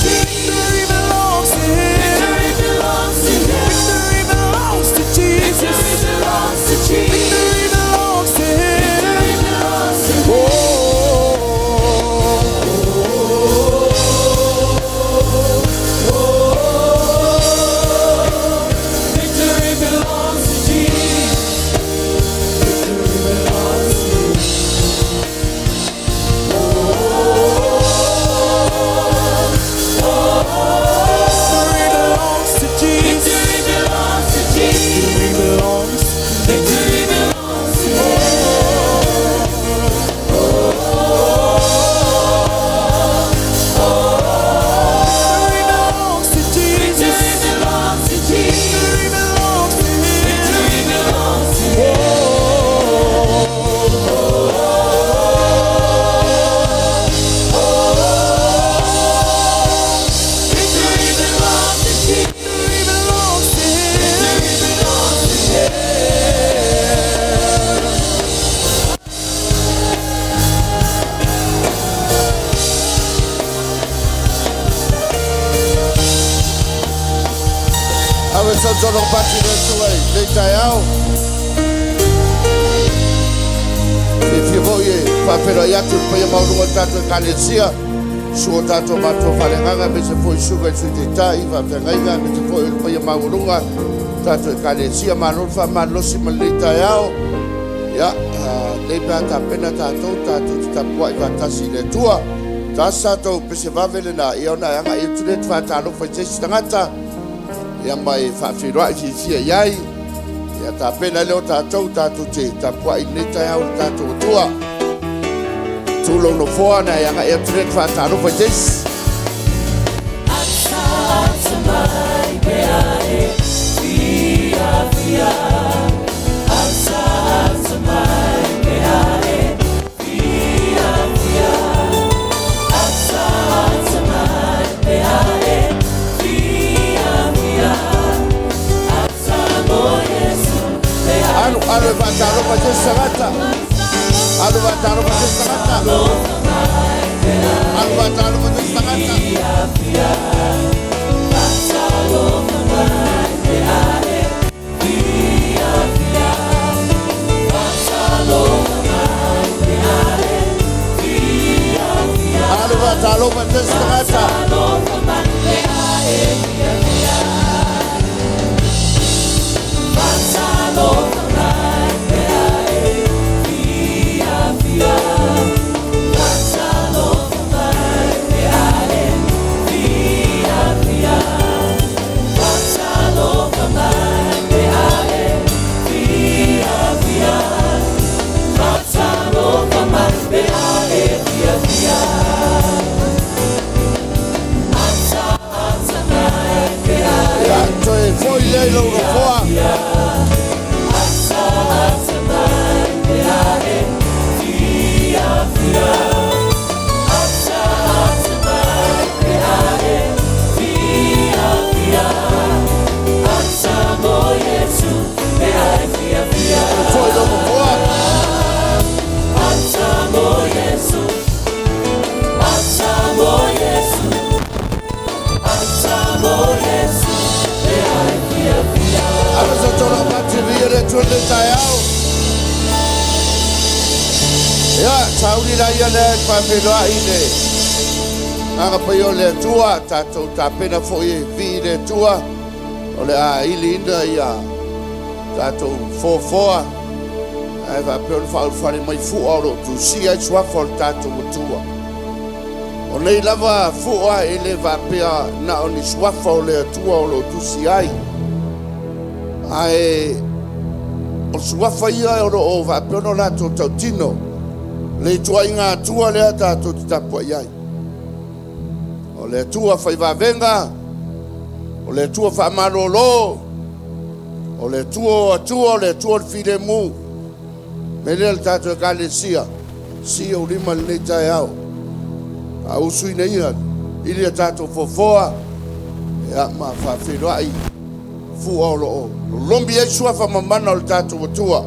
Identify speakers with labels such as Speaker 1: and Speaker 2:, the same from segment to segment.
Speaker 1: Victory belongs to Him. Victory belongs to Him. Victory belongs to Jesus. Victory belongs to Jesus. Victory belongs to Him. Victory belongs to Him. Oh. Victory belongs to Jesus. Victory belongs to Him. Victory belongs to Jesus. Victory belongs to Jesus. Victory belongs. Victory belongs to Him. Victory belongs to Jesus. Victory belongs to Jesus. Victory belongs to Him. Victory belongs to Him. Victory belongs to Jesus. Victory belongs to Him. Victory belongs to Him.
Speaker 2: Ave sa tolo pati le tua i le taeao. Fiafia foi e faafeiloai atu i le paia maualuga o le tatou Ekalesia, susu o tatou matua faaleagaga aemaise foi susuga i le Sui Taitai, faafeagaiga aemaise foi o le paia maualuga o le tatou Ekalesia. Malo le faamalolosi ma lenei taeao. Ia, lelei pe a tapena tatou, tatou te tapuai faatasi i le Atua. Tasi tatou pese vave lena, ia ona e agai atu lea e te faatalofa i se isi tagata. Ia ma e faafeiloai fiafia i ai. Ia tapena ai lea o tatou, tatou te tapuai i lenei taeao i le tatou Atua. Tu lou nofoa ona e agai atu lea e te faatalofa i se isi. Alu, alu e faatalofa i se isi tagata. Alu faatalofa i se isi tagata. Alu faatalofa i se isi tagata. Alu faatalofa i se isi tagata. Ia, toe foi lea i lou nofoa. Toe foi i lou nofoa. Ave sa tolo pati via le Atua i lenei taeao. Ia, sauni la ia lea e faafeiloai i le Agaga Paia o le Atua, tatou tapena foi e vii i le Atua, o le a iliina ia tatou foafoa, ae faapea ona faaulufale mai fua o lo o tusia ai suafa o le tatou Atua. O nei lava fua e le faapea na o ni suafa o le Atua o lo o tusi ai, ae o suafa ia o lo o faapea ona latou tautino le ituaiga Atua lea tatou te tapuai ai. O le Atua faivavega, o le Atua faamalolo, o le Atua o Atua, o le Atua o le filemu. Me lea le tatou Ekalesia, sii ou lima i lenei taeao. Faausuina ia i le tatou foafoa, ia ma faafeiloai fua o lo o lolomi ai suafa mamana o le tatou Atua.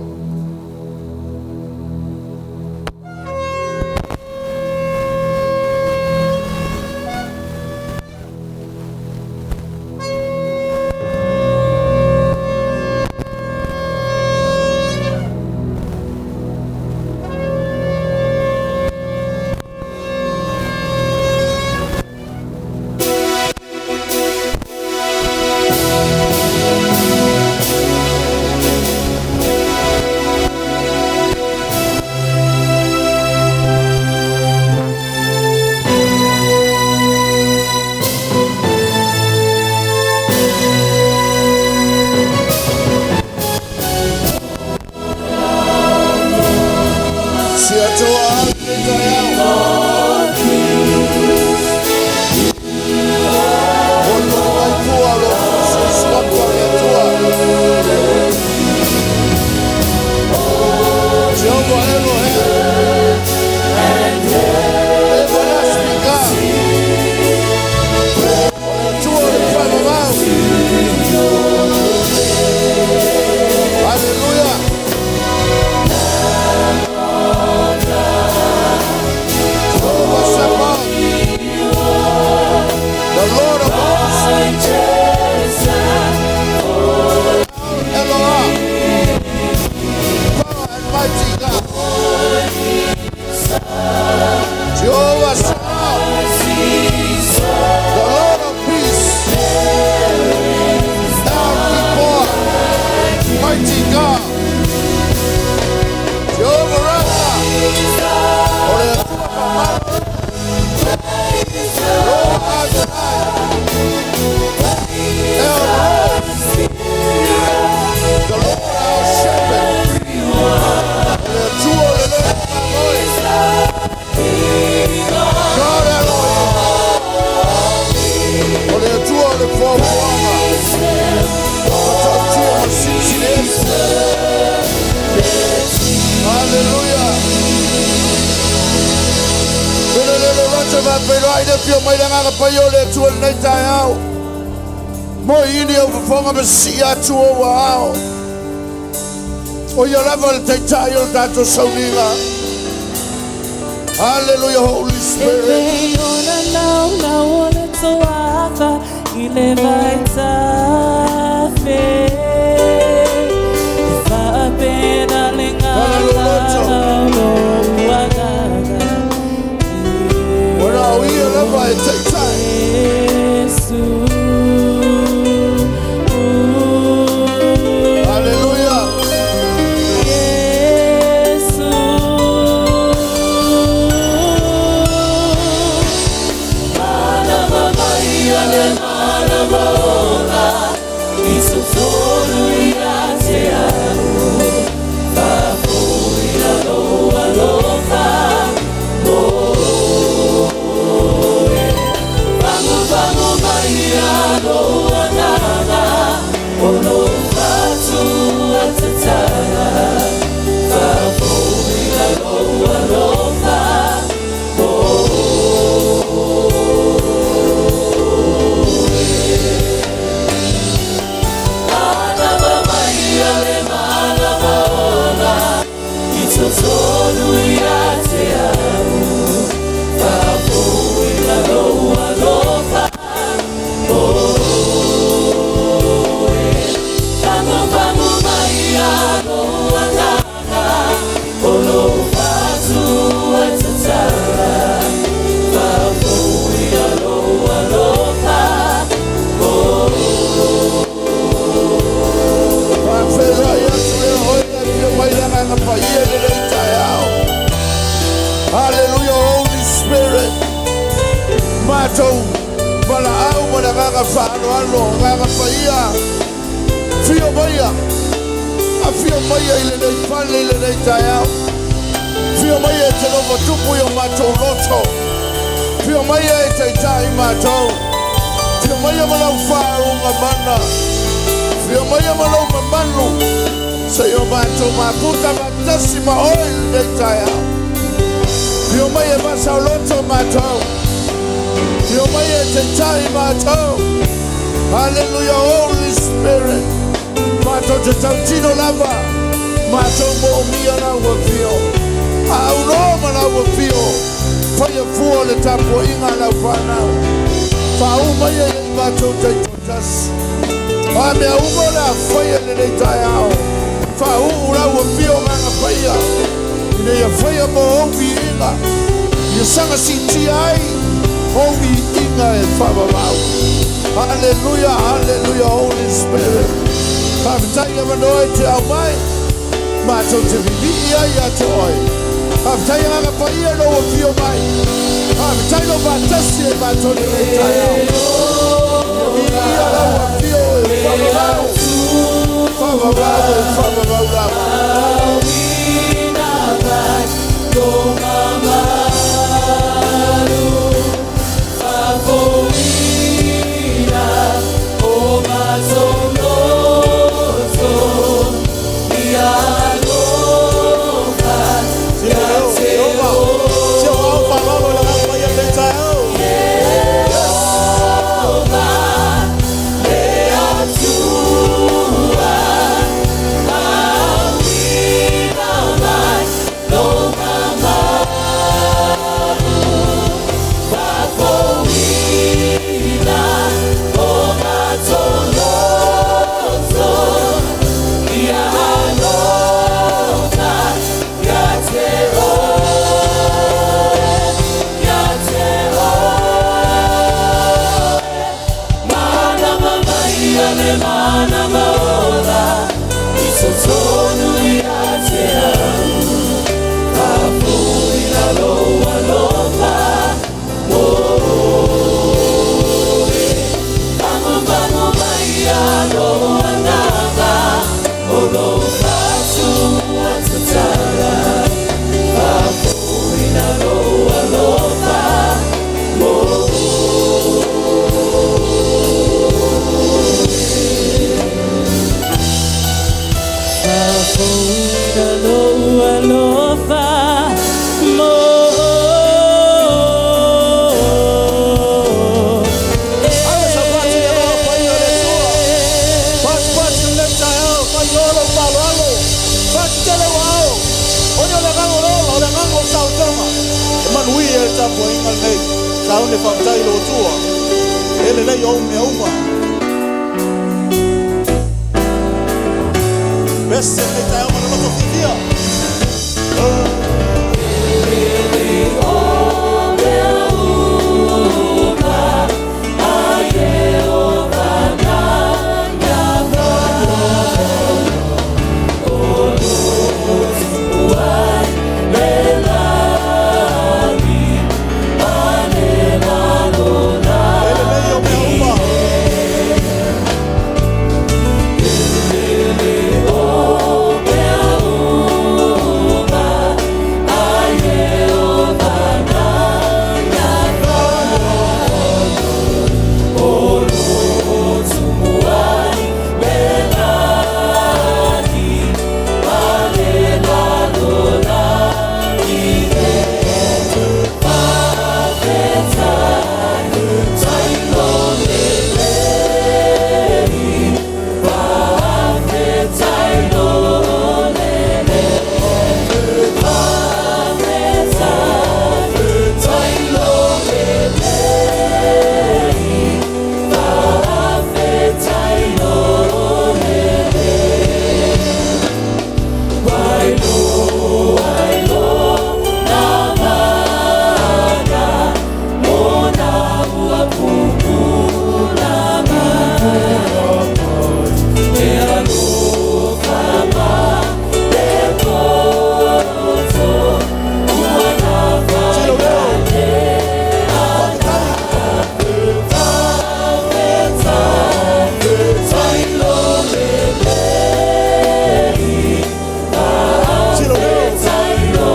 Speaker 2: Afio mai le Agaga Paia o le Atua i lenei taeao. Moeili ou fofoga ma sisii atu ou aao. O ia lava le Taitai o le tatou sauniga. Hallelujah, Holy
Speaker 1: E
Speaker 2: Spirit.
Speaker 1: lei ona laulau o le toafa i le vaitafe. E faapena le
Speaker 2: Tala loloto.
Speaker 1: gagana o lou agaga.
Speaker 2: Ua o ia lava e Taitai.
Speaker 1: Jesu.
Speaker 2: Hallelujah.
Speaker 1: Jesu. Manava mai le manava ola i totonu ia te au. Faafoia lou alofa mo oe. Fagufagu mai lou agaga o lou fatu tatala. Faafoia lou alofa mo oe. Manava mai le manava ola i totonu ia te au. Faafoia lou alofa mo oe. Fagufagu mai lou agaga o lou fatu tatala. Faafoia lou alofa mo.
Speaker 2: Faafeiloai atu ia oe le afio mai le Agaga Paia i lenei taeao. Hallelujah, Holy Spirit. Matou valaau ma le agaga faaaloalo, Agaga Paia. Fio maia. Afio maia i lenei fale i lenei taeao. Fio maia e te lovo tupu i o matou loto. Fio maia e taitai matou. Fio maia ma lau faauga mana. Fio maia ma lau mamalu. Se o matou mafuta faatasi ma oe i lenei taeao. Fio mai e vasaoloto matou. Fio mai e taitai matou. Hallelujah, Holy Spirit. Matou te tautino lava. Matou moomia lau afio. Auloa ma lau afio. Faia fua le tapuaiga a lau fanau. Faauma ia i matou taitoatasi. A mea uma o le a faia i lenei taeao. Faauu lau afio Agaga Paia. Ina ia faia mo ou viiga. Ia saga siitia ai ou viiga e faavavau. Hallelujah, hallelujah, Holy Spirit. Faafetai avanoa e te aumai. Matou te vivii ai ia te oe. Faafetai Agaga Paia lou afio mai. Faafetai lou faatasi e matou lenei taeao. Ia viia lau afio e faavavau. Faavavau e faavavau lava.
Speaker 1: Auina mai lou mamalu. Faafoia o matou loto. Ia alofa ia te
Speaker 3: Se o au faaaloalo i le Agaga Paia i lenei taeao.
Speaker 1: Jehovah, le Atua, auina mai lou mamalu. Faafoia o matou loto. Ia alofa ia te oe, ia te oe. Manava mai le manava ola i totonu ia te au. Faafoia lou alofa mo oe. Fagufagu mai lou agaga o lou fatu tatala. Faafoia lou alofa mo.
Speaker 3: le faafetai i lo Atua. E lelei o mea uma. Pese lenei taeao ma le loto fiafia. E lelei o mea uma. Tilo leo. Faafetai. Tilo leo.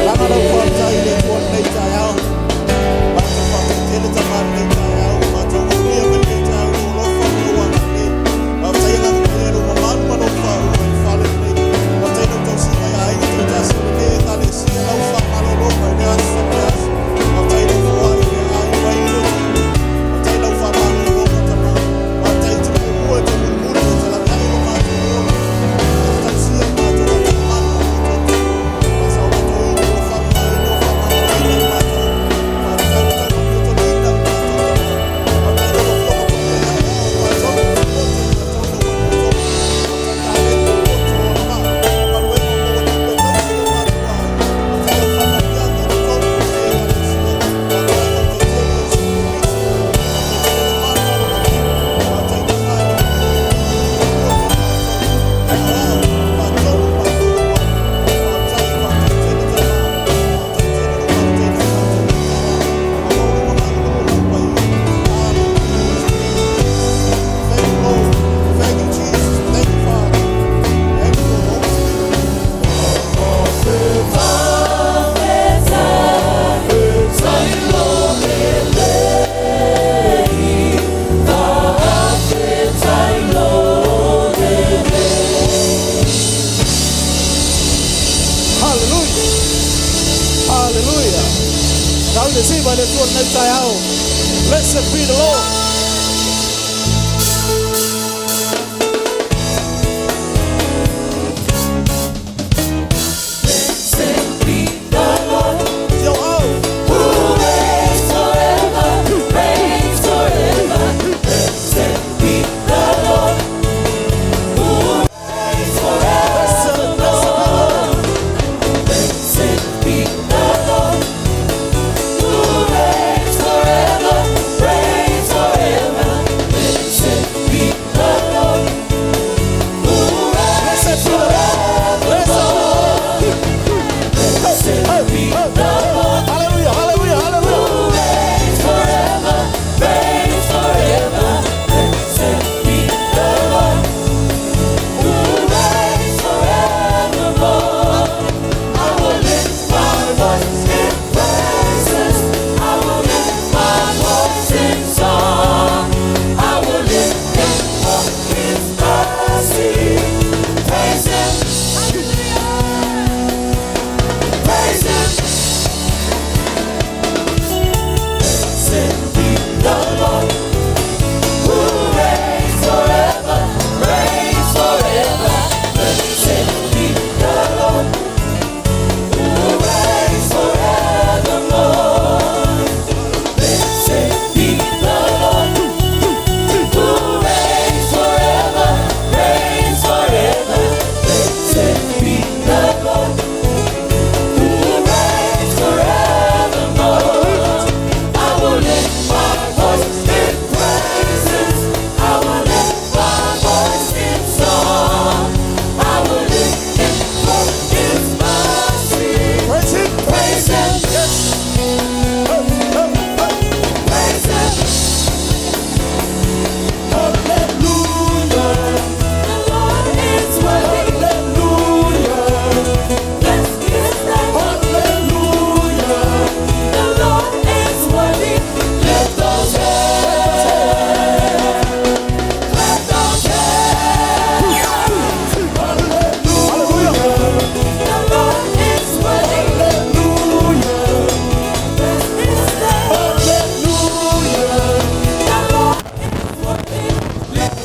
Speaker 3: Alama lau faafetai i le Atua lenei taeao. Matou faafetai tama lenei taeao. Matou ulia mai lenei taeao i lou alofa ma lou agalelei. Faafetai agaga paia i lou mamalu ma lou faaua i le fale lenei. Faafetai i lau tausiga i aiga taitasi o lenei ekalesia lau faamalolo mai le aso i le aso. Faafetai i lau foai i le ai mai i lotu. Faafetai i lau faamalologa tama. Faafetai i te muamua e te mulimuli e te laveai lo matou ola. E te tausia i matou atamanu ma toto. Faasaolatoina o faamamaina o faamagaloina i matou. Faafetai ua taumanuia i matou tama. Faafetai i lau Afioga paia ia o matou poto i matou lau manuia. Faafetai taleni poto o lava. Galuega o maua tupe tausi o matou ai. Faafetai au faamanuiaga i totonu o lenei ekalesia. Faafetai faafetai tele Iesu Keriso. Faafetai tele le mana o lou Alii. Faafetai tama i le poto o matou. Ao, faatonu matou lau ai. Faafetai, faafetai tele tama. Faafetai tele lau faafetai na matou nei taeao. Aua o lou mamalu ma lou paia. Hallelujah. Thank you, Lord. Thank you, Jesus. Thank you, Father. Thank you, Holy Spirit. Hallelujah. Hallelujah. Tau le siva le Atua lenei taeao. Blessed be the Lord. Yo, oh.
Speaker 1: Who reigns forever, reigns forever. Blessed be the Lord. Who reigns forever.
Speaker 3: Blessed, blessed be the Lord.
Speaker 1: Blessed be the Lord. Who reigns forever, reigns forever.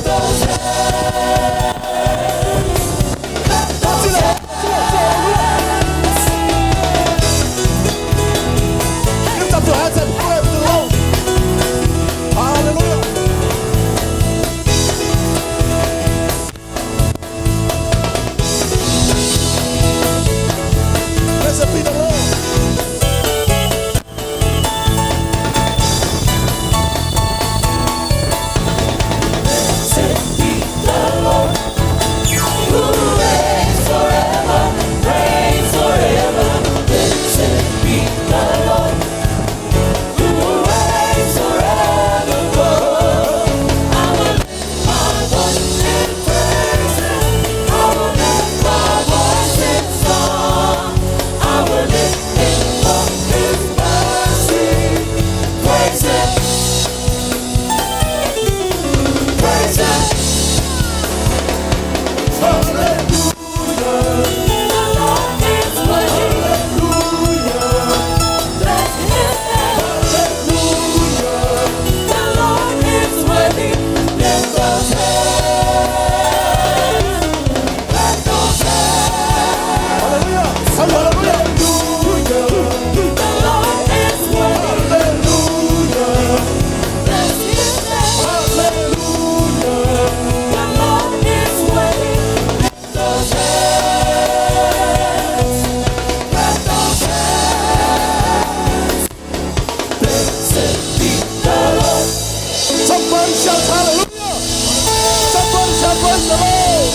Speaker 3: Lift up your hands and clap the Lord. Hallelujah. Blessed be the Lord. Hallelujah. Hallelujah. Somebody shout hallelujah. Somebody shout praise the Lord.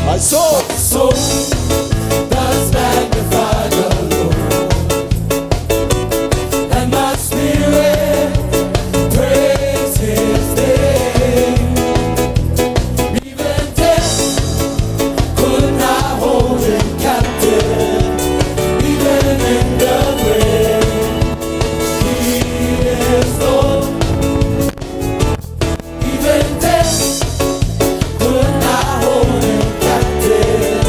Speaker 3: My soul.
Speaker 1: Soul does magnify the Lord, and my spirit praise His name. Even death could not hold Him captive, even in the grave, He is Lord. Even death could not hold Him captive.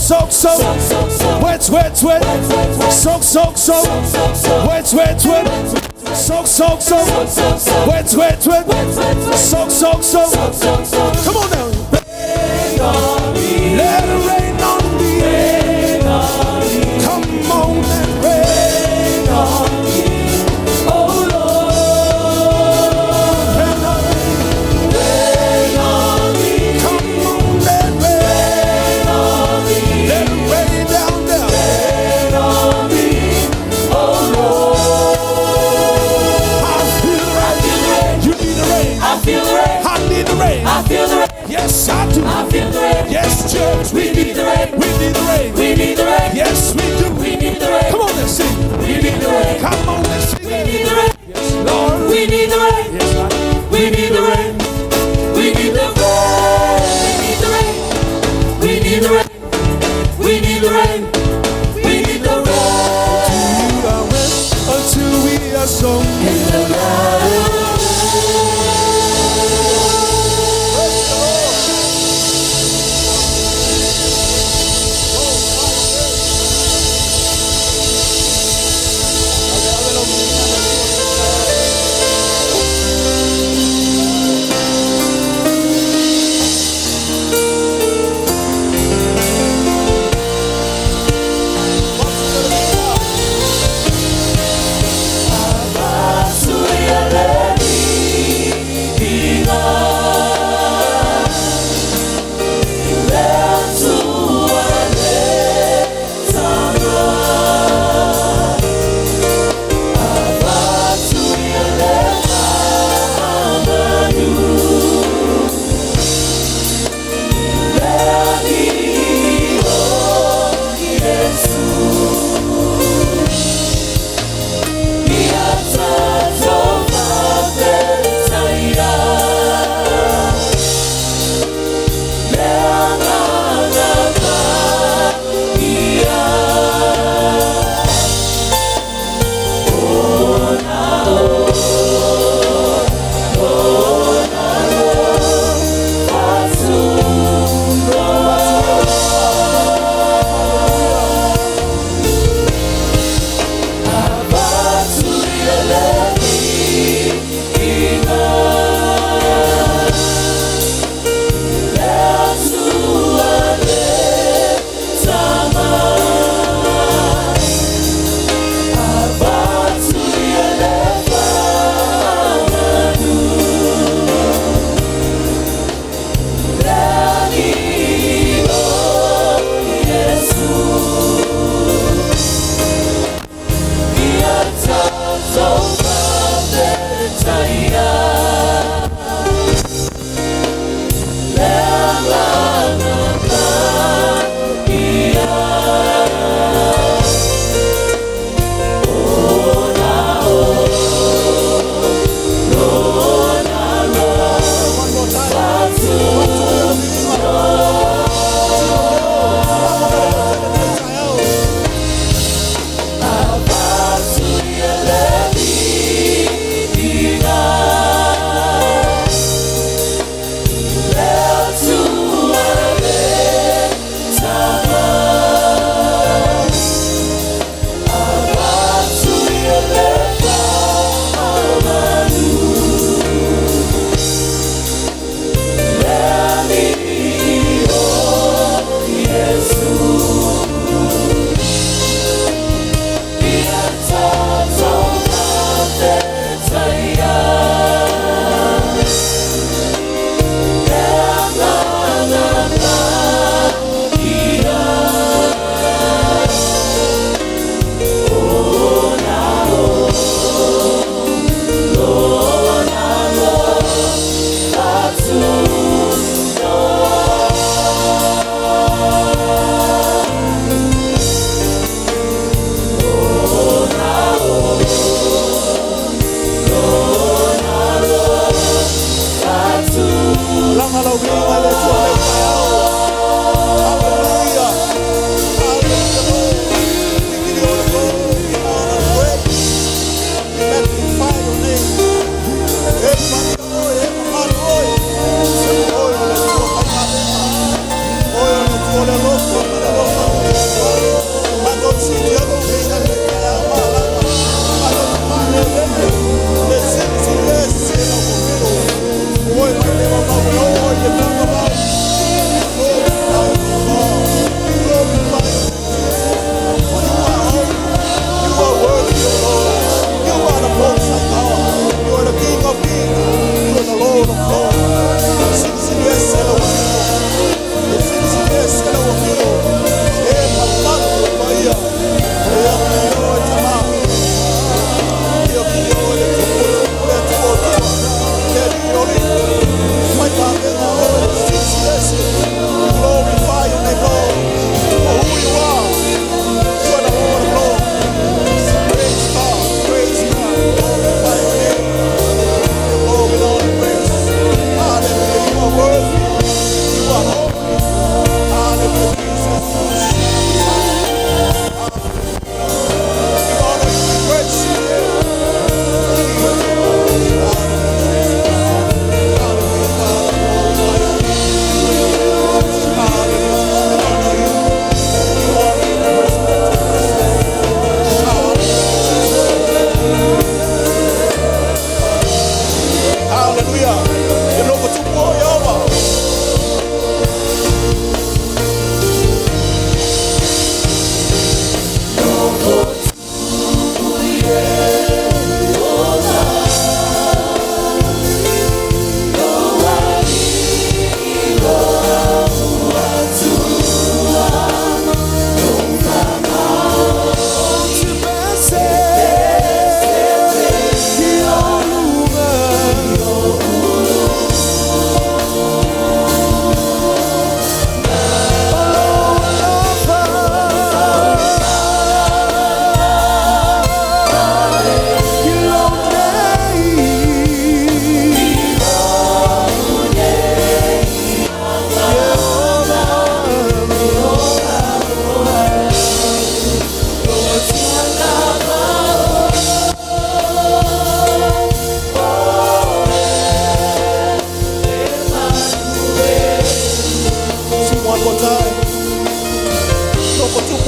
Speaker 1: soak, soak. Wet, wet, wet. Soak, soak, soak. Wet, wet, wet. Soak, soak, soak. Wet, wet, wet. Soak, soak, soak. Come on now. Let it rain on me. Come on and rain on me. Oh Lord. Rain on me. Come on and rain on me. Let it rain down there. Rain on me. Oh Lord. I feel the rain. You need the rain.
Speaker 4: I feel the rain.
Speaker 1: I need the rain.
Speaker 4: I feel the rain.
Speaker 1: Yes, I do.
Speaker 4: I feel the rain.
Speaker 1: Yes,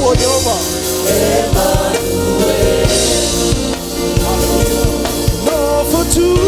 Speaker 3: o Ieova.
Speaker 1: No for tupu.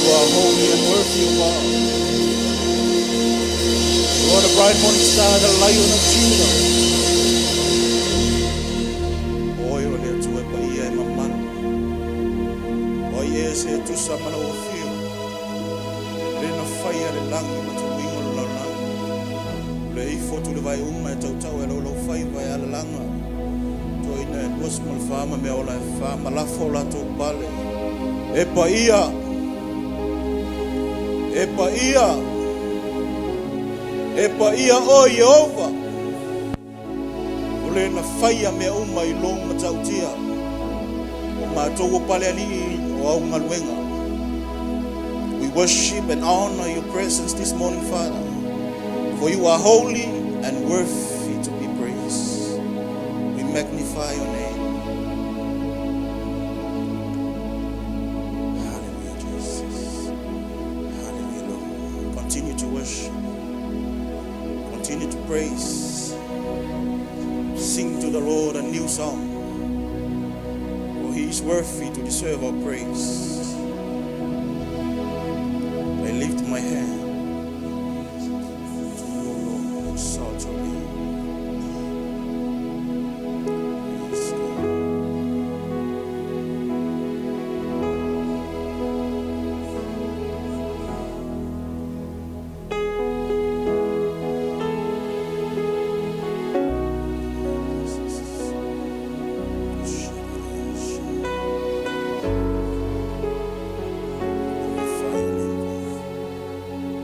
Speaker 3: You are holy and worthy, O God. You are the bright morning star, the Lion of Judah. Oe o le Atua e paia e mamalu. O ai e se tusa ma lau afio. Le na faia le lagi ma tuuiga o le lalolagi. O le ifo atu i le vai uma e tautau e laulau faiva e alalaga. Toeaiina e 24 ma mea ola e fa ma lafo o latou pale. E paia, e paia, e paia o Ieova. O le na faia mea uma i lou matautia. O matou o palealii o au galuega. We worship and honor your presence this morning, Father. For you are holy and worthy to be praised. We magnify your name. Hallelujah, Jesus. Hallelujah, Lord. Continue to worship. Continue to praise. Sing to the Lord a new song. For he is worthy to deserve our praise. I lift my hand to you, O Lord. Exalt your name. Praise God. Glorify your name, God.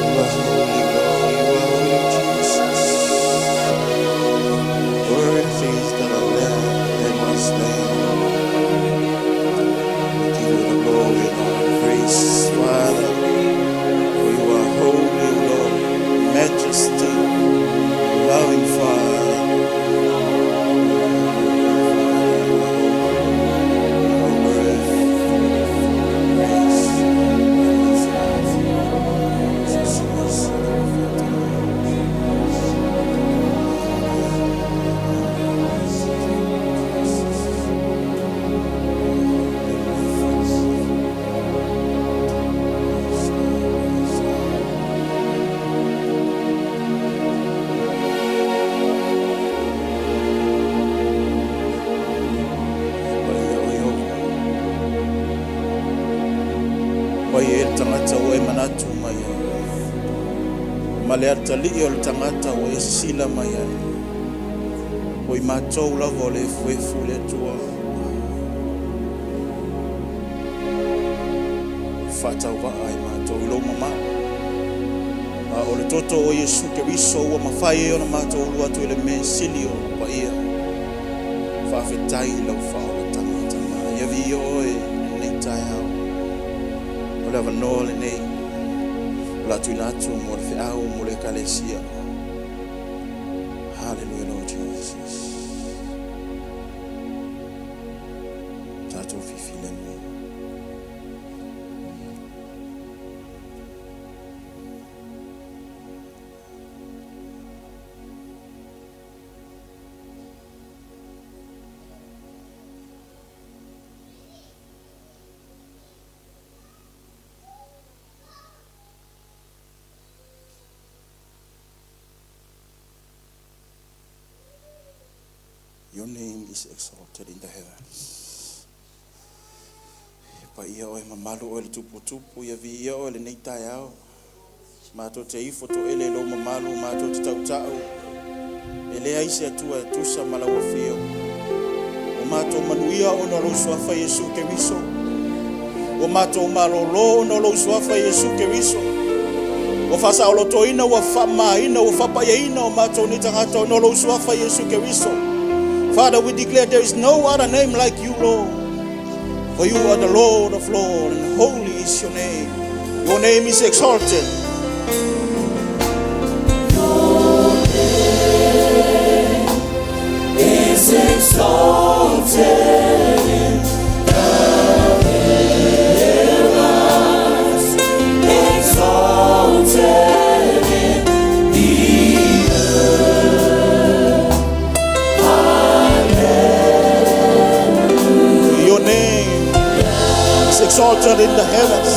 Speaker 1: You are holy, Lord. You are holy, Jesus. Worthy is the Lamb that was slain. We give you the glory and all the praise, Father. For you are holy, Lord, majesty, loving Father. You are worthy of praise. Pai e le tagata ua e manatu mai ai, ma le atalii o le tagata ua e sisila mai ai, o i matou lava o le efuefu i le Atua, faatauvaa i matou i lou mamalu. A o le toto o Iesu Keriso ua mafai ai ona matou alu atu i le mea sili o paia. Faafetai i lau faaolataga Tama. Ia viia oe i lenei taeao. O le avanoa lenei o le a tuuina atu mo le feau mo le Ekalesia. Hallelujah, Lord Jesus. Tatou fifilemu. Your name is exalted in the heavens. E paia oe mamalu oe le tuputupu, ia viia oe lenei taeao. Matou te ifo toele i lou mamalu, matou te tautau. E leai se Atua e tusa ma lau afio. Ua matou manuia ona o lou suafa Iesu Keriso. Ua matou malōlō ona o lou suafa Iesu Keriso. Ua faasaolotoina, ua faamamaina, ua faapaiaina o matou nei tagata ona o lou suafa Iesu Keriso. Father, we declare there is no other name like you, Lord. For you are the Lord of Lords, and holy is your name. Your name is exalted.
Speaker 4: Is exalted in the heavens, exalted in the earth.
Speaker 1: Your name is exalted in the heavens.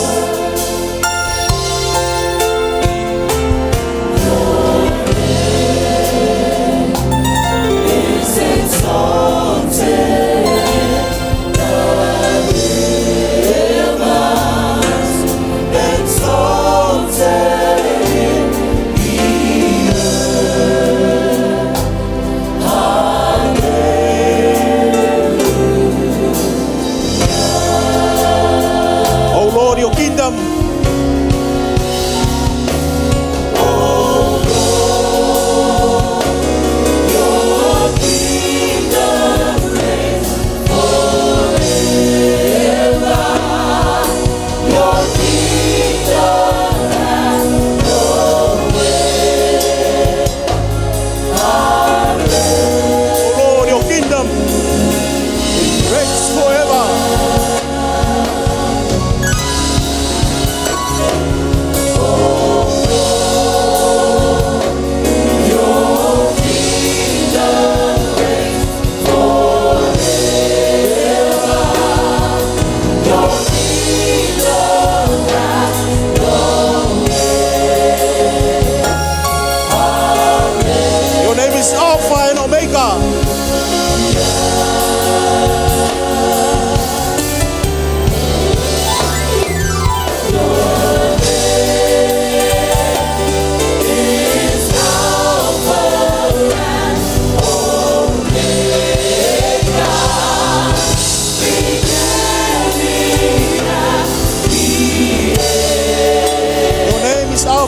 Speaker 4: Is exalted in the heavens, exalted in the earth.
Speaker 1: Oh Lord,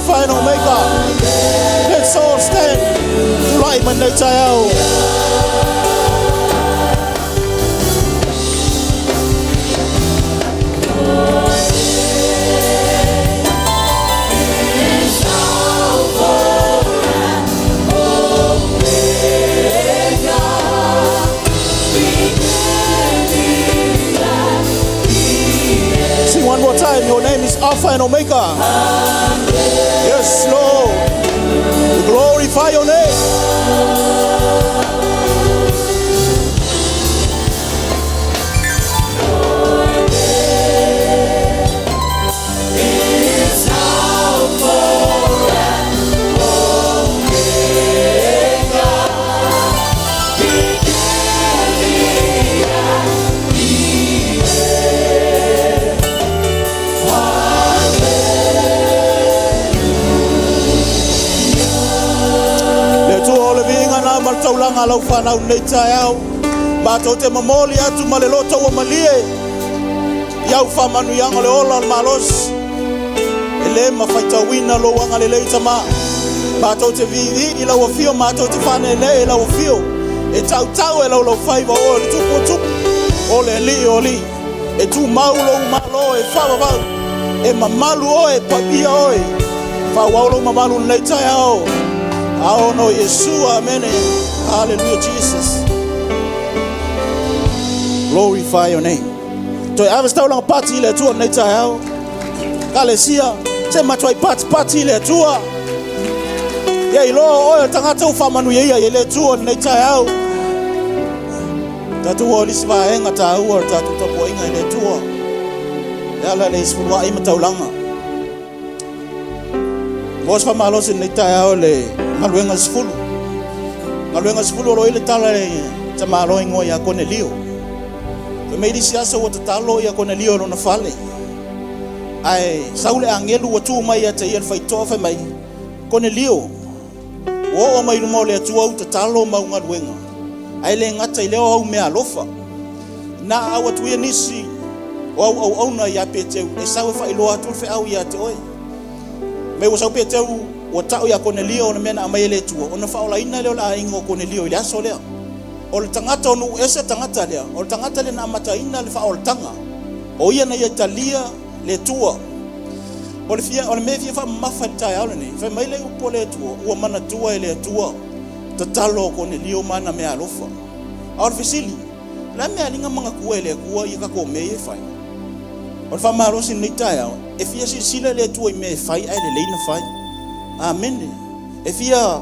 Speaker 3: Alpha and Omega. Let's all stand. Tulai mai lenei taeao. Sing one more time. Your name is Alpha and Omega. Yes, Lord. We glorify your name. Le Atua o le viiga na ma le taulaga a lau fanau lenei taeao. Matou te momoli atu ma le loto ua malie i au faamanuiaga o le ola o le malosi. E le mafaitauina lou agalelei Tama. Matou te viivii i lau afio, matou te faaneenee i lau afio. E tautau e laulaufaiva o oe o le Tupu o tupu, o le Alii o alii. E tumau lou Malo e faavavau. E mamalu oe, e paia oe. Faaauau lou mamalu i lenei taeao. Aono o Iesu, amene. Hallelujah, Jesus. Glorify your name. Toe ave se taulaga pati i le Atua lenei taeao. Kalesia, se matuai patipati i le Atua. Ia iloa o oe o le tagata ua faamanuia ia i le Atua lenei taeao. Tatou o lisi vaega taua o le tatou tapuaiga i le Atua. E ala le sefuluai ma taulaga. Mo se faamalosi lenei taeao le galuega 10. Galuega 10 o lo o i le tala i le tamaloa igoa ia Konelio. Fai mai le isi aso ua tatalo ia Konelio i lona fale. Ae sau le agelu ua tu mai ia te ia le faitoa fai mai, Konelio, ua oo mai luma o le Atua au tatalo ma au galuega, ae le gata i lea o au mea alofa. Na au atu ia nisi o au auauna ia Peteru e sau e faailoa atu le feau ia te oe. Mai ua sau Peteru ua tau ia Konelio o le mea na aumai e le Atua, ona faaolaina lea o le aiga o Konelio i le aso lea. O le tagata o nuu ese tagata lea, o le tagata lea na amataina le faaolataga. O ia na ia talia le Atua. O le fia, o le mea fia faamamafa i le taeao lenei, fai mai le upu a le Atua, ua manatua e le Atua tatalo o Konelio ma ana mea alofa. A o le fesili, o le a mea aliga manatua e le Atua ia tatou mea ia e fai? O le faamalosi i lenei taeao, e fia silasila le Atua i mea e fai ae lelei na fai. Amene. E fia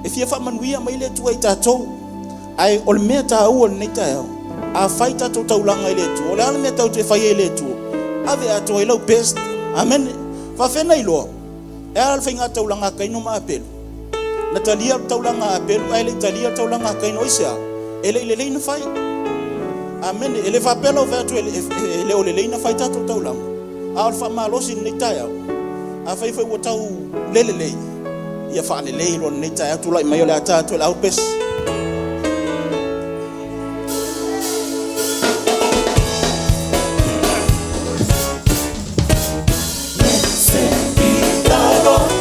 Speaker 3: e fia faamanuia mai le Atua i tatou. Ae o le mea taua i lenei taeao, a fai tatou taulaga i le Atua, o le a le mea tatou te fai ai i le Atua? Ave atoa i lau best. Amene. Faafena iloa, e ala le faiga taulaga a Kaino ma Apelu. Na talia le taulaga a Apelu ae le i talia le taulaga a Kaino aisea? E le i lelei na fai. Amene. E le faapea lau fai atu e le o lelei na fai tatou taulaga. A o le faamalosi i lenei taeao, afai foi ua tau le lelei, ia faalelei loa lenei taeao tulai mai o le a ta atu e le aupesi. Hallelujah.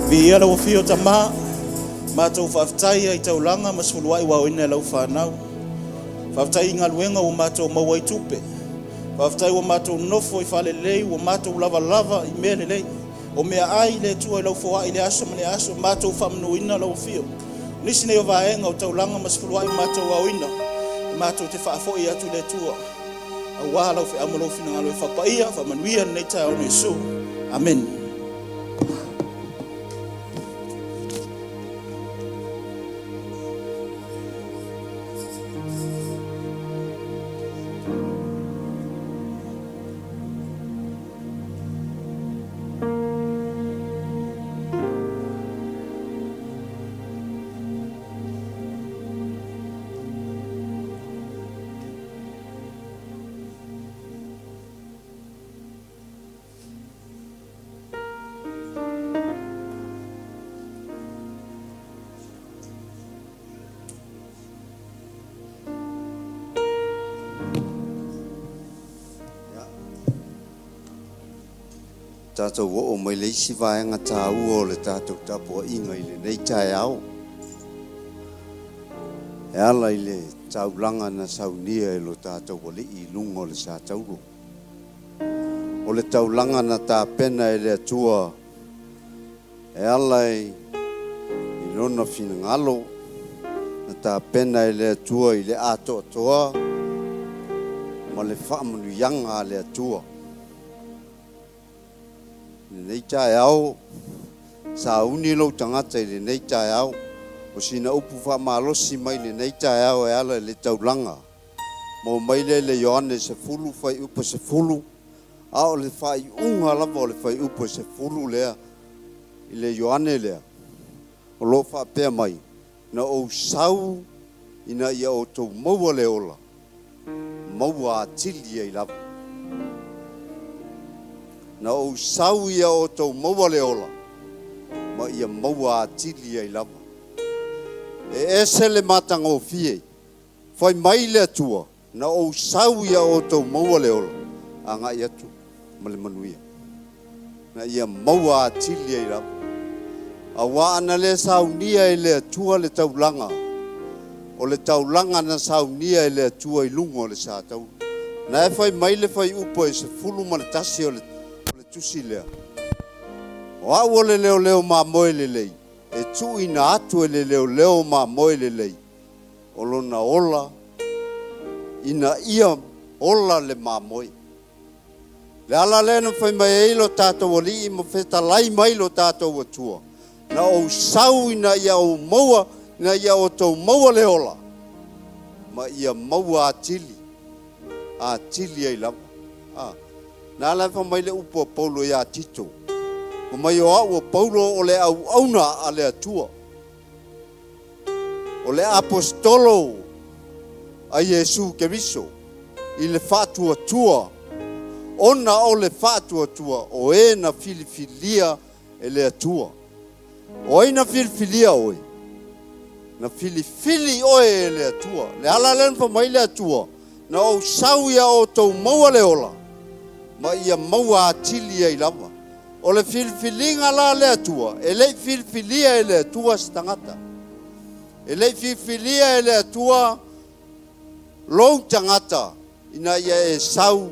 Speaker 3: Viia lau afio Tama, matou faafetai i taulaga ma sefuluai ua aoina e lau fanau. Faafetai i galuega ua matou maua ai tupe. Faafetai ua matou nofo i falelelei, ua matou lavalava i mea lelei. O meaai i le Atua i lau foai i le aso ma le aso, matou faamanuina lau afio. Nisi nei o vaega o taulaga ma sefuluai ua matou aoina, matou te faafoi atu i le Atua, aua lau feau ma lou finagalo e faapaia, faamanuia lenei taeao ona o Iesu. Amene.
Speaker 2: Tatou oo mai le isi vaega taua o le tatou tapuaiga i lenei taeao. E ala i le taulaga na saunia e lo tatou Alii i luga o le satauro. O le taulaga na tapena e le Atua e ala i lona finagalo, na tapena e le Atua i le atoatoa ma le faamanuiaga a le Atua. Lenei taeao, sauni lou tagata i lenei taeao, o sina upu faamalosi mai lenei taeao e ala i le taulaga. Maua mai lea i le Ioane 10 fuaiupu 10, a o le faaiuga lava o le fuaiupu 10 lea i le Ioane lea, o lo o faapea mai, na ou sau ina ia outou maua le ola, maua atili ai lava. Na ou sau ia outou maua le ola, ma ia maua atili ai lava. E ese le matagofie, fai mai le Atua, na ou sau ia outou maua le ola, agai atu ma le manuia. Na ia maua atili ai lava. Auā ana le saunia e le Atua le taulaga, o le taulaga na saunia e le Atua i luga o le satauro. Na e fai mai le fuaiupu e 11 o le tusi lea. O au o le leoleo mamoe lelei, e tuuina atu e le leoleo mamoe lelei, o lona ola ina ia ola le mamoe. Le ala lea na fai mai ai lo tatou Alii ma fetalai mai lo tatou Atua, na ou sau ina ia ou maua, ina ia outou maua le ola, ma ia maua atili, atili ai lava. Na ala e fai mai le upu a Paulo ia Tito, fai mai o au o Paulo o le auauna a le Atua, o le apostolo a Iesu Keriso i le faatuatua, ona o le faatuatua o e na filifilia e le Atua. O ai na filifilia oe? Na filifili oe e le Atua. Le ala lea na fai mai le Atua, na ou sau ia outou maua le ola, ma ia maua atili ai lava. O le filifiliga la le Atua, e lei filifilia e le Atua se tagata. E lei filifilia e le Atua lou tagata ina ia e sau,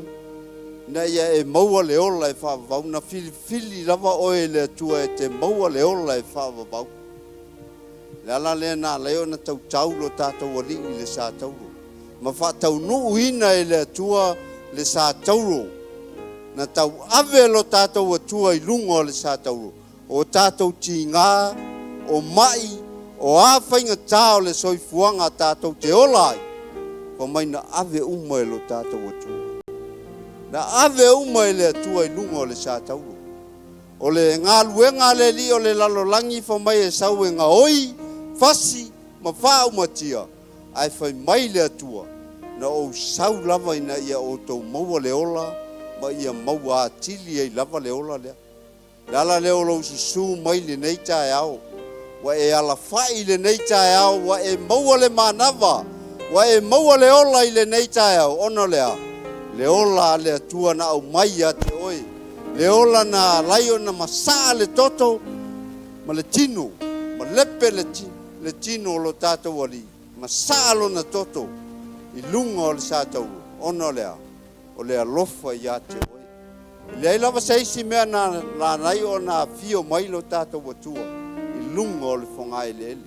Speaker 2: ina ia e maua le ola e faavavau. Na filifili lava oe e le Atua e te maua le ola e faavavau. Le ala lea na alai ona tautau lo tatou Alii i le satauro, ma faataunuuina e le Atua le satauro. Na tauave lo tatou Atua i luga o le satauro, o tatou tiga, o mai, o a faigata o le soifuaga tatou te ola ai, fai mai na ave uma e lo tatou Atua. Na ave uma e le Atua i luga o le satauro. O le galuega a le Alii o le lalolagi fai mai e sau e gaoi, fasi ma faaumatia, ae fai mai le Atua, na ou sau lava ina ia outou maua le ola, ma ia maua atili ai lava le ola lea. Le ala lea o lou susu mai lenei taeao, ua e alafai lenei taeao, ua e maua le manava, ua e maua le ola i lenei taeao, ona lea, le ola a le Atua na aumai ia te oe, le ola na alai ona masaa le toto, ma le tino, ma lepe le tino o lo tatou Alii, ma saa lona toto i luga o le sataua, ona o le a? O le alofa ia te oe. E leai lava se isi mea na lanai ona afio mai lo tatou Atua i luga o le fogaeleele.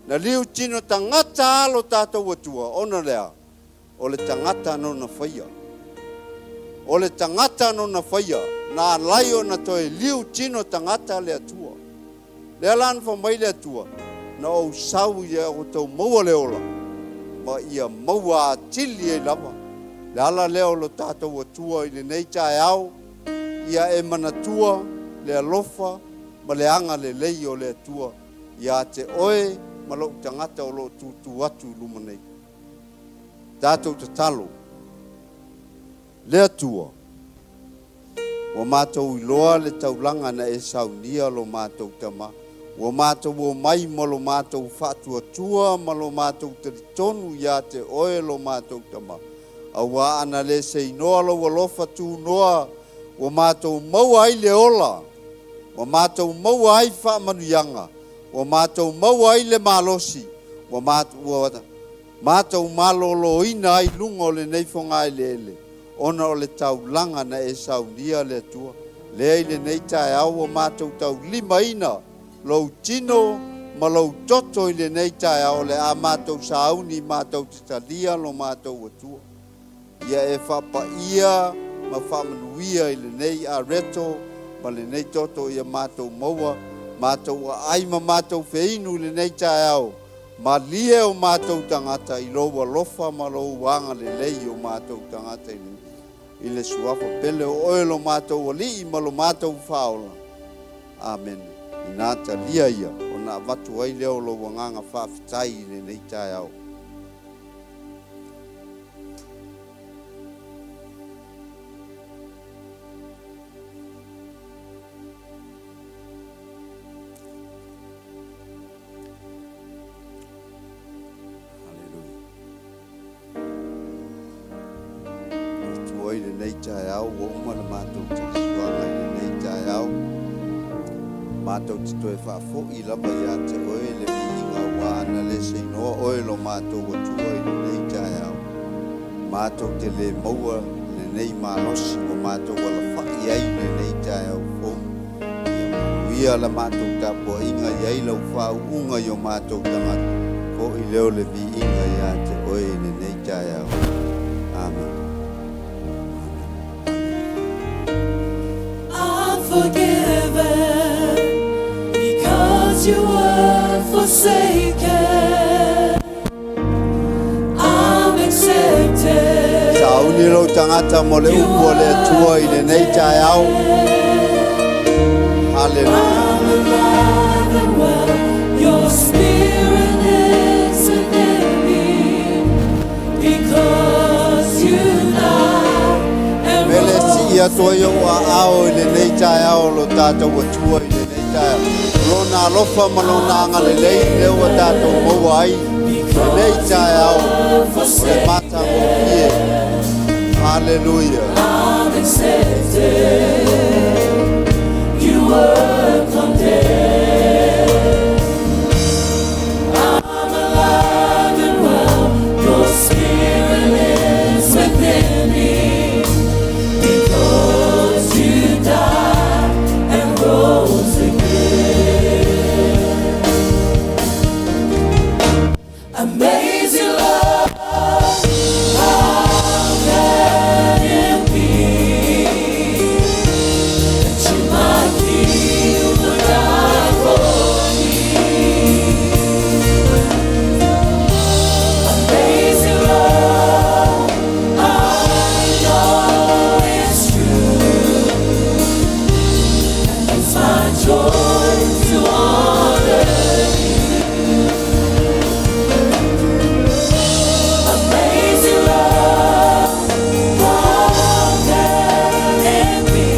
Speaker 2: Na liu tino tagata lava lo tatou Atua, ona o le a? O le tagata nona faia. O le tagata nona faia, na alai ona toe liu tino tagata le Atua. Lea la na fai mai le Atua, Na ou sau ia outou maua le ola, ma ia maua atili ai lava. Le ala lea o lo tatou Atua i lenei taeao, ia e manatua le alofa ma le agalelei o le Atua ia te oe ma lou tagata o lo o tutu atu i luma nei. Tatou tatalo. Le Atua, ua matou iloa le taulaga na e saunia lo matou tama, ua matou omai ma lo matou faatuatua ma lo matou talitonu ia te oe lo matou tama, auā ana le seinoa lou alofa tunoa ua matou maua ai le ola, ua matou maua ai faamanuiaga, ua matou maua ai le malosi, ua matou maloloina ai luga o lenei fogaeleele, ona o le taulaga na e saunia le Atua, lea i lenei taeao ua matou taulimaina lou tino ma lou toto i lenei taeao, o le a matou sauni matou te talia lo matou Atua. Ia e faapaia ma faamanuia i lenei areto ma lenei toto ia matou maua, matou aai ma matou feinu i lenei taeao. Malie o matou tagata i lou alofa ma lou agalelei i o matou tagata i le suafa pele o oe lo matou Alii ma lo matou Faaola. Amene. Inā talia ia ona avatu ai lea o lou agaga faafetai i lenei taeao. Haleluia. Le Atua i lenei taeao ua uma le matou tafasuaga i lenei taeao. Matou te toe faafoi lava ia te oe le viiga ua ana le seinoa oe lo matou Atua i lenei taeao. Matou te le maua lenei malosi ua matou alafai ai i lenei taeao fou. Ia manuia la matou tapuaiga i ai lau faauuga i o matou tagata, foi lea o le viiga ia te oe i lenei taeao. Amene. Amene.
Speaker 4: I'm forgiven because you were forsaken. I'm accepted.
Speaker 2: Sauni lou tagata mo le
Speaker 4: You
Speaker 2: upu a le
Speaker 4: were
Speaker 2: Atua i lenei taeao.
Speaker 4: condemned.
Speaker 2: Haleluia.
Speaker 4: I'm alive and well. Your spirit lives within me because you died and
Speaker 2: Mele sii
Speaker 4: rose
Speaker 2: atu ai ou aao i lenei taeao lo tatou Atua i lenei taeao. Lona alofa ma lona agalelei lea ua tatou maua ai lenei
Speaker 4: because you
Speaker 2: taeao
Speaker 4: were
Speaker 2: o le
Speaker 4: forsaken.
Speaker 2: matagofie. Haleluia.
Speaker 4: I'm accepted. You were condemned. I'm alive and well. Your spirit lives within me because you died and rose again. Amazing love, how can it be that you might heal the die for me? Amazing love, I know it's true, and it's my joy to honor you. Amazing love, how can it be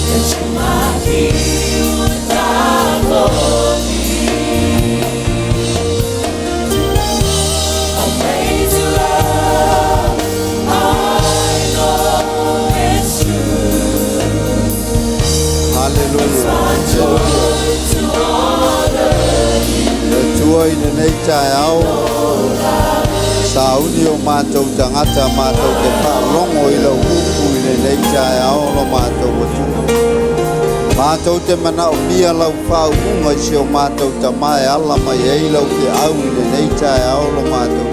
Speaker 4: that you might heal and die for me? Amazing love, I know it's true.
Speaker 2: Haleluia.
Speaker 4: My
Speaker 5: Le Atua i lenei taeao, sauni o matou tagata matou te faalogo i lau upu i lenei taeao lo matou Atua. Matou te manaomia lau faauuga i si o matou tama e ala mai ai lau feau i lenei taeao lo matou.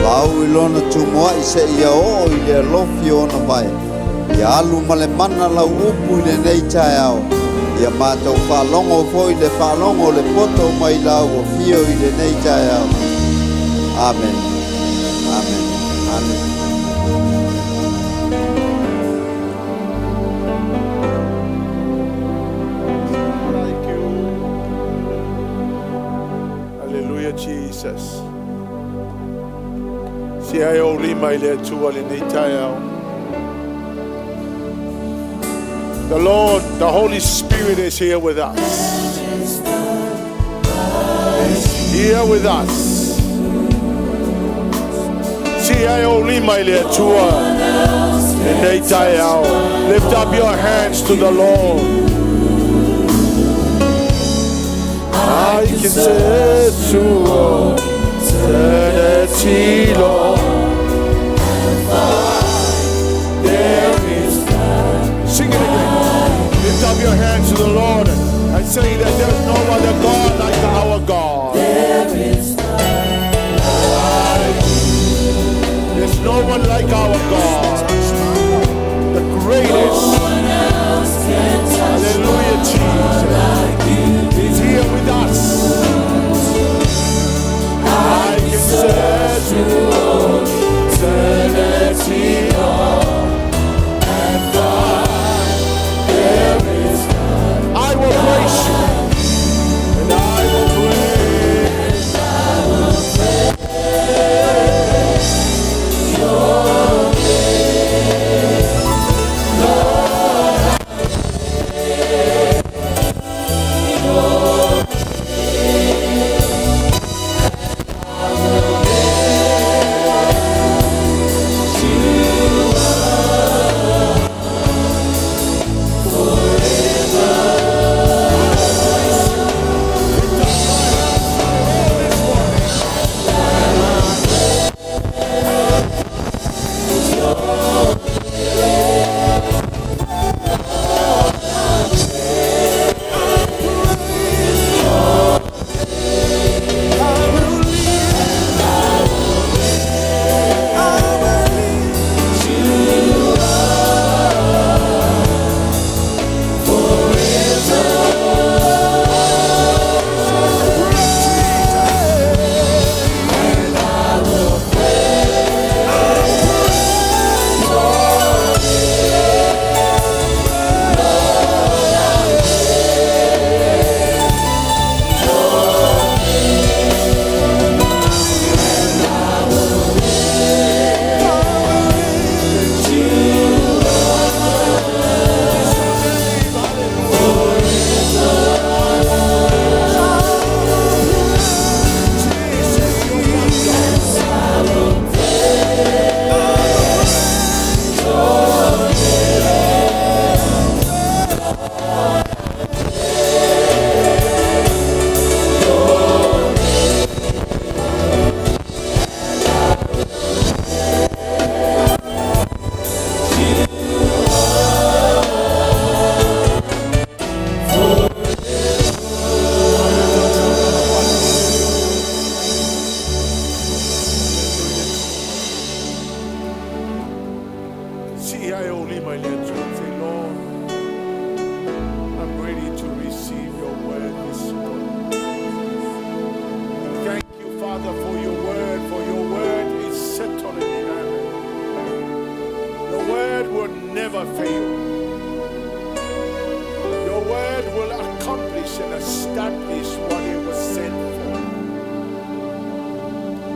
Speaker 5: Vau i lona tumoai seia oo i le alofi o ona vae. Ia alu ma le mana lau upu i lenei taeao. Ia matou faalogo foi le faalogo le poto mai lau afio i lenei taeao. Amen. Amen. Amen.
Speaker 1: Like you. Hallelujah, Jesus. Si ai o lima i le Atua lenei taeao. The Lord, the Holy Spirit is here with us. He's here with us. Si ai o lima i le Atua lenei taeao. Lift up your hands to the Lord. I can search through all eternity, Lord. There is none. Sing it again. Lift up your hands to the Lord and say that there's no other God like our God.
Speaker 4: There is none
Speaker 1: like you. There's no one like our God. The greatest.
Speaker 4: No one else can touch
Speaker 1: Hallelujah, Jesus.
Speaker 4: like you.
Speaker 1: He's here with us. I can search through all eternity, Lord, and find there is none. I will praise you, and I will praise.
Speaker 4: I will praise your name, Lord. I praise your name, and I will lift you up forever.
Speaker 1: See, I only my little say, Lord, I'm ready to receive your word this morning. Thank you, Father, for your word is settled in heaven. Your word will never fail. Your word will accomplish and establish what it was sent for.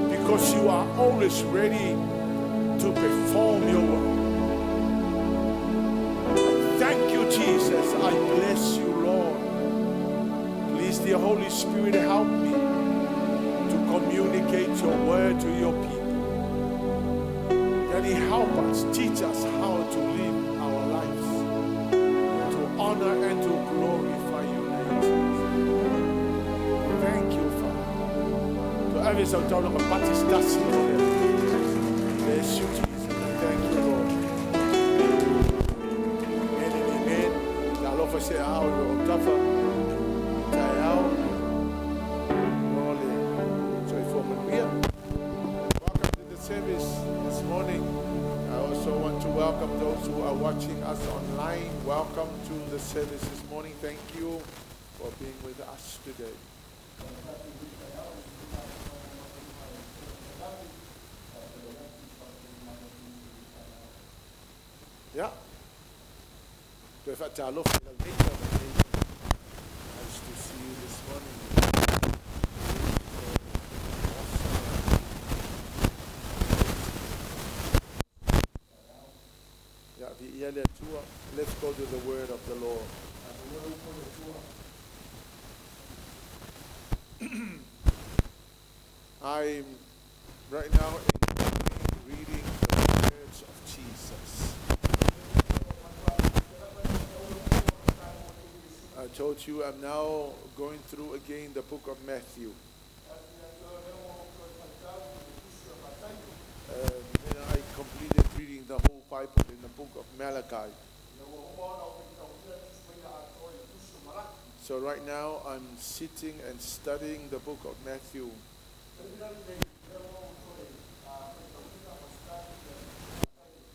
Speaker 1: Because you are always ready to perform your word. I thank you, Jesus. I bless you, Lord. Please, dear Holy Spirit, help me to communicate your word to your people. That He help us, teach us how to live our lives, to honor and to glorify le sau taulaga pati se tasi o lea. Bless you, Jesus. Thank you, Lord. Amen and amen. Talofa se ao i o tafa. Taeao. O le soifua manuia. Welcome to the service this morning. I also want to welcome those who are watching us online. Welcome to the service this morning. Thank you for being with us today. Yeah. Toe whaatalofa i lau nei tau. Nice to see you this morning. Awesome. Yeah, viia le Atua. Let's go to the word of the Lord. I'm right now enjoying reading the words of Jesus. I told you I'm now going through again the book of Matthew. Then I completed reading the whole Bible in the book of Malachi. So right now I'm sitting and studying the book of Matthew.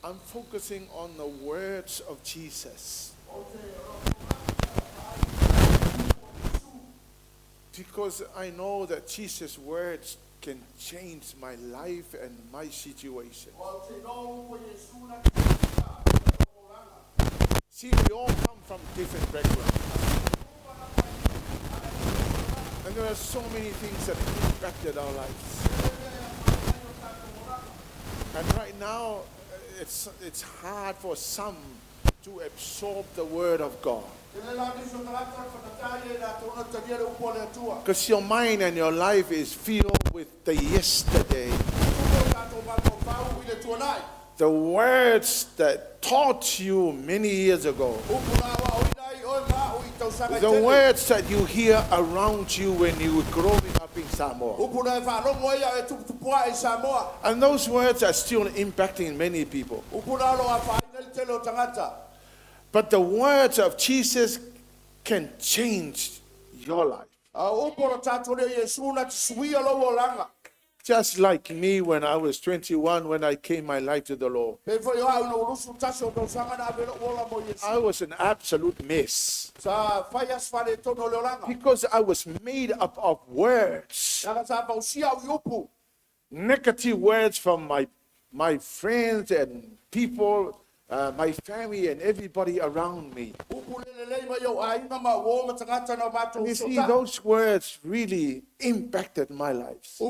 Speaker 1: I'm focusing on the words of Jesus. Because I know that Jesus' words can change my life and my situation. See, we all come from different backgrounds. And there are so many things that impacted our lives. And right now, it's hard for some to absorb the word of God. Because your mind and your life is filled with the yesterday. The words that taught you many years ago. The words that you hear around you when you were growing up in Samoa. And those words are still impacting many people. But the words of Jesus can change your life. Just like me when I was 21, when I came my life to the Lord. I was an absolute mess. Because I was made up of words. Negative words from my friends and people, my family and everybody around me. And you see, those words really impacted my life.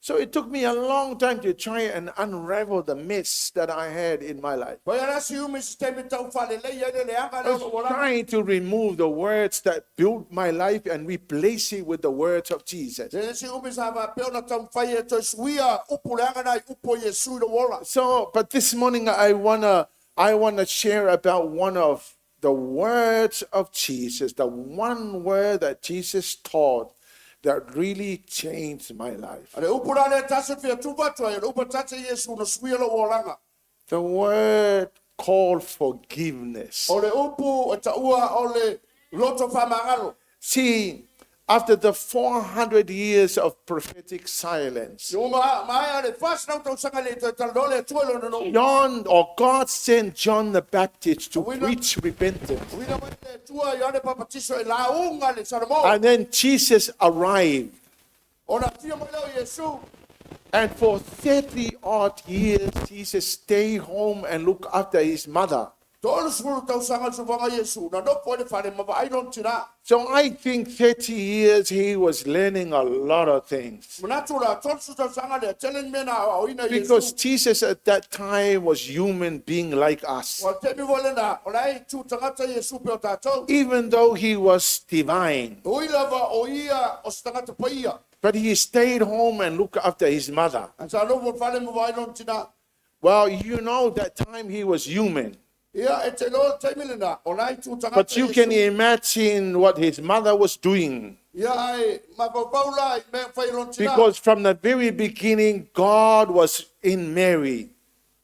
Speaker 1: So it took me a long time to try and unravel the mess that I had in my life. I was trying to remove the words that built my life and replace it with the words of Jesus. So, but this morning I wanna share about one of the words of Jesus, the one word that Jesus taught that really changed my life. The word called forgiveness. See, after the 400 years of prophetic silence, John, or God sent John the Baptist to preach repentance. And then Jesus arrived. And for 30 odd years, Jesus stayed home and looked after his mother. So I think 30 years he was learning a lot of things. Because Jesus at that time was human being like us. Even though he was divine. But he stayed home and looked after his mother. Well, you know that time he was human.
Speaker 2: Ia e te loa le taimi lena, o la itu tagata
Speaker 1: But you
Speaker 2: Iesu.
Speaker 1: can imagine what his mother was doing.
Speaker 2: Ia ai mafaufau la i mea fai lona tina.
Speaker 1: Because from the very beginning, God was in Mary.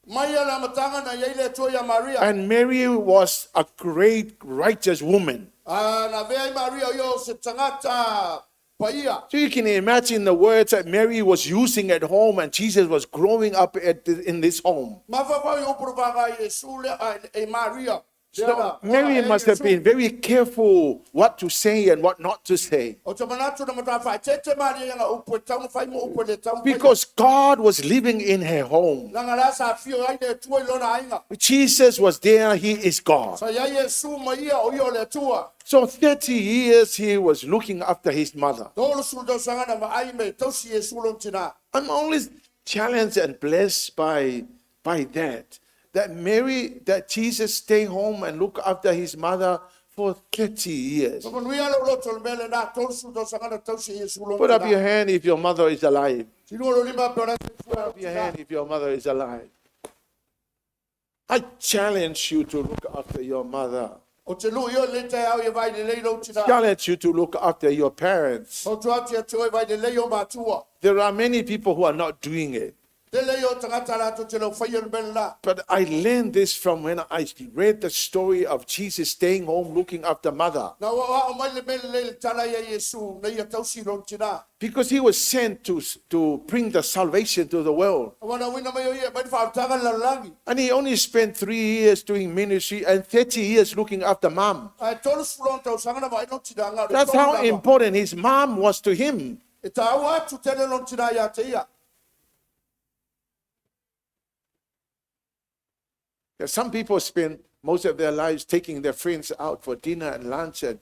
Speaker 2: Mai ia le amataga na iai le Atua ia Maria.
Speaker 1: And Mary was a great righteous woman.
Speaker 2: A na vea ai Maria o ia o se tagata paia.
Speaker 1: So you can imagine the words that Mary was using at home and Jesus was growing up in this home.
Speaker 2: Mafaufau i upu na faaaoga ai Iesu lea e Maria.
Speaker 1: So Mary must have been very careful what to say and what not to say.
Speaker 2: O te manatu na matua faaeteete Maria i ana upu e tatau ona fai ma upu e le tatau ona faia.
Speaker 1: Because God was living in her home.
Speaker 2: Leaga la sa afio ai le Atua i lona aiga.
Speaker 1: Jesus was there, he is God.
Speaker 2: Sa i ai Iesu ma ia o ia o le Atua.
Speaker 1: So 30 years he was looking after his mother.
Speaker 2: 30 tausaga na vaai me tausi Iesu lona tina.
Speaker 1: I'm only challenged and blessed by that. That Mary, that Jesus stay home and look after his mother for 30 years.
Speaker 2: Manuia lou loto i le mea lena, 30 tausaga na tausi Iesu lona
Speaker 1: Put up your
Speaker 2: tina.
Speaker 1: hand if your mother is alive.
Speaker 2: Tilua lou lima pe o la soifua
Speaker 1: Put up your
Speaker 2: lou tina.
Speaker 1: hand if your mother is alive. I challenge you to look after your mother.
Speaker 2: O te lui o le taeao ia vaai lelei lou tina.
Speaker 1: Challenge you to look after your parents.
Speaker 2: Fautua atu ia te oe vaai lelei o matua.
Speaker 1: There are many people who are not doing it.
Speaker 2: Tele ia o tagata latou te le au faia le mea lena.
Speaker 1: But I learned this from when I read the story of Jesus staying home looking after mother.
Speaker 2: Na ua ao mai le mea lelei le tala ia Iesu na ia tausi lona tina.
Speaker 1: Because he was sent to bring the salvation to the world.
Speaker 2: Ua na uina mai o ia mai le faautaga le lalolagi.
Speaker 1: And he only spent 3 years doing ministry and 30 years looking after mom.
Speaker 2: Ae 30 tausaga na vaai lona tina nga o le
Speaker 1: That's
Speaker 2: tolu
Speaker 1: how
Speaker 2: lava.
Speaker 1: important his mom was to him.
Speaker 2: E tāua atu tele lona tina ia te ia.
Speaker 1: Some people spend most of their lives taking their friends out for dinner and lunch and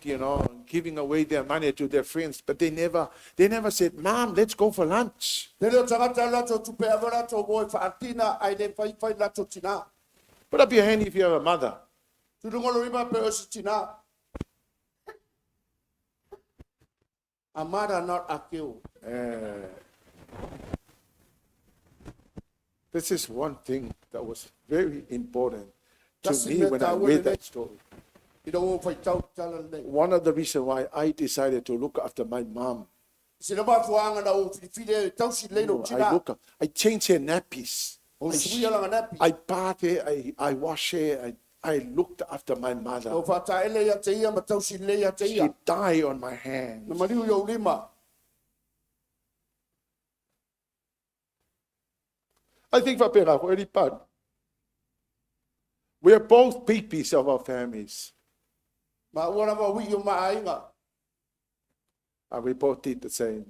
Speaker 1: you know, giving away their money to their friends, but they never said, Mom, let's go for lunch.
Speaker 2: Tele o tagata latou tupe ave latou o e faatina ai le faifai latou tina.
Speaker 1: Put up your hand if you have a mother.
Speaker 2: Tuluga lou lima pe o se tina. A mother not a kill.
Speaker 1: This is one thing that was very important to
Speaker 2: That's
Speaker 1: me
Speaker 2: the
Speaker 1: when I
Speaker 2: mea
Speaker 1: read
Speaker 2: taua
Speaker 1: that story.
Speaker 2: Ina ua faitau tala lenei.
Speaker 1: One of the reasons why I decided to look after my mom.
Speaker 2: Se le mafuaga na ou filifili e tausi lelei lou tina.
Speaker 1: I look up, I changed her nappies.
Speaker 2: O suia lana napi.
Speaker 1: I bathed her, I washed her, I looked after my mother.
Speaker 2: O faataele ia te ia ma tausi lelei ia te
Speaker 1: She
Speaker 2: ia.
Speaker 1: died on my hands.
Speaker 2: Na maliu i ou lima.
Speaker 1: I think faapena foi ali pan. We are both babies of our families.
Speaker 2: Ma ua lava uii o maaiga.
Speaker 1: And we both did the same.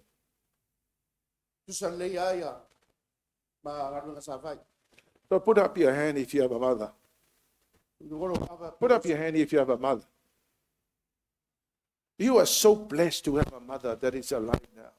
Speaker 2: Tusa lelei ia ia. Ma galuega sa fai.
Speaker 1: So put up your hand if you have a mother. Put up your hand if you have a mother. You are so blessed to have a mother that is alive now.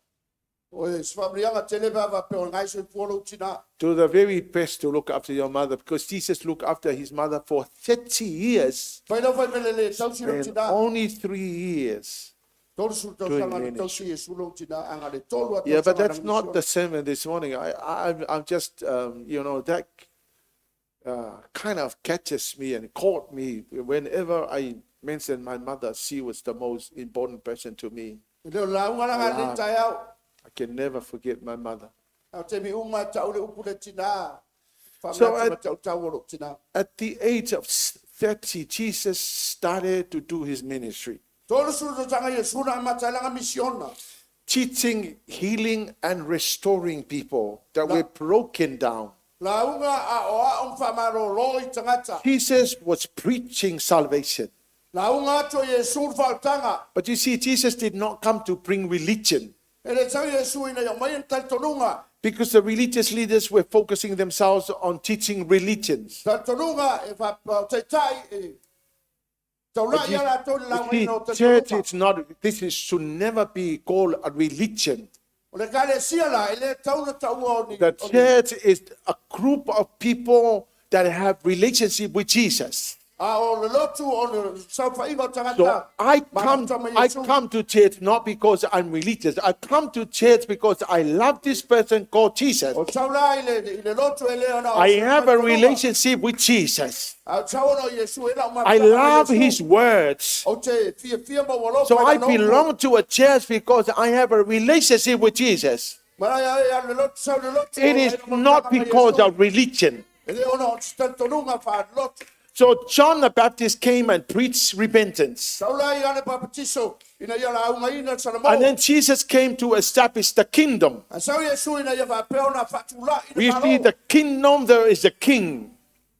Speaker 2: O e se faamanuiaga tele pe a faapea o lena e soifua lou tina.
Speaker 1: Do the very best to look after your mother, because Jesus looked after his mother for 30 years.
Speaker 2: Fai lau fai mea lelei e tausi lou
Speaker 1: And
Speaker 2: tina.
Speaker 1: only 3 years.
Speaker 2: 30 tausaga na tausi Iesu lou tina, aga le tolu a
Speaker 1: Yeah, but
Speaker 2: tausaga na
Speaker 1: that's not
Speaker 2: misiona.
Speaker 1: the sermon this morning. I'm just, you know, that kind of catches me and caught me whenever I mention my mother. She was the most important person to me.
Speaker 2: E le o lauga laga le taeao.
Speaker 1: I can never forget my mother.
Speaker 2: Au te mi uma e tau le upu le tina.
Speaker 1: So
Speaker 2: Whamanatu ma tautau o lou tina.
Speaker 1: At the age of 30, Jesus started to do his ministry.
Speaker 2: 30 tausaga Iesu na amata ai laga misiona.
Speaker 1: Teaching, healing, and restoring people that were broken down.
Speaker 2: Lauga a o a o whamarolo i tangata.
Speaker 1: Jesus was preaching salvation.
Speaker 2: Lauga atu o Iesu le whautanga.
Speaker 1: But you see, Jesus did not come to bring religion,
Speaker 2: E le tau Iesu ina ia mai e talitonuga.
Speaker 1: because the religious leaders were focusing themselves on teaching religions.
Speaker 2: Talitonuga e wha taitai e taulai ia latou le
Speaker 1: You
Speaker 2: lauga
Speaker 1: see,
Speaker 2: ina o
Speaker 1: church
Speaker 2: talitonuga.
Speaker 1: is not, this is, should never be called a religion.
Speaker 2: O le kalesia la, e le tau na taua o ni.
Speaker 1: The
Speaker 2: o ni-
Speaker 1: church is a group of people that have relationship with Jesus.
Speaker 2: A o le lotu o le saofaiga o
Speaker 1: So
Speaker 2: tagata
Speaker 1: I come,
Speaker 2: mafuta ma
Speaker 1: I
Speaker 2: Iesu.
Speaker 1: come to church not because I'm religious. I come to church because I love this person called Jesus.
Speaker 2: O sau la i le, i le lotu e le ona o
Speaker 1: I
Speaker 2: se
Speaker 1: have a
Speaker 2: talitonuga.
Speaker 1: relationship with Jesus.
Speaker 2: A o sau ona o Iesu e lau
Speaker 1: I
Speaker 2: mafutaga ma
Speaker 1: love
Speaker 2: Iesu.
Speaker 1: his words.
Speaker 2: O te fiafia ma ua alofa
Speaker 1: So
Speaker 2: i
Speaker 1: I
Speaker 2: lana upu.
Speaker 1: belong to a church because I have a relationship with Jesus.
Speaker 2: Ma lai ai a le lotu sau le lotu
Speaker 1: It
Speaker 2: o
Speaker 1: is
Speaker 2: e lau
Speaker 1: not
Speaker 2: mafutaga ma
Speaker 1: because
Speaker 2: Iesu.
Speaker 1: of religion.
Speaker 2: E le ona o se talitonuga faalotu.
Speaker 1: So John the Baptist came and preached repentance.
Speaker 2: Sau la i ale papatiso ina ia laaugaina le salamo.
Speaker 1: And then Jesus came to establish the kingdom.
Speaker 2: A sau Iesu ina ia faapea ona faatulai le
Speaker 1: We see
Speaker 2: Malo.
Speaker 1: the kingdom, there is a king.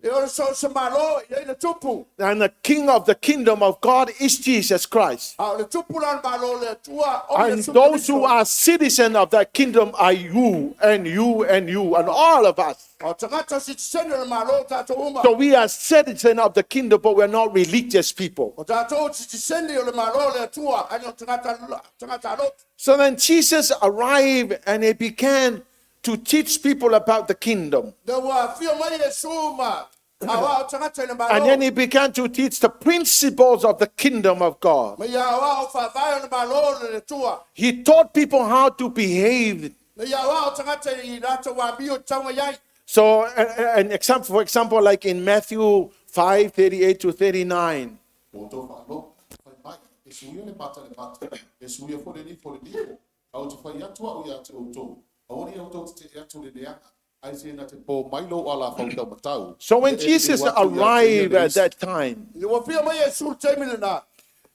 Speaker 2: E o so se malo i ai le tupu.
Speaker 1: And the king of the kingdom of God is Jesus Christ.
Speaker 2: A o le tupu la le malo le Atua o
Speaker 1: And
Speaker 2: Iesu
Speaker 1: those who
Speaker 2: Keriso.
Speaker 1: are citizens of that kingdom are you and you and you and all of us.
Speaker 2: O tagata sitiseni o le malo o tātou uma.
Speaker 1: So we are citizens of the kingdom, but we're not religious people.
Speaker 2: O tātou sitiseni o le malo le Atua, ani o tagata, tagata alotu.
Speaker 1: So then Jesus arrived and he began to teach people about the kingdom.
Speaker 2: Le ua fia mai Iesu ma a wā o tagata i le
Speaker 1: And then
Speaker 2: malo.
Speaker 1: he began to teach the principles of the kingdom of God.
Speaker 2: Ma ia wā o whāwhai o le malo le Atua.
Speaker 1: He taught people how to behave.
Speaker 2: Le ia wā o tagata i rātou wā mio taunga iai.
Speaker 1: So, an example, for example, like in Matthew 5 38 to 39.
Speaker 6: O tō whaalo, whai mai, e suia le mata le mata, e suia fo le nifo le nifo, au te whai atua o ia te o tō, a ori au tō te te atu le leanga, ai se na te pō mai lo ala whautau matau.
Speaker 1: So, when
Speaker 6: E- e- e
Speaker 1: Jesus
Speaker 6: watu ia te ia
Speaker 1: arrived
Speaker 6: le
Speaker 1: at
Speaker 6: isi.
Speaker 1: that time,
Speaker 2: Le ua fia mai Iesu le taimi lena.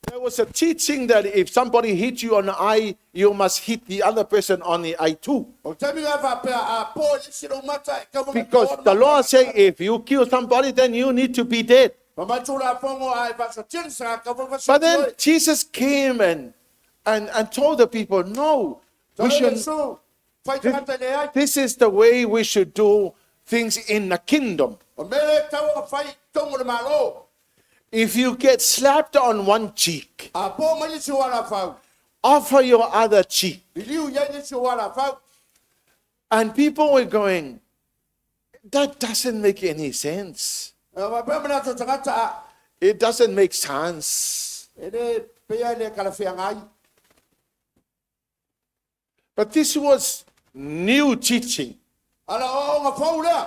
Speaker 1: there was a teaching that if somebody hit you on the eye, you must hit the other person on the eye too.
Speaker 2: O taimi ngā whāpea a pō i isi rau mata e kawa
Speaker 1: Because the law says if you kill somebody, then you need to be dead.
Speaker 2: Ma mai tū fongo ai whasa tini sa kawa whasa
Speaker 1: But then Jesus came and told the people, no, we should,
Speaker 2: Iesu, whai tagata le ai.
Speaker 1: this is the way we should do things in the kingdom.
Speaker 2: O mele taua whai tongo le malo.
Speaker 1: If you get slapped on one cheek,
Speaker 2: A pō mai isi wala whau.
Speaker 1: offer your other cheek.
Speaker 2: Liliu iai isi wala whau.
Speaker 1: And people were going, that doesn't make any sense.
Speaker 2: Ma pēr mana tō tagata a.
Speaker 1: It doesn't make sense.
Speaker 2: E le pea le kalawhea ngai.
Speaker 1: But this was new teaching.
Speaker 2: Ala o ngā whau lea.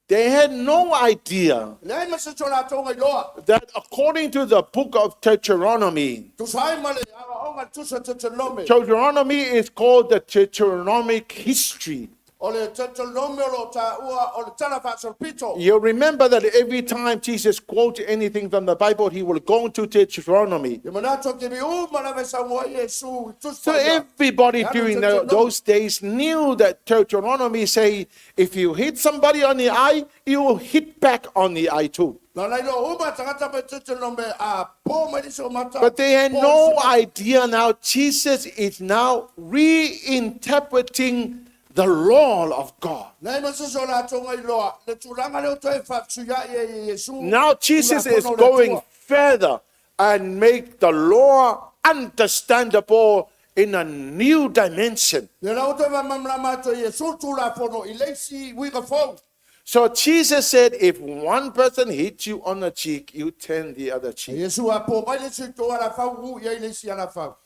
Speaker 1: They had no idea
Speaker 2: Le ai masa tō la tōnga i loa.
Speaker 1: that according to the book of Deuteronomy,
Speaker 2: Tusa ai ma le ala o ngā tusa te te lome.
Speaker 1: Deuteronomy is called the Deuteronomic history.
Speaker 2: O le te te lome o lo tā ua o le tala whaasolpito.
Speaker 1: You remember that every time Jesus quotes anything from the Bible, he will go to Deuteronomy.
Speaker 2: Ia manato te mi uma la vesa ngoi Iesu i tusa
Speaker 1: So
Speaker 2: ia.
Speaker 1: everybody
Speaker 2: Yeah,
Speaker 1: during
Speaker 2: Deuteronomy.
Speaker 1: those days knew that Deuteronomy say, if you hit somebody on the eye, you will hit back on the eye too.
Speaker 2: Nā lai lo uma tangata pe te te lome a pō mai nisi o mata.
Speaker 1: But they had
Speaker 2: pō
Speaker 1: no
Speaker 2: nisi mata.
Speaker 1: idea now Jesus is now reinterpreting the law of God.
Speaker 2: Nei masa so la tonga i loa. Le tūranga leo toe whapsuia i e Iesu.
Speaker 1: Now Jesus
Speaker 2: Tūranga
Speaker 1: is
Speaker 2: pono le
Speaker 1: going
Speaker 2: Atua.
Speaker 1: further and make the law understandable in a new dimension.
Speaker 2: Le lau toe mamlama to Iesu tūra pono i leisi wiga fau.
Speaker 1: So Jesus said, if one person hits you on the cheek, you turn the other cheek.
Speaker 2: Iesu a pō mai le si tō ala fau u ia i leisi ala fau.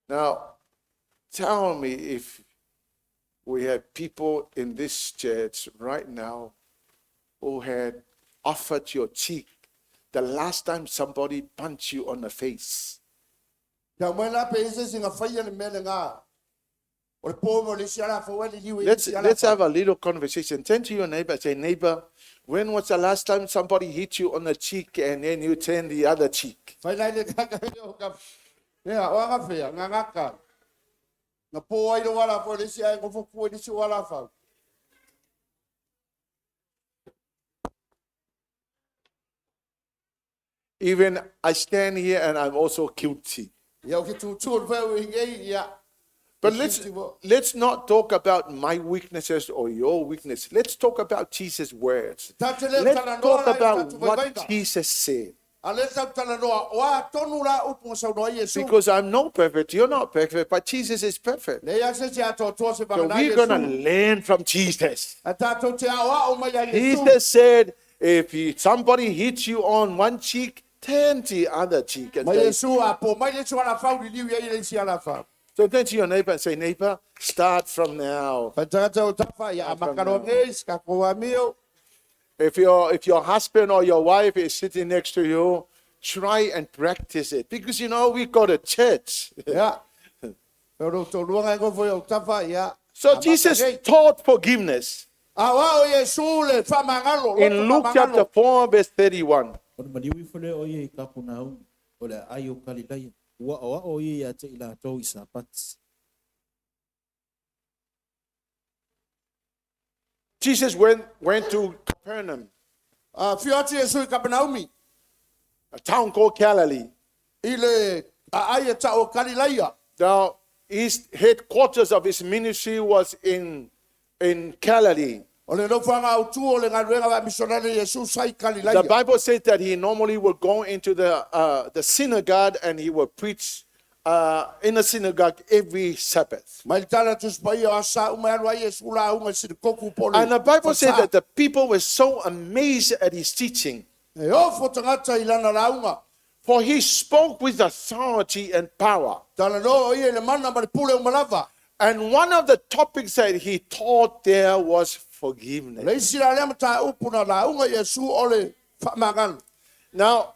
Speaker 1: Now, tell me if we have people in this church right now who had offered your cheek the last time somebody punched you on the face.
Speaker 2: Kia mai la pe ese singa whaia le mele ngā. O le pō mo le si ala fau e le liu i
Speaker 1: Let's,
Speaker 2: si ala
Speaker 1: let's
Speaker 2: fau.
Speaker 1: have a little conversation. Turn to your neighbor and say, neighbor, when was the last time somebody hit you on the cheek and then you turn the other cheek?
Speaker 2: Whai lai le kaka i o ka. Nea, o anga whea, ngā ngaka. Ngā pō ai lo ala fau le si ai ngofo kua i le si o ala fau.
Speaker 1: Even I stand here and I'm also guilty.
Speaker 2: Ia o ke tūtū o le whau i ngei ia.
Speaker 1: But let's not talk about my weaknesses or your weakness. Let's talk about Jesus' words.
Speaker 2: Tātele
Speaker 1: Let's
Speaker 2: talanoa
Speaker 1: talk
Speaker 2: la i
Speaker 1: about
Speaker 2: tātou
Speaker 1: what
Speaker 2: vaivaiga.
Speaker 1: Jesus said.
Speaker 2: A le tau talanoa, o a tonu la upu nga saunoa ai Iesu.
Speaker 7: Because I'm not perfect, you're not perfect, but Jesus is perfect.
Speaker 2: Le ia se se ato toa se
Speaker 7: So
Speaker 2: wangana
Speaker 7: we're going to
Speaker 2: Iesu.
Speaker 7: learn from Jesus.
Speaker 2: A tātou te ao ao mai a Iesu.
Speaker 7: Jesus said, if somebody hits you on one cheek, turn to the other cheek. And
Speaker 2: Mai
Speaker 7: say,
Speaker 2: Iesu a po mai le su ala fau li liu ia i le isi ala fau.
Speaker 7: so turn to your neighbor and say, neighbor, start from now.
Speaker 2: Whai tangata o tawha ia a makaro ngei, ska koa mio.
Speaker 7: If your husband or your wife is sitting next to you, try and practice it. Because you know, we got a church.
Speaker 2: Ia. Pero tō luanga e ngofo o tawha ia.
Speaker 7: So
Speaker 2: A
Speaker 7: Jesus
Speaker 2: makangei.
Speaker 7: taught forgiveness
Speaker 2: A wao Iesu le whamangalo.
Speaker 7: in Luke chapter 4, verse 31.
Speaker 3: Ona maliu ifo lea o ia i Kapunaumi, o le ai o Kalilaia, ua o ao ia ia te i latou i Sapati.
Speaker 7: Jesus went to Capernaum,
Speaker 2: A whio atu Iesu i Kapenaumi.
Speaker 7: a town called Galilee.
Speaker 2: I le a ai e ta o Kalilaia.
Speaker 7: Now, his headquarters of his ministry was in Galilee.
Speaker 2: O le nofuanga au tu o le ngaluenga wa missionary Iesu sai
Speaker 7: The
Speaker 2: Kalilaia.
Speaker 7: Bible says that he normally would go into the synagogue and he would preach in the synagogue every Sabbath.
Speaker 2: Mai le tala tusi o asa uma alu ai Iesu la unga sinakoku po le
Speaker 7: And the Bible says
Speaker 2: whata.
Speaker 7: that the people were so amazed at his teaching,
Speaker 2: E ofo tangata i lana launga.
Speaker 7: for he spoke with authority and power.
Speaker 2: Tala no o ia i le mana ma le pule o malava.
Speaker 7: And one of the topics that he taught there was forgiveness.
Speaker 2: Le isi la lea mata upu na launga Iesu o le whamangalo.
Speaker 7: Now,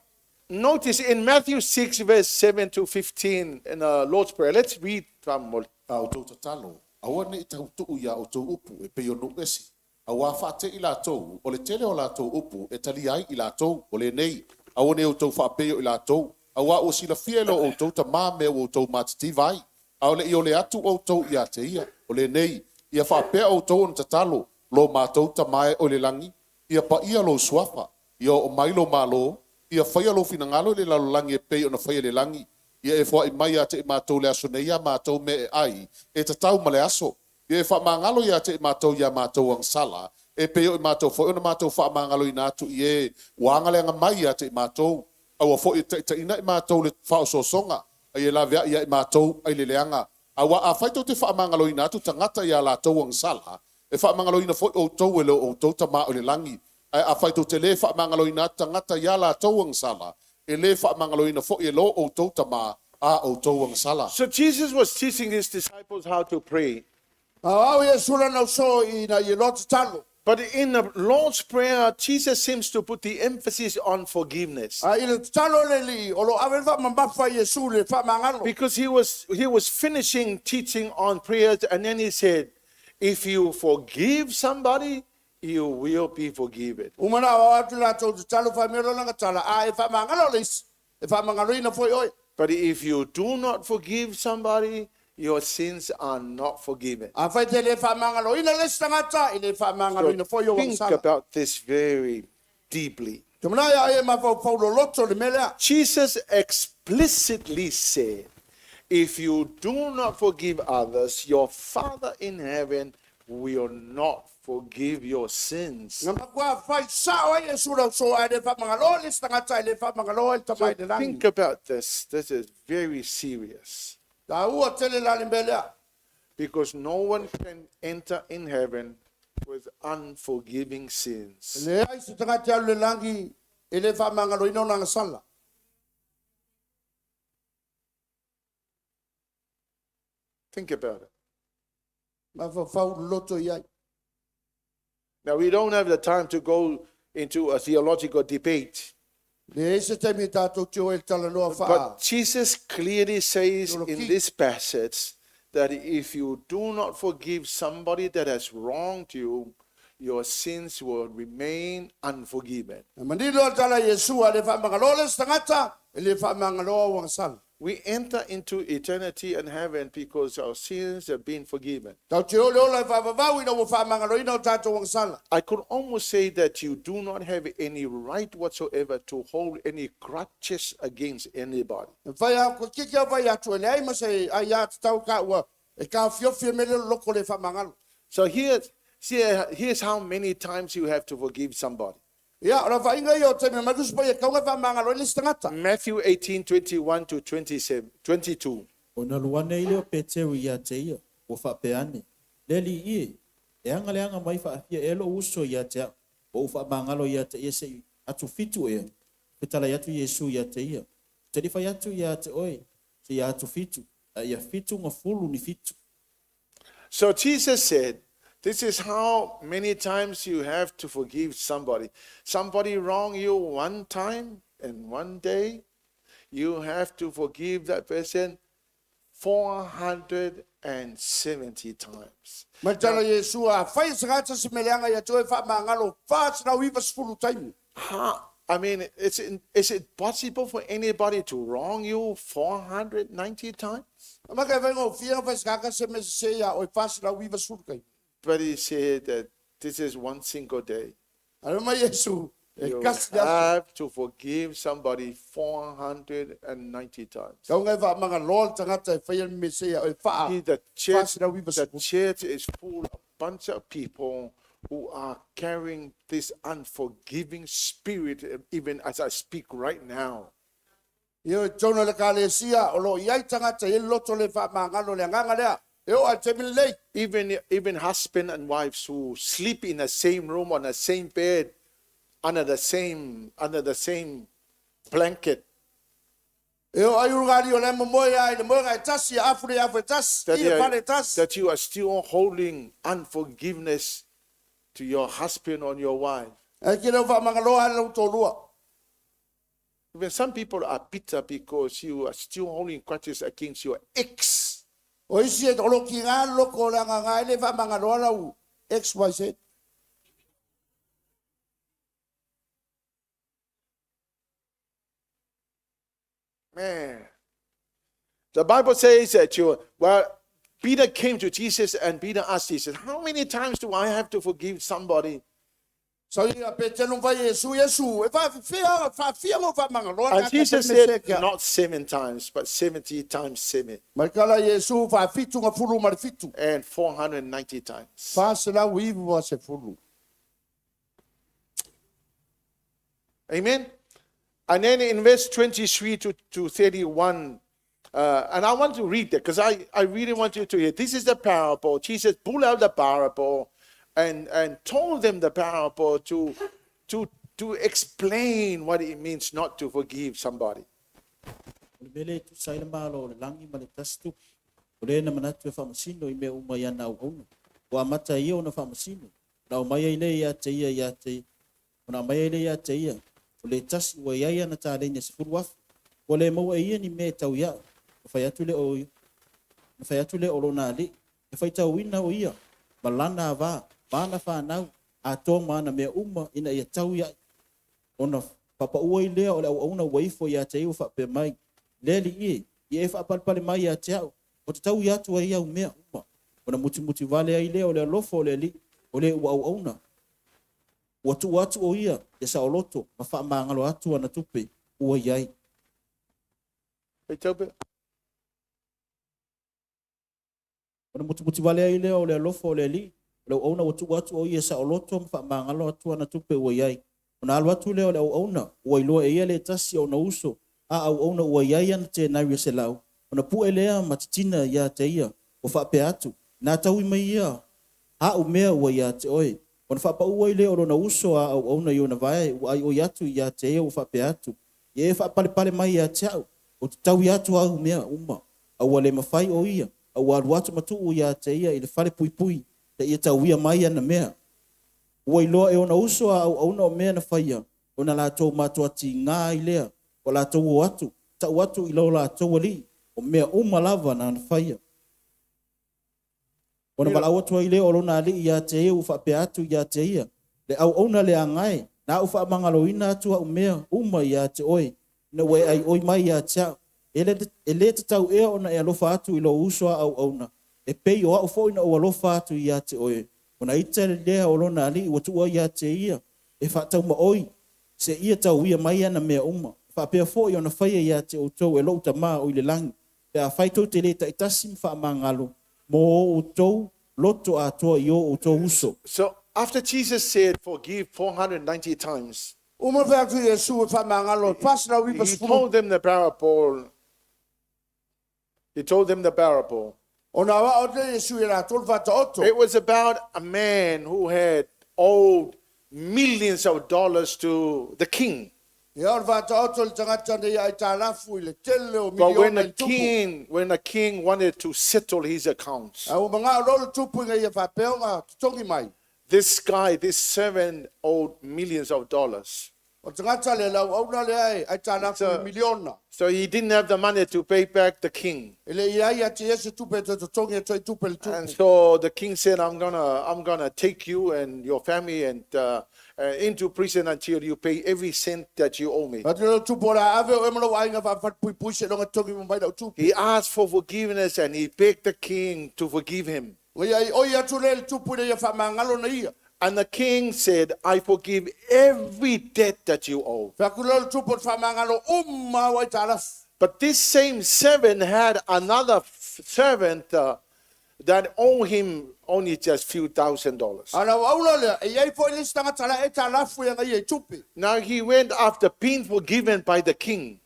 Speaker 7: notice in Matthew 6, verse 7 to 15, in the Lord's Prayer, let's read from
Speaker 6: A o tau tatalo, aua nei tau tuu ia o tau upu e pei o nuu esi. A wā whaate i lātou, o le tele o lātou upu e tali ai i lātou, o le nei. Aua nei o tau whaapeo i lātou, a wā o silafia e lo o tau ta mā mea o tau mātitiva ai. A o le i o le atu o tau ia te ia, o le nei, ia whaapea o tau ona tatalo, lo mātou ta mae o le langi, ia pa ia lo suafa, ia o mai lo malo, ia whaia lo finangalo le lalolangi e pei ona whaia le langi, ia e wha i mai a te i mātou le aso nei a mātou me e ai, e tatau ma le aso, ia e wha mangalo ia te i mātou ia mātou ang sala, e pei o i mātou fo, ona mātou wha mangalo i nātu i e wanga le anga mai ia te i mātou, aua fo i te ina i mātou le whaososonga, ai e lawea ia i mātou ai le leanga, aua a whaito te wha mangalo i nātu tangata ia lātou ang sala, e wha mangalo ina fo o tau e le o tau ta o le langi, ai a whaito te le wha mangalo ina tangata ia lātou ang sala, e le wha mangalo ina fo i lo o tau ta a o tau ang sala.
Speaker 7: So Jesus was teaching his disciples how to pray.
Speaker 2: A au Iesu lana uso i na i lotu talo.
Speaker 7: But in the Lord's Prayer, Jesus seems to put the emphasis on forgiveness.
Speaker 2: A i le talo le li, o lo ave le whamamafa Iesu le whamangalo.
Speaker 7: Because he was finishing teaching on prayers, and then he said, if you forgive somebody, you will be forgiven.
Speaker 2: Umana o atu lātou te talo whamero langa tala, a e whamangalo le isi, e whamangalo ina foi oi.
Speaker 7: But if you do not forgive somebody, your sins are not forgiven.
Speaker 2: A whai te le whamangalo ina le isi tangata, i le whamangalo ina
Speaker 7: So
Speaker 2: foi o
Speaker 7: think
Speaker 2: wangasala.
Speaker 7: about this very deeply.
Speaker 2: Te mana ia e mawhau paulo loto le melea.
Speaker 7: Jesus explicitly said, if you do not forgive others, your Father in heaven will not forgive your sins.
Speaker 2: Ngā makua whai sao ai e sura so ai le whamangalo le isi tangata i le whamangalo ai le
Speaker 7: So
Speaker 2: tamai le langi.
Speaker 7: think about this. This is very serious.
Speaker 2: Tā ua tele la le melea.
Speaker 7: Because no one can enter in heaven with unforgiving sins.
Speaker 2: Le ai se tangata alu le langi e le whamangalo ina o nanga sala.
Speaker 7: Think about it.
Speaker 2: Mawhau loto i ai.
Speaker 7: Now, we don't have the time to go into a theological debate.
Speaker 2: Le ese taimi tātou te o e talanoa whaa.
Speaker 7: But Jesus clearly says in this passage that if you do not forgive somebody that has wronged you, your sins will remain unforgiven.
Speaker 2: Manilo tala Yesu a le whamangalo le tangata, e le whamangalo a wangasala.
Speaker 7: We enter into eternity and heaven because our sins have been forgiven.
Speaker 2: Tau te ole ola e whawawau ina ua whamangalo ina o tātou wangasala.
Speaker 7: I could almost say that you do not have any right whatsoever to hold any grudges against anybody.
Speaker 2: E whai a ko kiki a whai atu e le ai masa e ai a te tau ka ua e ka fiofia me le loko le whamangalo.
Speaker 7: So here's how many times you have to forgive somebody.
Speaker 2: Ia, o la vaaiga ia o taimi mai Tusi Paia e tau ona faamagalo ai le isi tagata.
Speaker 7: Matthew 18, 21 to 27, 22.
Speaker 3: Ona alu ane ai lea o Peteru ia te ia, ua faapea ane, “Le Alii e, e aga leaga mai faafia ea lou uso ia te a'u, ua ou faamagalo ia te ia se'i atu fitu ea?” Fetalai atu Iesu ia te ia, “Ou te le i fai atu ia te oe, seia atu fitu, a ia fitu gafulu ni fitu.”
Speaker 7: So Jesus said, this is how many times you have to forgive somebody. Somebody wrong you one time and one day, you have to forgive that person 470 times.
Speaker 2: Ma tala Iesu a fai se tagata se mea leaga ia te oe faamagalo 490 taimi.
Speaker 7: How, I mean, is it possible for anybody to wrong you 490 times?
Speaker 2: Ma ka fai ngofia fai se tagata se mea sese ia oe 490 taimi.
Speaker 7: But he said that this is one single day.
Speaker 2: Ae mai Iesu, e
Speaker 7: You
Speaker 2: kasi le aso.
Speaker 7: have to forgive somebody 490 times.
Speaker 2: Tau ngai faamagaloa le tagata e faia le mea sese ia oe faa.
Speaker 7: See, the church,
Speaker 2: 490.
Speaker 7: the church is full of bunch of people who are carrying this unforgiving spirit, even as I speak right now.
Speaker 2: Ia tonu le ekalesia o lo o i ai tagata e loto le faamagalo le agaga lea. E oo lava i le taimi lenei.
Speaker 7: Even husband and wives who sleep in the same room on the same bed, under the same blanket,
Speaker 2: E oo ai ulugalii o le momoe lava i le moega e tasi, afu le afu e tasi,
Speaker 7: that,
Speaker 2: i
Speaker 7: you
Speaker 2: le
Speaker 7: are,
Speaker 2: fale e tasi.
Speaker 7: that you are still holding unforgiveness to your husband or your wife.
Speaker 2: Ae ke le o faamagaloa le lou toalua.
Speaker 7: Even some people are bitter because you are still holding grudges against your ex.
Speaker 2: O isi e o lo kiga le loko o le agaga e le faamagaloa lau XYZ.
Speaker 7: Man. The Bible says that you, well, Peter came to Jesus and Peter asked Jesus, "How many times do I have to forgive somebody?"
Speaker 2: Sau ia Petelu fai Iesu, Iesu, e faafefea, faafia mo faamagaloa.
Speaker 7: And Jesus said, "Not seven times, but 70 times seven
Speaker 2: Mai kala Iesu faafitu gafulu ma le fitu.
Speaker 7: And 490 times."
Speaker 2: 490.
Speaker 7: Amen. And then in verse 23 to 31, and I want to read that because I really want you to hear. This is the parable. Jesus pulled out the parable and told them the parable to explain what it means not to forgive somebody.
Speaker 3: O le mea lea e tusa ai le Malo o le lagi ma le tasi tupu. O le na manatu e faamasino i mea uma i ana auauna. Ua amata ia ona faamasino. Na aumai ai lea ia te ia ia te ona aumai ai lea ia te ia. O le tasi ua iai ana taleni e 10,000. Ua le maua e ia ni mea e tau ia. Na fai atu lea o lona alii. E faitauina o ia. Ma lana avā. Ma ana whānau. Atoa ma ana mea uma ina ia tau ia. Ona papaua i lea o le auauna ua ifo ia te ia ua faapea mai. Le Alii e, ia e faapalepale mai ia te au. O te tau i atu ai au mea uma. Ona mutimuti vale ai lea o le alofa o le alii, o le ua auauna. Ua tuu atu o ia, e saoloto, ma faamagalo atu ana tupe, ua i ai.
Speaker 7: Wait, Toby.
Speaker 3: Ona mutimuti vale ai lea o le alofa o le alii, o le auauna ua tuu atu o ia saoloto ma faamagalo atu ana tupe ua i ai. Ona alu atu lea o le auauna, ua iloa e ia le tasi o ona uso, a auauna ua i ai ana tenari e 100. Ona pue lea ma titina ia te ia, ua faapea atu, nā taui mai ia, au mea ua ia te oe. Ona faapaua ai lea o lona uso a auauna i ona vae, ua ai oi atu ia te ia ua faapea atu. Ia e faapalepale mai ia te au, o te taui atu au mea uma. A ua le mafai o ia, a ua alu atu ma tuu ia te ia i le fale puipui, te ia tauia mai ana mea. Ua iloa e ona uso a auauna o mea na faia, ona latou matuati ngā ai lea, o latou o atu, tau atu i lo latou alii, o mea uma lava na na faia. Ona valaau atu ai lea o lona alii ia te ia ua faapea atu ia te ia. Le auauna leaga e, na au faamagaloina atu au mea uma ia te oe, na ua e ai oi mai ia te au. E le tatau ea ona e alofa atu i lo uso a auauna. E pei o au foi na ou alofa atu ia te oe. Ona ita le lea o lona alii ua tuua ia te ia. E faatauma oi, se ia tau ia mai ana mea uma. Faapea foi ona faia ia te outou e lou tamā o i le lagi. Pe afai tou te le taitasi ma faamagalo, mo o outou loto atoa i o outou uso.
Speaker 7: So After Jesus said, forgive 490 times,
Speaker 2: Uma fai atu Iesu e whamangalo, whasina wipa
Speaker 7: he
Speaker 2: sefulu.
Speaker 7: told them the parable. He told them the parable.
Speaker 2: O nā wa o te Iesu i rā tolu whata oto.
Speaker 7: It was about a man who had owed millions of dollars to the king.
Speaker 2: Ia o le whata oto le tangata nei ai tā lafu i le tele o
Speaker 7: But when
Speaker 2: miliona
Speaker 7: the
Speaker 2: i tupu.
Speaker 7: king, when the king wanted to settle his accounts,
Speaker 2: A ua ngā rolo tupu i ngā ia whapeo ngā tutongi mai.
Speaker 7: this guy, this servant owed millions of dollars.
Speaker 2: O tangata le lau auna le ai, ai tā lafu i miliona.
Speaker 7: So he didn't have the money to pay back the king.
Speaker 2: E le ia ia te ese tupe te tutongi e toi tupe le
Speaker 7: And
Speaker 2: tupu.
Speaker 7: so the king said, I'm gonna take you and your family and into prison until you pay every cent that you owe me.
Speaker 2: Atu le tupu o la ave o emalo ai ngā whawhat pui pui se longa tongi mo mai lau tupu.
Speaker 7: He asked for forgiveness and he begged the king to forgive him.
Speaker 2: O ia i oi atu le le tupu le ia whamangalo na ia.
Speaker 7: And the king said, I forgive every debt that you owe.
Speaker 2: Whaku le tupu o le whamangalo umma o ai tā lafu.
Speaker 7: But this same servant had another servant that owed him only just few thousand dollars.
Speaker 2: Ana o aula lea, e iai foi le tangata la e tā lafu ia ngai e tupe.
Speaker 7: Now he went after being forgiven by the king.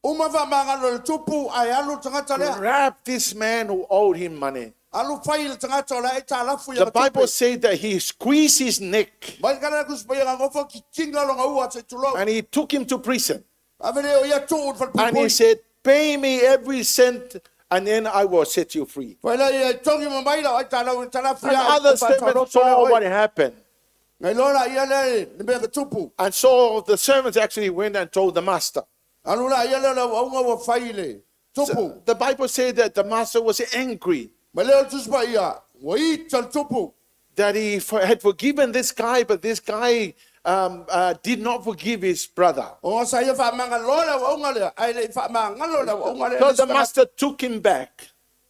Speaker 2: Uma whamangalo le tupu ai alu tangata lea.
Speaker 7: Grabbed this man who owed him money.
Speaker 2: Alu whai le tangata o la e tā lafu ia
Speaker 7: The Bible says that he squeezed his neck
Speaker 2: Mai kana kusi pai ngā ngofo ki kinga longa ua te tulou.
Speaker 7: and he took him to prison.
Speaker 2: Ave le o ia tuu o
Speaker 7: And he said, Pay me every cent and then I will set you free.
Speaker 2: Whai la ia tongi ma mai lau ai tā lau tā lafu
Speaker 7: And other servants saw what happened.
Speaker 2: Ngai lola ia le le mea ka tupu.
Speaker 7: And so the servants actually went and told the master.
Speaker 2: Alu la ia le lau aunga ua whai le tupu.
Speaker 7: The Bible said that the master was angry
Speaker 2: Mai leo tusi pa ia, ua i tal tupu.
Speaker 7: that he had forgiven this guy, but this guy did not forgive his brother.
Speaker 2: O ngā sa ia whamanga lola ua aunga lea, ai le whamangalo la ua aunga lea.
Speaker 7: So the master took him back,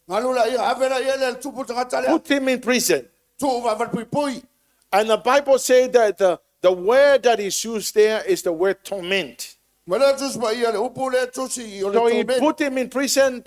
Speaker 2: Ngalu la ia, ave la ia le tupu tangata lea.
Speaker 7: put him in prison.
Speaker 2: Tuu wawal pui pui.
Speaker 7: And the Bible said that the word that is used there is the word torment.
Speaker 2: Mai leo tusi pa ia le upu le tusi o le
Speaker 7: So he
Speaker 2: tōmen.
Speaker 7: put him in prison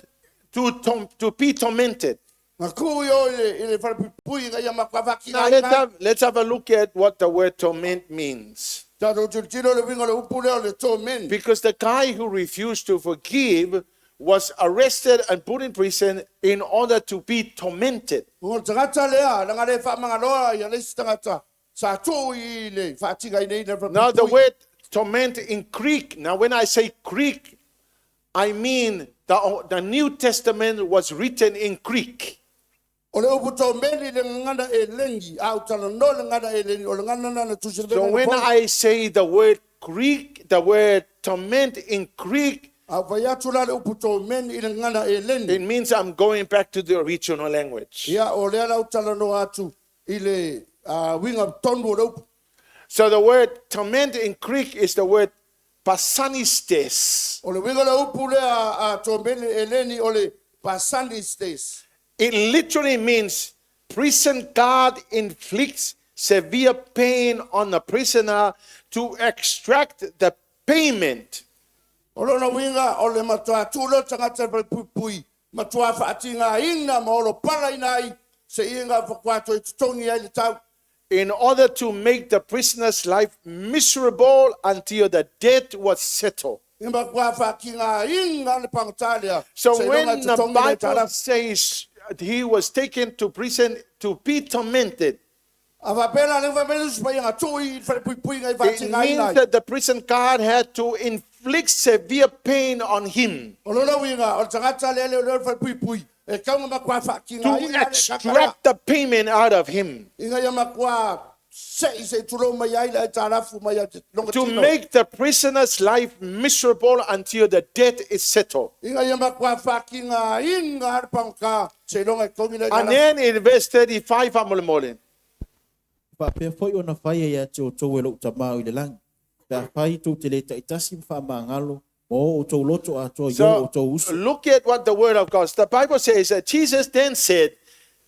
Speaker 7: to be tormented.
Speaker 2: Ngā kū i o i le whare pui pui ngā ia makwawaki
Speaker 7: Now let's have a look at what the word torment means.
Speaker 2: Tātou tiro le winga le upu leo le tōmen.
Speaker 7: Because the guy who refused to forgive was arrested and put in prison in order to be tormented.
Speaker 2: Ngō tangata lea, nanga le whamangaloa ia le isi tangata. Sa tū i le whaatinga i nei le whare
Speaker 7: Now, the
Speaker 2: pui pui.
Speaker 7: word torment in Greek, now when I say Greek, I mean the New Testament was written in Greek.
Speaker 2: O le upu tōmeni le ngana e lengi, au tala no le ngana e lengi, o le ngana nana tusi le
Speaker 7: So
Speaker 2: ngana
Speaker 7: when
Speaker 2: poi.
Speaker 7: I say the word Greek, the word torment in Greek,
Speaker 2: Au vai atu la le upu tōmeni i le ngana e lengi.
Speaker 7: it means I'm going back to the original language.
Speaker 2: Ia, o lea lau tala no atu i le winga tonu o le upu.
Speaker 7: So the word torment in Greek is the word pasanistes.
Speaker 2: O le winga le upu lea a tōmeni e lengi o le pasanistes.
Speaker 7: It literally means prison guard inflicts severe pain on the prisoner to extract the payment.
Speaker 2: O lona winga o le matua tūlo tangata pui pui. Matua whaatinga ina ma olo pala ina ai se inga whakwato i tutongi ai le tau.
Speaker 7: In order to make the prisoner's life miserable until the debt was settled.
Speaker 2: I matua whaatinga ina le pangatalea.
Speaker 7: So
Speaker 2: Se
Speaker 7: when
Speaker 2: longa
Speaker 7: the
Speaker 2: tutongi le
Speaker 7: Bible
Speaker 2: tala.
Speaker 7: says he was taken to prison to be tormented,
Speaker 2: A wapela le wapela supa inga tui i whare pui pui ngai
Speaker 7: it
Speaker 2: whaatinga ina
Speaker 7: means
Speaker 2: ai.
Speaker 7: that the prison guard had to inflict severe pain on him
Speaker 2: O lona winga o le tangata le le le whare pui pui. E kaunga makua whaatinga
Speaker 7: to
Speaker 2: ina le kakara.
Speaker 7: extract the payment out of him,
Speaker 2: Inga ia makua se i se tulo mai ai le tarafu mai ai te longa
Speaker 7: to
Speaker 2: tino.
Speaker 7: make the prisoner's life miserable until the debt is settled.
Speaker 2: Inga ia makua whaakinga inga hare pangka se longa i kongi le
Speaker 7: And then in verse 35, Amolemole,
Speaker 3: Whapea foi ona whaia ia te o tau e lou tamau i le langi. Pea whai tō te le taitasi mwha mangalo, mo o tau loto atoa i o
Speaker 7: So
Speaker 3: tau usu.
Speaker 7: look at what the word of God. The Bible says that Jesus then said,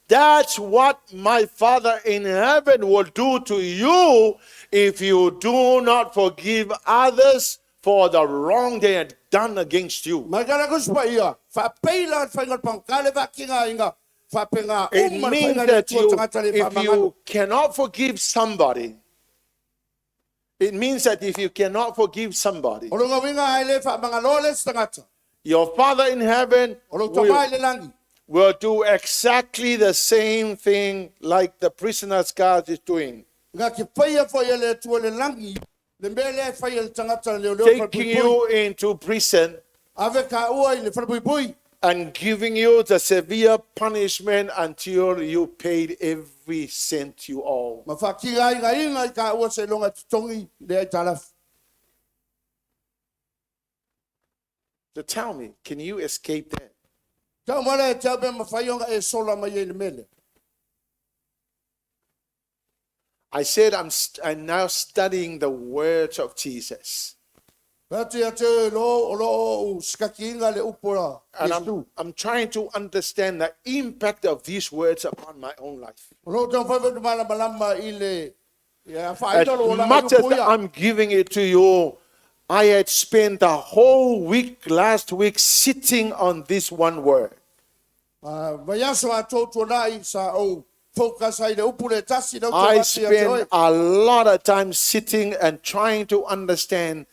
Speaker 7: That's what my Father in heaven will do to you if you do not forgive others for the wrong they had done against you.
Speaker 2: Mai kana kusi pa ia, whapeila whainga pangka le whaakinga inga, Whapenga
Speaker 7: It
Speaker 2: uma le
Speaker 7: means
Speaker 2: whainga le
Speaker 7: that
Speaker 2: tua
Speaker 7: you,
Speaker 2: tangata le
Speaker 7: if
Speaker 2: whamangalo.
Speaker 7: you cannot forgive somebody, it means that if you cannot forgive somebody,
Speaker 2: O longa winga ai le whamangalo le se tangata.
Speaker 7: your Father in heaven
Speaker 2: O lo tamai
Speaker 7: will,
Speaker 2: le langi.
Speaker 7: will do exactly the same thing like the prisoner's guard is doing,
Speaker 2: Ngā ki whaia whaia le tua le langi. Le mea lea e whaia le tangata le o leo
Speaker 7: taking
Speaker 2: whalepuipui.
Speaker 7: you into prison
Speaker 2: Ave ka ua i le whalepuipui.
Speaker 7: and giving you the severe punishment until you paid every cent you owe.
Speaker 2: Ma whakinga ai ngā inga i ka ua se longa tutongi le ai talafi.
Speaker 7: So tell me, can you escape that?
Speaker 2: Tau mara e te au ma whaionga e sola mai e le mele.
Speaker 7: I said I'm now studying the words of Jesus.
Speaker 2: Ratu ia te lo o lo o skaki inga le upora.
Speaker 7: And
Speaker 2: Yesu.
Speaker 7: I'm trying to understand the impact of these words upon my own life.
Speaker 2: O lo tau whaiwa mana malama i le... Ia
Speaker 7: As
Speaker 2: whaita lo o langa
Speaker 7: much as
Speaker 2: upu ia.
Speaker 7: I'm giving it to you, I had spent the whole week last week sitting on this one word.
Speaker 2: Ah, Vai aso a tō tuanai sa o focus ai le upu le tasi le
Speaker 7: I
Speaker 2: utu atu ia te oe.
Speaker 7: spent a lot of time sitting and trying to understand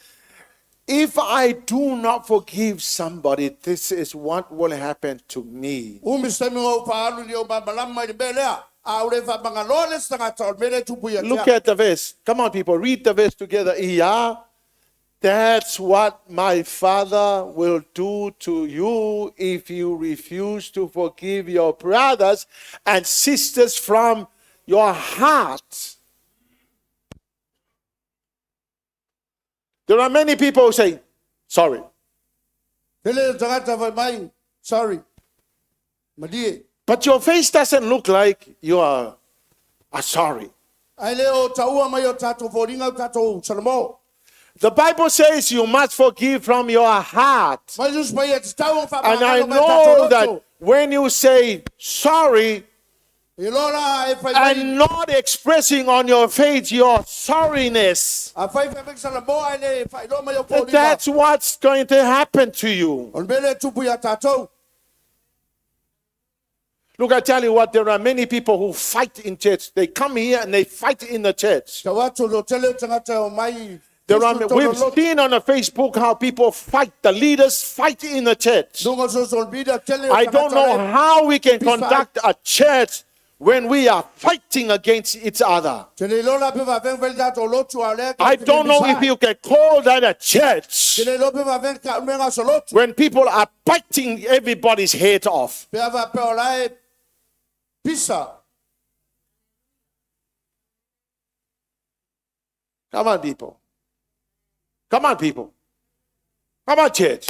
Speaker 7: if I do not forgive somebody, this is what will happen to me.
Speaker 2: Umi se minga o whaalu li o malama i le mea lea. A ure whamangaloa le sangata o le mea le tupu ia te
Speaker 7: Look
Speaker 2: a.
Speaker 7: at the verse. Come on, people, read the verse together. Yeah. That's what my Father will do to you if you refuse to forgive your brothers and sisters from your heart. There are many people who say, sorry.
Speaker 2: Te le tangata whai mai, sorry. Madie.
Speaker 7: But your face doesn't look like you are sorry.
Speaker 2: Ai le o taua mai o tātou fōringa o tātou Salamo.
Speaker 7: The Bible says you must forgive from your heart.
Speaker 2: Mai Jesus mai e te tau o
Speaker 7: And I
Speaker 2: whamangalo mai tātou
Speaker 7: know that
Speaker 2: roto.
Speaker 7: when you say sorry
Speaker 2: I lora e whai mai.
Speaker 7: and not expressing on your face your sorriness,
Speaker 2: A whai whai mai Salamo ai le whai roa mai o fōringa.
Speaker 7: that's what's going to happen to you.
Speaker 2: O le mea le tupu ia tātou.
Speaker 7: Look, I tell you what, there are many people who fight in church. They come here and they fight in the church.
Speaker 2: Tau atu lo tele o tangata o mai.
Speaker 7: There are, we've seen on the Facebook how people fight, the leaders fight in the church.
Speaker 2: Nunga social media tele o
Speaker 7: I don't
Speaker 2: tangata
Speaker 7: know
Speaker 2: le-
Speaker 7: how we can conduct a church when we are fighting against each other.
Speaker 2: Te le lola pe vaveng vel tātou lotu a lea.
Speaker 7: I don't know if you can call that a church
Speaker 2: Te le lola pe vaveng ka umenga so lotu.
Speaker 7: when people are biting everybody's head off.
Speaker 2: Pe ava pe o lae pisa.
Speaker 7: Come on, people. Come on, people. Come on, church.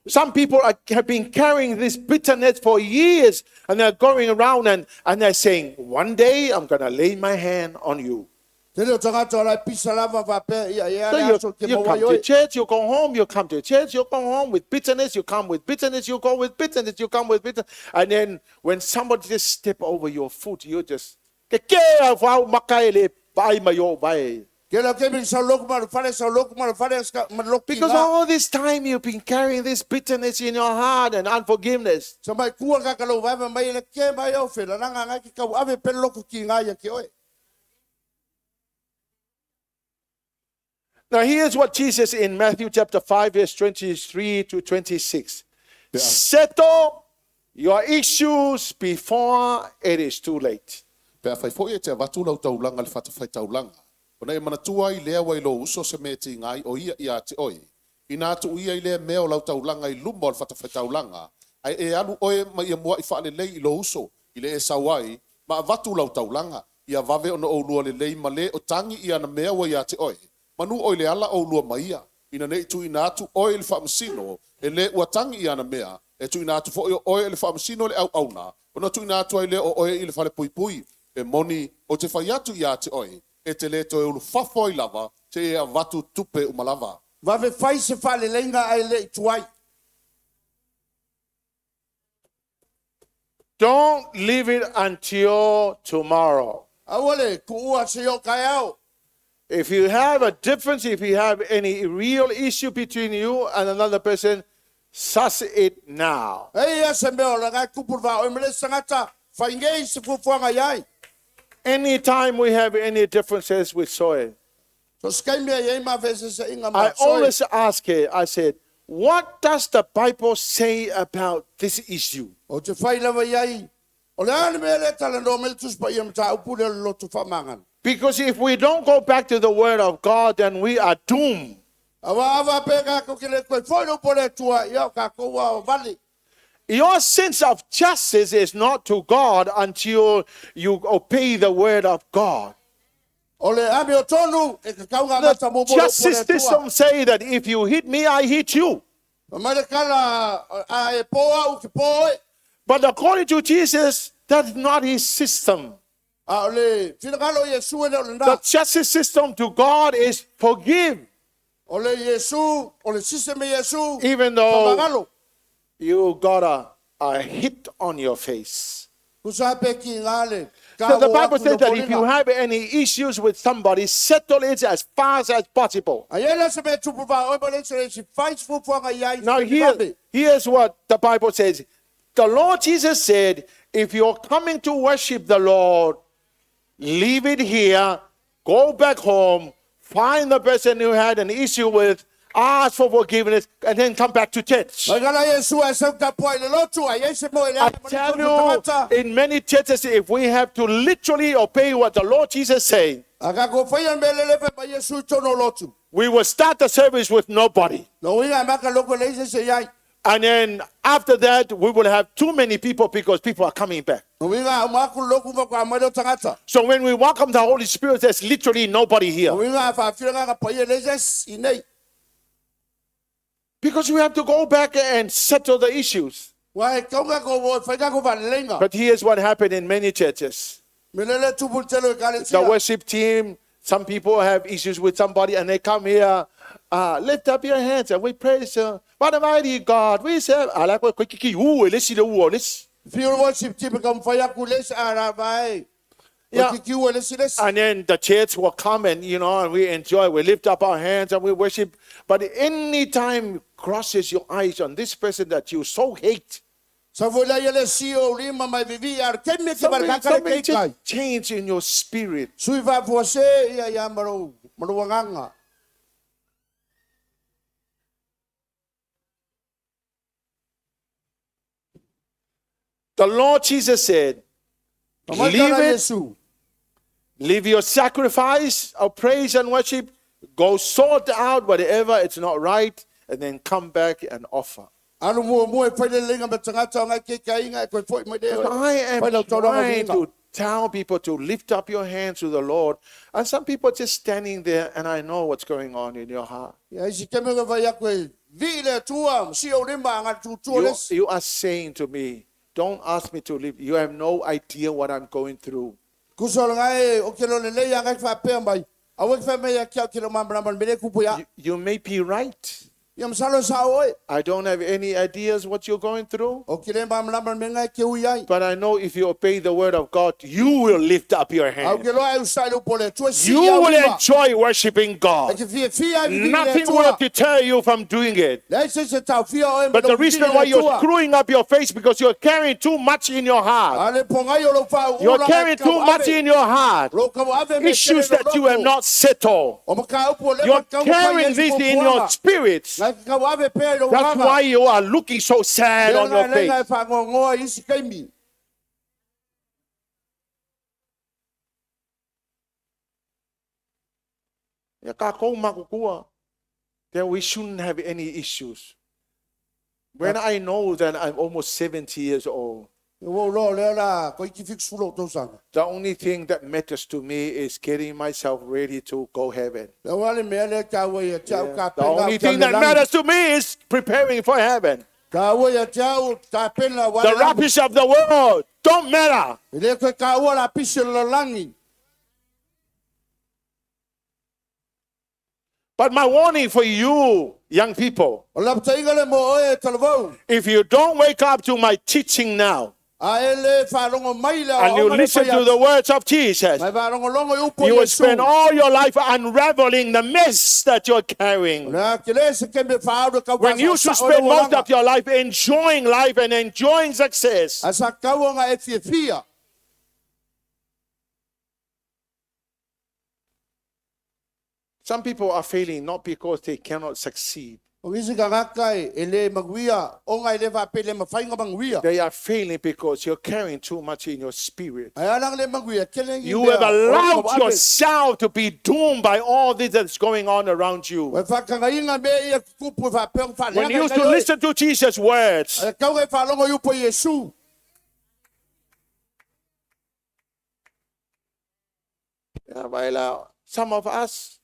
Speaker 7: Some people have been carrying this bitterness for years and they're going around and they're saying, one day I'm going to lay my hand on you.
Speaker 2: Te leo tangata o lae pisa lava vapea ia ia
Speaker 7: So
Speaker 2: le
Speaker 7: you,
Speaker 2: aso ke
Speaker 7: you
Speaker 2: maua
Speaker 7: come to
Speaker 2: ioi.
Speaker 7: church, you go home, you come to church, you go home with bitterness, you come with bitterness, you go with bitterness, you come with bitterness. And then when somebody just step over your foot, you just "Ke ke au whau makaele, pai mai o vai."
Speaker 2: Ke la ke mi sa loku ma le fale sa loku ma le fale ska ma loku
Speaker 7: Because all this time you've been carrying this bitterness in your heart and unforgiveness.
Speaker 2: Sa mai kua ka ka lau vaeva mai le ke mai au whela nanga ngai ki kau ave pe loku ki ngā ia ki oe.
Speaker 7: Now here's what Jesus in Matthew chapter 5, verse 23 to 26. Settle your issues before it is too late.
Speaker 6: Pe a whai e te avatu lau taulanga le whatawhai taulanga. O nei manatua i lea wai lo uso se me ti ngai o ia ia te oi. Ina atu ia i lea mea o lau taulanga i luma o le whatawhai taulanga. Ai e alu oe ma ia mua i whaale lei i lo uso i le e sau ai, ma avatu lau taulanga. Ia vave ona o lua le lei ma le o tangi ia na mea wa ia te oi. Manu oi le ala o lua maia. Ina nei tu ina atu oi le whaamasino e le ua tangi ia na mea. E tu ina atu fo i oe le whaamasino le au auna. Ona tu ina atu ai le o oe i le whale pui pui. E moni o te whai atu ia te oe. E te le toe ulu fafo i lava, te e avatu tupe umalava.
Speaker 2: Vave fai se fale leinga ai le i tuai.
Speaker 7: Don't leave it until tomorrow.
Speaker 2: Aua le, ku ua se o kai au.
Speaker 7: If you have a difference, if you have any real issue between you and another person, suss it now.
Speaker 2: Ei ia se mea o le ngai kupu le vā oi mele sangata, whaingei se fuafuaga iai.
Speaker 7: Anytime we have any differences with soil,
Speaker 2: So se kai mea iai ma vese se inga ma
Speaker 7: I
Speaker 2: soe.
Speaker 7: always ask her, I said, what does the Bible say about this issue?
Speaker 2: O te whai lava iai, o le ane mea le tala no mele tuspa ia mata upu le lotu whamangana.
Speaker 7: Because if we don't go back to the Word of God, then we are doomed.
Speaker 2: Awa awa pe ka ko ki le koe foi no pole tua ia o ka koua o vali.
Speaker 7: Your sense of justice is not to God until you obey the Word of God.
Speaker 2: O le ame o tonu e ka kaunga mata
Speaker 7: The
Speaker 2: mo mo
Speaker 7: justice
Speaker 2: pole tua.
Speaker 7: system say that if you hit me, I hit you.
Speaker 2: Mai le kala a e pōa u ki pōe.
Speaker 7: But according to Jesus, that's not his system.
Speaker 2: A o le whinakalo Yesu e le o le
Speaker 7: The
Speaker 2: nā.
Speaker 7: justice system to God is forgive,
Speaker 2: O le Yesu, o le siseme Yesu.
Speaker 7: even though
Speaker 2: Whamangalo.
Speaker 7: you got a hit on your face.
Speaker 2: Kusa pe ki ngā le. Ka
Speaker 7: So the
Speaker 2: o
Speaker 7: Bible
Speaker 2: aku
Speaker 7: says
Speaker 2: le
Speaker 7: that if you
Speaker 2: polinga.
Speaker 7: have any issues with somebody, settle it as fast as possible.
Speaker 2: A iela se me tupu vā oi mole se le si whai se fuafuaga iai.
Speaker 7: Now here's what the Bible says. The Lord Jesus said, if you're coming to worship the Lord, leave it here, go back home, find the person you had an issue with, ask for forgiveness, and then come back to church.
Speaker 2: Mai kala Yesu a sau tapua i le lotu a iai se mo e le
Speaker 7: I
Speaker 2: ane mole
Speaker 7: tell
Speaker 2: tonu
Speaker 7: you,
Speaker 2: tangata.
Speaker 7: in many churches, if we have to literally obey what the Lord Jesus said,
Speaker 2: A ka ko whai me le lepe ma Yesu i tono lotu.
Speaker 7: we will start the service with nobody.
Speaker 2: No inga maka loko le ise se iai.
Speaker 7: And then after that, we will have too many people because people are coming back.
Speaker 2: No inga umaku loku ma kwa amare o tangata.
Speaker 7: So when we welcome the Holy Spirit, there's literally nobody here.
Speaker 2: No inga whaafira ngā pai e le ise i nei.
Speaker 7: Because we have to go back and settle the issues.
Speaker 2: Wa e kaunga ko wo whai ka ko whalelenga.
Speaker 7: But here's what happened in many churches.
Speaker 2: Me lele tupu telo e kare
Speaker 7: The
Speaker 2: tia.
Speaker 7: worship team, some people have issues with somebody and they come here, lift up your hands and we praise what a mighty God. We serve. I like what quick ooh, let's see the ooh, let's.
Speaker 2: Whio worship team ka mwhai aku le ise a rā vai.
Speaker 7: Yeah.
Speaker 2: O kiki ua le si le si.
Speaker 7: And then the church will come and, you know, and we enjoy. We lift up our hands and we worship. But any time crosses your eyes on this person that you so hate,
Speaker 2: Sa fo lea le si o lima mai vivi ar kemi ke
Speaker 7: something,
Speaker 2: baraka
Speaker 7: something
Speaker 2: kei kai.
Speaker 7: just change in your spirit.
Speaker 2: Sui va fo se ia ia maro maro wanganga.
Speaker 7: The Lord Jesus said,
Speaker 2: Leave
Speaker 7: Leave it.
Speaker 2: Yesu.
Speaker 7: Leave your sacrifice of praise and worship. Go sort out whatever it's not right, and then come back and offer.
Speaker 2: Alu mua mua e whai le lenga me tangata o ngai ke kai inga e koe foi mai le.
Speaker 7: I am
Speaker 2: Whai lau tauranga
Speaker 7: trying
Speaker 2: vinga.
Speaker 7: to tell people to lift up your hands to the Lord. And some people just standing there, and I know what's going on in your heart.
Speaker 2: Ia isi keme ka vai aku e vi le tua si o lima nga tutua
Speaker 7: You,
Speaker 2: le si.
Speaker 7: you are saying to me, don't ask me to leave. You have no idea what I'm going through.
Speaker 2: Kusa o ngai o ke lo le lei a ngai whapea mai. Awe ki whai mai a kia o ke lo mamrama mele kupu ia.
Speaker 7: You may be right.
Speaker 2: Ia msalo sa oe.
Speaker 7: I don't have any ideas what you're going through.
Speaker 2: O ke le mamrama me ngai ke ui ai.
Speaker 7: But I know if you obey the word of God, you will lift up your
Speaker 2: Au
Speaker 7: hand.
Speaker 2: ke loa e usai le upo le tua si
Speaker 7: You
Speaker 2: ia
Speaker 7: will
Speaker 2: lima.
Speaker 7: enjoy worshiping
Speaker 2: E
Speaker 7: God.
Speaker 2: ke fia fia i vivi le
Speaker 7: Nothing will
Speaker 2: tua.
Speaker 7: deter you from doing it.
Speaker 2: Le se se tau fia oe me
Speaker 7: But
Speaker 2: lo
Speaker 7: the reason
Speaker 2: vivi
Speaker 7: why
Speaker 2: le
Speaker 7: you're
Speaker 2: tua.
Speaker 7: screwing up your face because you're carrying too much in your heart.
Speaker 2: Ale pongai o lo whau
Speaker 7: You're
Speaker 2: ula
Speaker 7: carrying
Speaker 2: ngai
Speaker 7: too
Speaker 2: kau
Speaker 7: much
Speaker 2: ave.
Speaker 7: in your heart.
Speaker 2: Lo kau ave me
Speaker 7: Issues
Speaker 2: kere lo
Speaker 7: that you have
Speaker 2: loko.
Speaker 7: not settled.
Speaker 2: O maka upo le
Speaker 7: You're
Speaker 2: kau whai
Speaker 7: carrying
Speaker 2: e
Speaker 7: this
Speaker 2: si
Speaker 7: in your
Speaker 2: pupuanga.
Speaker 7: spirits.
Speaker 2: Ngai kau ave pea i lo
Speaker 7: That's
Speaker 2: nganga.
Speaker 7: why you are looking so sad on your
Speaker 2: Lea ngai
Speaker 7: face.
Speaker 2: whangongoa isi kaimi.
Speaker 7: Ya ka kou makukua, Then we shouldn't have any issues. When I know that I'm almost 70 years old,
Speaker 2: Ua uloa lea la ko iki fikusulo o tausaga.
Speaker 7: the only thing that matters to me is getting myself ready to go heaven.
Speaker 2: Le wale mea lea tāua ia te au ka
Speaker 7: The
Speaker 2: pena
Speaker 7: only
Speaker 2: au te
Speaker 7: thing that
Speaker 2: alelangi.
Speaker 7: matters to me is preparing for heaven.
Speaker 2: Tāua ia te au tā pena wale
Speaker 7: The rubbish of the world don't matter.
Speaker 2: E le koe kāua la pisi o le langi.
Speaker 7: But my warning for you, young people,
Speaker 2: O laputaiga le mo oe e talavau.
Speaker 7: if you don't wake up to my teaching now,
Speaker 2: A e le whaalongo mai le
Speaker 7: and you
Speaker 2: aoaoga le
Speaker 7: listen
Speaker 2: whai
Speaker 7: to the
Speaker 2: atu.
Speaker 7: words of Jesus,
Speaker 2: Mai whaalongolongo I upu
Speaker 7: you will
Speaker 2: Yesu.
Speaker 7: spend all your life unraveling the mess that you're carrying.
Speaker 2: Le a ke le se ke me whaaura kau
Speaker 7: When you should spend most of your life enjoying life and enjoying success,
Speaker 2: A sa kauanga e fia fia.
Speaker 7: some people are failing not because they cannot succeed.
Speaker 2: O isi ka ngaka e, e le maguia, onga e le whapele mawhainga manguia.
Speaker 7: They are failing because you're carrying too much in your spirit.
Speaker 2: Ai alang le maguia, kele ngi
Speaker 7: You
Speaker 2: mea,
Speaker 7: have
Speaker 2: o
Speaker 7: allowed
Speaker 2: kau ape.
Speaker 7: yourself to be doomed by all this that's going on around you.
Speaker 2: Wai whakangainga me ia kukupu e whapeong whaleanga
Speaker 7: When you used to
Speaker 2: ngai oe.
Speaker 7: listen to Jesus' words,
Speaker 2: Ai kauga e whaalongo i upo Yesu.
Speaker 7: Yeah, well, some of us,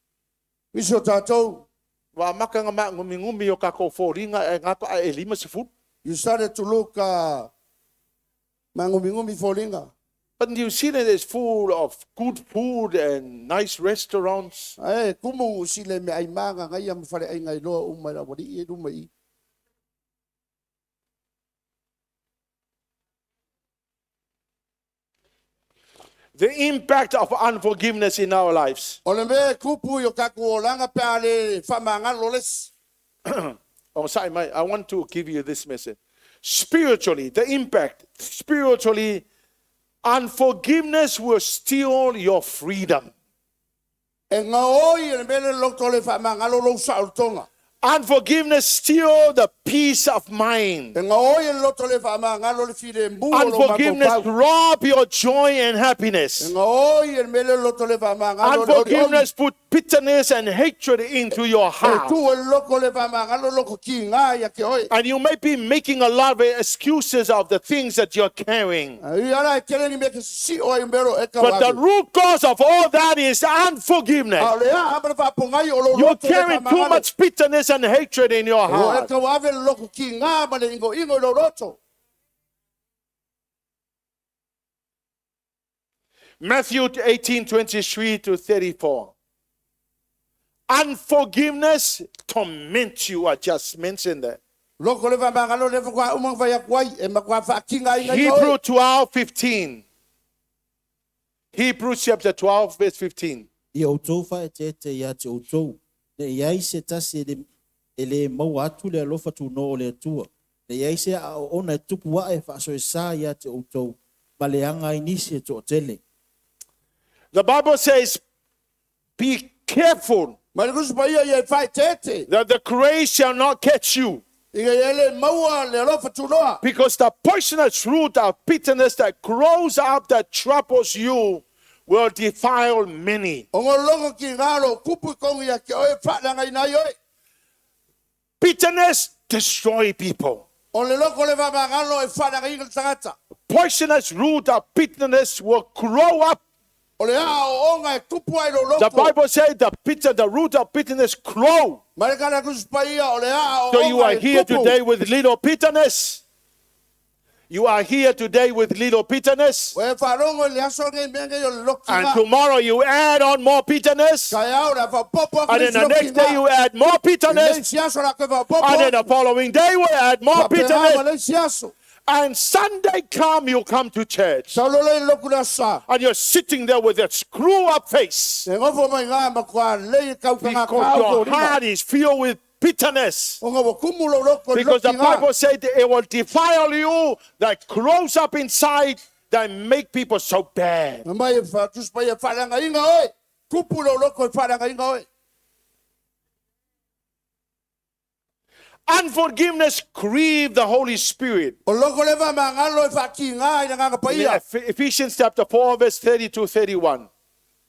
Speaker 2: Isi o tātou,
Speaker 7: wa makanga ma ngumi ngumi o kako fōringa e ngako a e lima se fu.
Speaker 2: you started to look mangumi ngumi fōlinga.
Speaker 7: But New Zealand is full of good food and nice restaurants.
Speaker 2: Ai, kumu sile me ai manga ngai am whare ai ngai loa umai la wari i ruma i.
Speaker 7: The impact of unforgiveness in our lives.
Speaker 2: O le me kupu i o kaku o langa pe a le whamangalo les.
Speaker 7: Oh, sorry, mate, I want to give you this message. Spiritually, the impact, spiritually, unforgiveness will steal your freedom.
Speaker 2: E ngā oi e le mele loto le whamangalo lo sa o tonga.
Speaker 7: Unforgiveness steal the peace of mind.
Speaker 2: E ngā oi e le loto le whamangalo le file mbu o lo
Speaker 7: Unforgiveness
Speaker 2: mako
Speaker 7: rob your joy and
Speaker 2: E
Speaker 7: happiness.
Speaker 2: ngā oi e le mele loto le whamangalo le ori ori.
Speaker 7: Unforgiveness put bitterness and hatred into your
Speaker 2: E
Speaker 7: heart.
Speaker 2: tu e loko le whamangalo loko ki ngā ia ke oi.
Speaker 7: And you may be making a lot of excuses of the things that you're carrying.
Speaker 2: Ai ara e kere ni me ke si o ai mero e ka
Speaker 7: But the
Speaker 2: wabi.
Speaker 7: root cause of all that is unforgiveness.
Speaker 2: A le a amara whapongai o lo
Speaker 7: You're
Speaker 2: loto le
Speaker 7: carrying too
Speaker 2: whamangalo.
Speaker 7: much bitterness and hatred in your
Speaker 2: O e
Speaker 7: heart.
Speaker 2: ka wawe le loko ki ngā ma le ingo ingo i lo roto.
Speaker 7: Matthew 18 23 to 34. Unforgiveness torments you. I just mentioned that.
Speaker 2: Loko le whamangalo le whakwa umang whai akwai e makwa whakinga inga i
Speaker 7: Hebrew
Speaker 2: oi.
Speaker 7: 12 15. Hebrews chapter 12, verse 15.
Speaker 3: Ia outou whaeteete ia te outou. Ne i ai se tasi e le, e le maua atu le alofa tūno o le atua. Ne i ai se a o ona e tupu wae whaaso e sā ia te outou. Ma le anga ai nisi e to'atele.
Speaker 7: The Bible says, Be careful
Speaker 2: Ma le kusi paia ia e whai tete.
Speaker 7: that the grace shall not catch you,
Speaker 2: Inga i ele maua le alofa tūnoa.
Speaker 7: because the poisonous root of bitterness that grows up that troubles you will defile many.
Speaker 2: O ngō loko ki ngā ro kupu kongi ia ke oe whaelanga ina i oi.
Speaker 7: Bitterness destroy people.
Speaker 2: O le loko le whamangalo e whaelanga inga le tangata.
Speaker 7: Poisonous root of bitterness will grow up.
Speaker 2: O le a o onga e tupu ai lo
Speaker 7: The
Speaker 2: loko.
Speaker 7: Bible says the bitter, the root of bitterness grow.
Speaker 2: Ma le kala kusi paia o le a o
Speaker 7: So you
Speaker 2: onga
Speaker 7: are
Speaker 2: e
Speaker 7: here
Speaker 2: tupu.
Speaker 7: today with little bitterness. You are here today with little bitterness.
Speaker 2: O e wharongo i le aso ngai mea ngai o le loki
Speaker 7: And
Speaker 2: ngā.
Speaker 7: tomorrow you add on more bitterness.
Speaker 2: Ka au la whapopo
Speaker 7: And then the next day you add more
Speaker 2: Le
Speaker 7: bitterness.
Speaker 2: siaso la ke whapopo.
Speaker 7: And then the following day we add more
Speaker 2: Wapera ma
Speaker 7: bitterness.
Speaker 2: le siaso.
Speaker 7: And Sunday come, you come to church.
Speaker 2: Sa lolo i loku la sa.
Speaker 7: And you're sitting there with that screw up face.
Speaker 2: Te ngofo mai ngā makua lei kau ka ngā
Speaker 7: Because
Speaker 2: kau
Speaker 7: your
Speaker 2: tō rima.
Speaker 7: heart is filled with bitterness.
Speaker 2: O ngā wakumu lo loko
Speaker 7: Because the
Speaker 2: loki ngā.
Speaker 7: Bible said it will defile you, that grows up inside, that make people so bad.
Speaker 2: Nga mai e whatus pai e whalanga inga oi. Kupu lo loko e whalanga inga oi.
Speaker 7: Unforgiveness grieve the Holy Spirit.
Speaker 2: O loko lewa mā ngalo e whaki ngā i ngā
Speaker 7: In
Speaker 2: paia.
Speaker 7: Ephesians chapter 4, verse 32 31.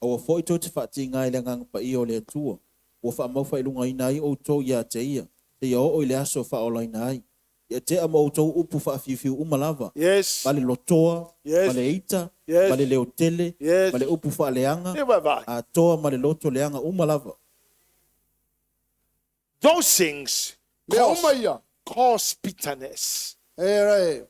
Speaker 3: Aua foi tō te whaatinga i le nganga pa ia o le atua. Ua whaamauwha i lunga ina ai outou ia te ia. Te ia oo i le aso whaolaina ai. Ia te ama outou upu whaafiufiu umalava.
Speaker 7: Yes.
Speaker 3: Ma le lotoa,
Speaker 7: Yes.
Speaker 3: ma le ita,
Speaker 7: Yes.
Speaker 3: ma le leotele,
Speaker 7: Yes.
Speaker 3: ma le upu whaaleanga,
Speaker 7: Yeah, bye-bye.
Speaker 3: a toa ma le loto leanga umalava.
Speaker 7: Those things
Speaker 2: Mea
Speaker 7: cause,
Speaker 2: uma ia.
Speaker 7: cause bitterness.
Speaker 2: E rai.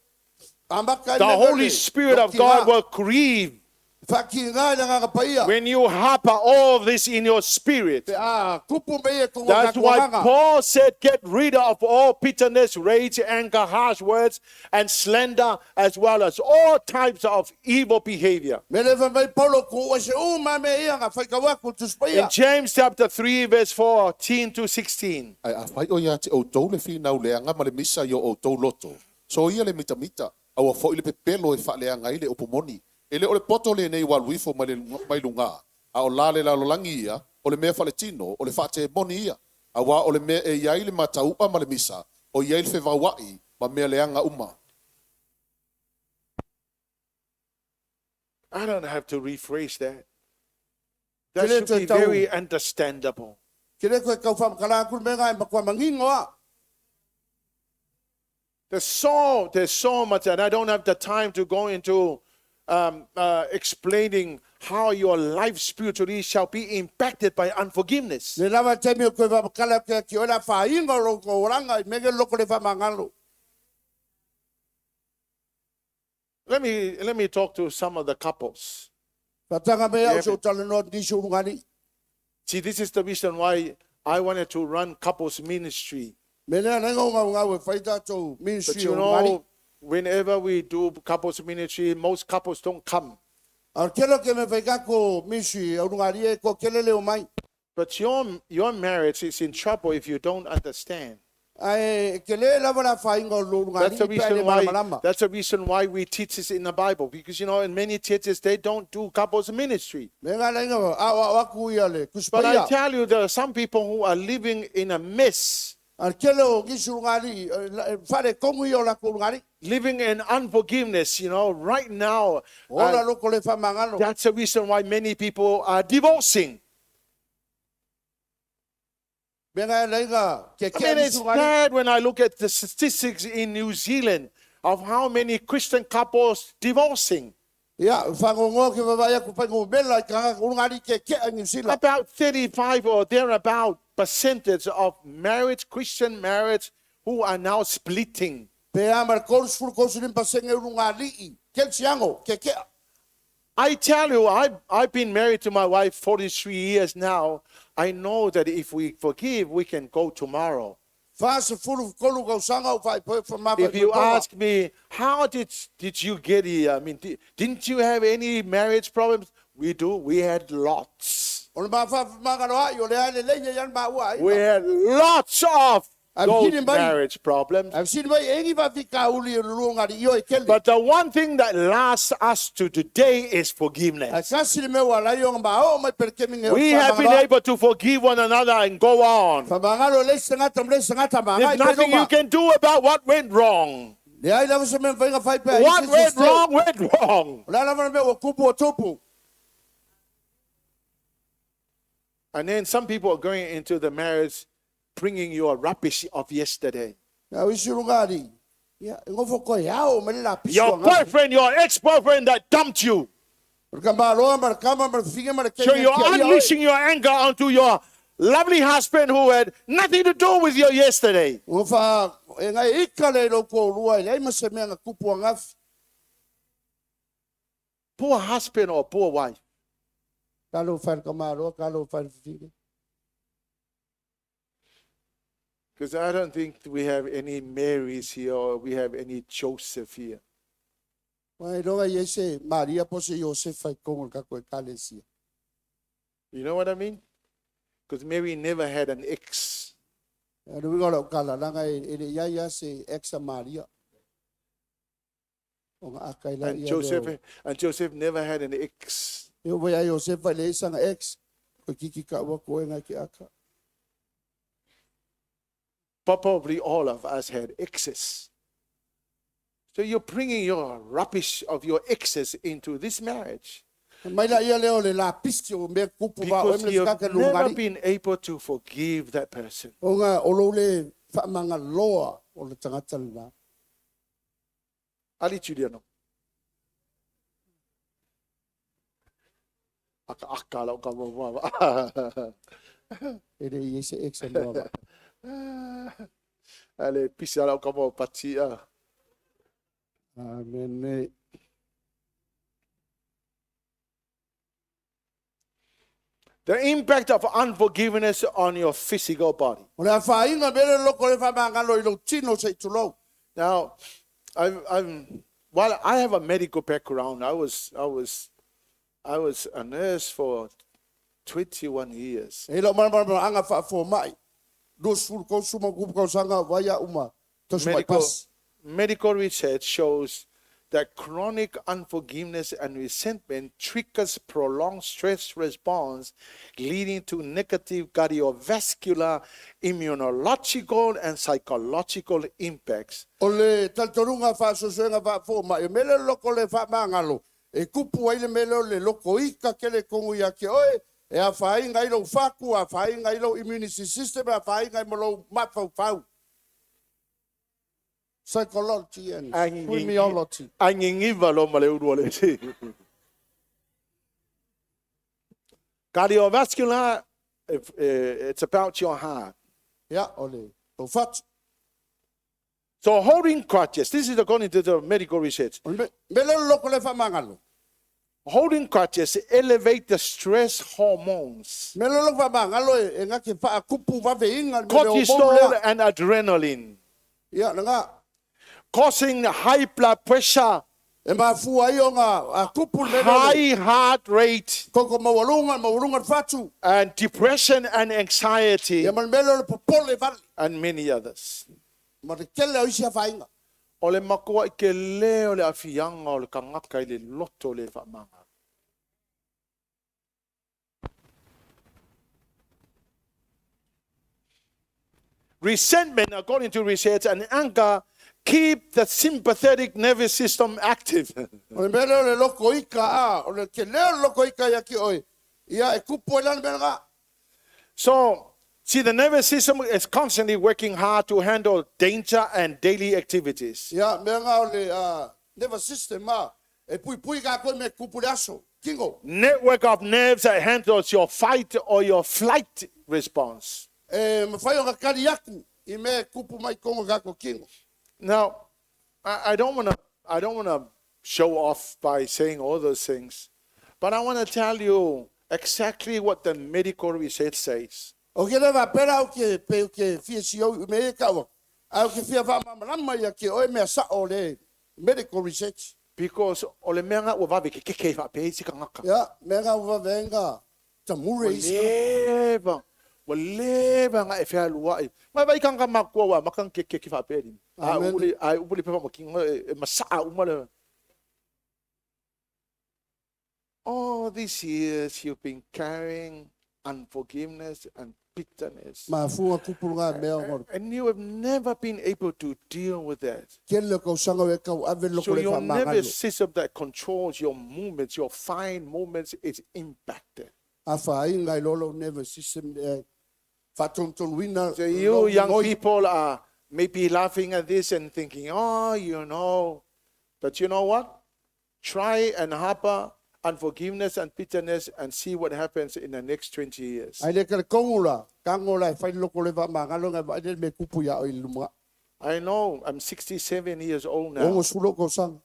Speaker 2: Ambaka
Speaker 7: The Holy Spirit of God will grieve.
Speaker 2: Whakinga i le nganga paia.
Speaker 7: When you harbor all this in your spirit,
Speaker 2: Pe a kupu me e kongo
Speaker 7: that's
Speaker 2: tatou
Speaker 7: why
Speaker 2: nganga.
Speaker 7: Paul said, Get rid of all bitterness, rage, anger, harsh words, and slander, as well as all types of evil behavior.
Speaker 2: Me le mai Paulo ku ua se u ma me ia ngā whaikawa ku
Speaker 7: In
Speaker 2: tuspaia.
Speaker 7: James chapter 3, verse 14 to 16.
Speaker 6: Ai a whai o ia te o tau le whinau leanga ma le misa i o o tau loto. So ia le mita mita, au a fo i le pepelo e wha leanga i le opomoni. E le o le poto le nei waluifo mai le mai lunga. A o la le lalolangi ia, o le mea whaletino, o le whate moni ia. A wā o le mea e iai le mataupa ma le misa, o iai le whewauai ma mea leanga uma.
Speaker 7: I don't have to rephrase that. That
Speaker 2: Kele
Speaker 7: should
Speaker 2: te
Speaker 7: be
Speaker 2: tau-
Speaker 7: very understandable.
Speaker 2: Ke le koe kau whamakala aku me ngai makua mangingo a.
Speaker 7: There's so much, and I don't have the time to go into explaining how your life spiritually shall be impacted by unforgiveness.
Speaker 2: Le lava te mi o koe whamakala ke ki ola whainga o loko oranga i mege loko le whamangalo.
Speaker 7: Let me talk to some of the couples.
Speaker 2: Whatanga me au
Speaker 7: Yeah,
Speaker 2: so tala noa ni so ngani.
Speaker 7: See, this is the reason why I wanted to run couples ministry.
Speaker 2: Me le lenga o ngau ngau e whai tātou
Speaker 7: But
Speaker 2: ministry
Speaker 7: you
Speaker 2: o ngani.
Speaker 7: know, whenever we do couples ministry, most couples don't come.
Speaker 2: A kelo ke me whai kako ministry o ngani e ko kele leo mai.
Speaker 7: But your marriage is in trouble if you don't understand.
Speaker 2: Ai ke le lava la whainga o lo ngani
Speaker 7: That's the
Speaker 2: i pēle
Speaker 7: reason why.
Speaker 2: malamalama.
Speaker 7: That's the reason why we teach this in the Bible, because you know, in many churches they don't do couples ministry.
Speaker 2: Me ngā lenga au au aku ia le
Speaker 7: But I
Speaker 2: kuspaia.
Speaker 7: tell you, there are some people who are living in a mess,
Speaker 2: A kele o gisu ngani whare kongu i o la ko ngani.
Speaker 7: living in unforgiveness. You know, right now,
Speaker 2: Ola loko le whamangalo.
Speaker 7: that's the reason why many people are divorcing.
Speaker 2: Me ngā lenga ke
Speaker 7: I
Speaker 2: ke
Speaker 7: mean, it's
Speaker 2: gisu ngani.
Speaker 7: sad when I look at the statistics in New Zealand of how many Christian couples divorcing.
Speaker 2: Ia, whangongoa ke wawai aku whango mela i kanga ngari ke ke a New Zealand.
Speaker 7: About 35 or thereabout percentage of marriage, Christian marriage, who are now splitting.
Speaker 2: Pe a mar korus furu kosu limpa senge uru ngā li'i. Kel siango, ke kea.
Speaker 7: I tell you, I've been married to my wife 43 years now. I know that if we forgive, we can go tomorrow.
Speaker 2: Whasa furu kolu kau sanga o whai poe whamapa.
Speaker 7: If you ask me, how did you get here? I mean, didn't you have any marriage problems? We do. We had lots.
Speaker 2: O le mawha mangano ai, o le aile leia yan maua ai.
Speaker 7: We had lots of
Speaker 2: I'm
Speaker 7: those
Speaker 2: kidding, buddy.
Speaker 7: marriage problems.
Speaker 2: I've seen mai engi wa fika uli o lulu ngari i o e kele.
Speaker 7: But the one thing that lasts us to today is forgiveness.
Speaker 2: A kasi le mea lai o ngā o mai perke minge o
Speaker 7: We have been able to forgive one another and go on.
Speaker 2: Whamangalo le sangata mle sangata manga
Speaker 7: There's nothing you can do about what went wrong.
Speaker 2: Le ai lava se mea whainga whai pea.
Speaker 7: What went wrong went wrong.
Speaker 2: O le lava mea o kupu o tupu.
Speaker 7: And then some people are going into the marriage bringing your rubbish of yesterday.
Speaker 2: Ia isi rungari. Ia, ngofo koe ao me le la piso
Speaker 7: Your
Speaker 2: ngā.
Speaker 7: boyfriend, your ex-boyfriend that dumped you.
Speaker 2: Ka maloa ma le kama ma le figa ma le
Speaker 7: So you're unleashing your anger onto your lovely husband who had nothing to do with you yesterday.
Speaker 2: Ngofa e ngai ika le lo ko rua i le ma se mea ngā kupu a ngafi.
Speaker 7: Poor husband or poor wife.
Speaker 2: Ka lo whai ka maloa, ka lo whai figa.
Speaker 7: Because I don't think we have any Marys here or we have any Joseph here.
Speaker 2: Mai roga i ese Maria po se Josefa i kongo ka koe kalesia.
Speaker 7: You know what I mean? Because Mary never had an ex.
Speaker 2: E ruiga lau kala langa e le ia ia se ex a Maria. O ngā akai la
Speaker 7: And
Speaker 2: ia
Speaker 7: Joseph
Speaker 2: leo.
Speaker 7: and Joseph never had an ex.
Speaker 2: E o wea Josefa i le isanga ex. Koe kiki ka ua koe ngai ki aka.
Speaker 7: But probably all of us had exes. So you're bringing your rubbish of your exes into this marriage
Speaker 2: Mai la ia leo le la pisti o mea kupu va o
Speaker 7: because
Speaker 2: emle
Speaker 7: you've
Speaker 2: whakaka
Speaker 7: never
Speaker 2: lungari.
Speaker 7: been able to forgive that person.
Speaker 2: O ngā o le whaamanga loa o le tangata le la.
Speaker 7: Ali Juliano. Aka aka lau ka wa wa.
Speaker 2: E le i ese ex a loa va.
Speaker 7: Ale pisa lau ka mo pati a.
Speaker 2: Amen.
Speaker 7: The impact of unforgiveness on your physical body.
Speaker 2: O le afaina mele loko le whamangalo i lo tino se i tulou.
Speaker 7: Now, while I have a medical background, I was a nurse for 21 years.
Speaker 2: E lau mana anga whaafo mai. 20 kau suma kupu kau sanga waia uma. Tosu mai pas.
Speaker 7: Medical research shows that chronic unforgiveness and resentment triggers prolonged stress response, leading to negative cardiovascular, immunological, and psychological impacts.
Speaker 2: O le taltorunga whaasosoenga whaafo mai. Mele loko le whaamangalo. E kupu ai le mele o le loko ika ke le kongu ia ke oe. E a whainga i lou whaku, a whainga i lou immunity system, a whainga i mo lou matfaufau. Psychology and criminology.
Speaker 7: Angingiva lo male uru le si. Cardiovascular, it's about your heart.
Speaker 2: Yeah, ole. O fatu.
Speaker 7: So holding grudges, this is according to the medical research.
Speaker 2: Mele loko le whamangalo.
Speaker 7: Holding grudges elevate the stress hormones.
Speaker 2: Mele loko whamangalo e ngake whaakupu waweinga.
Speaker 7: Cortisol and adrenaline.
Speaker 2: Yeah, nga.
Speaker 7: Causing high blood pressure,
Speaker 2: E mafua i o ngā kupu le
Speaker 7: high heart rate,
Speaker 2: koko mawalunga, mawalunga fatu.
Speaker 7: and depression and anxiety,
Speaker 2: Ia mele le popole vale.
Speaker 7: and many others.
Speaker 2: Ma te kele o isi a whainga.
Speaker 7: O le makoa i ke leo le afianga o le kangaka i le loto le whaamanga. Resentment, according to research, and anger keep the sympathetic nervous system active.
Speaker 2: O le mele le loko ika a, o le ke leo le loko ika ia ki oi. Ia e kupu e lana mele ngā.
Speaker 7: So, see, the nervous system is constantly working hard to handle danger and daily activities.
Speaker 2: Ia mea ngā o le nervous system a, e pui pui ka koe me kupu le aso. Kingo.
Speaker 7: Network of nerves that handles your fight or your flight response.
Speaker 2: E mawhai o ngā kari aku i me kupu mai kongo kako kingo.
Speaker 7: Now, I don't wanna show off by saying all those things, but I want to tell you exactly what the medical research says.
Speaker 2: O ke lewa pera o ke pe o ke fia si au me e kaua. A o ke fia whaamamalama ia ke oe mea sa o le medical research.
Speaker 7: Because o le mea ngā ua wawe ke keke wha pe isi ka ngaka.
Speaker 2: Ia, mea ngā ua wawe tamure isi.
Speaker 7: Ua lewa ngā e whea lua i. Mai vai kanga makua wa makang ke keke wha pe ni. A uli pepa makinga e masaa umale. All these years you've been carrying unforgiveness and bitterness.
Speaker 2: Ma fua kupu ngā mea ngoro.
Speaker 7: And you have never been able to deal with that.
Speaker 2: Ke le kau sanga we kau ave loko
Speaker 7: So
Speaker 2: le
Speaker 7: your
Speaker 2: whaamangalo.
Speaker 7: nervous system that controls your movements, your fine movements, is impacted.
Speaker 2: A whainga i lolo nervous system whaatontoluina.
Speaker 7: So you young people are maybe laughing at this and thinking, oh, you know. But you know what? Try and harbor unforgiveness and bitterness and see what happens in the next 20 years.
Speaker 2: Ai le kare kongo la, kango la e whai loko le whaamangalo ngai wa me kupu ia o i lumua.
Speaker 7: I know, I'm 67 years old now.
Speaker 2: Ongo sulo kau sanga,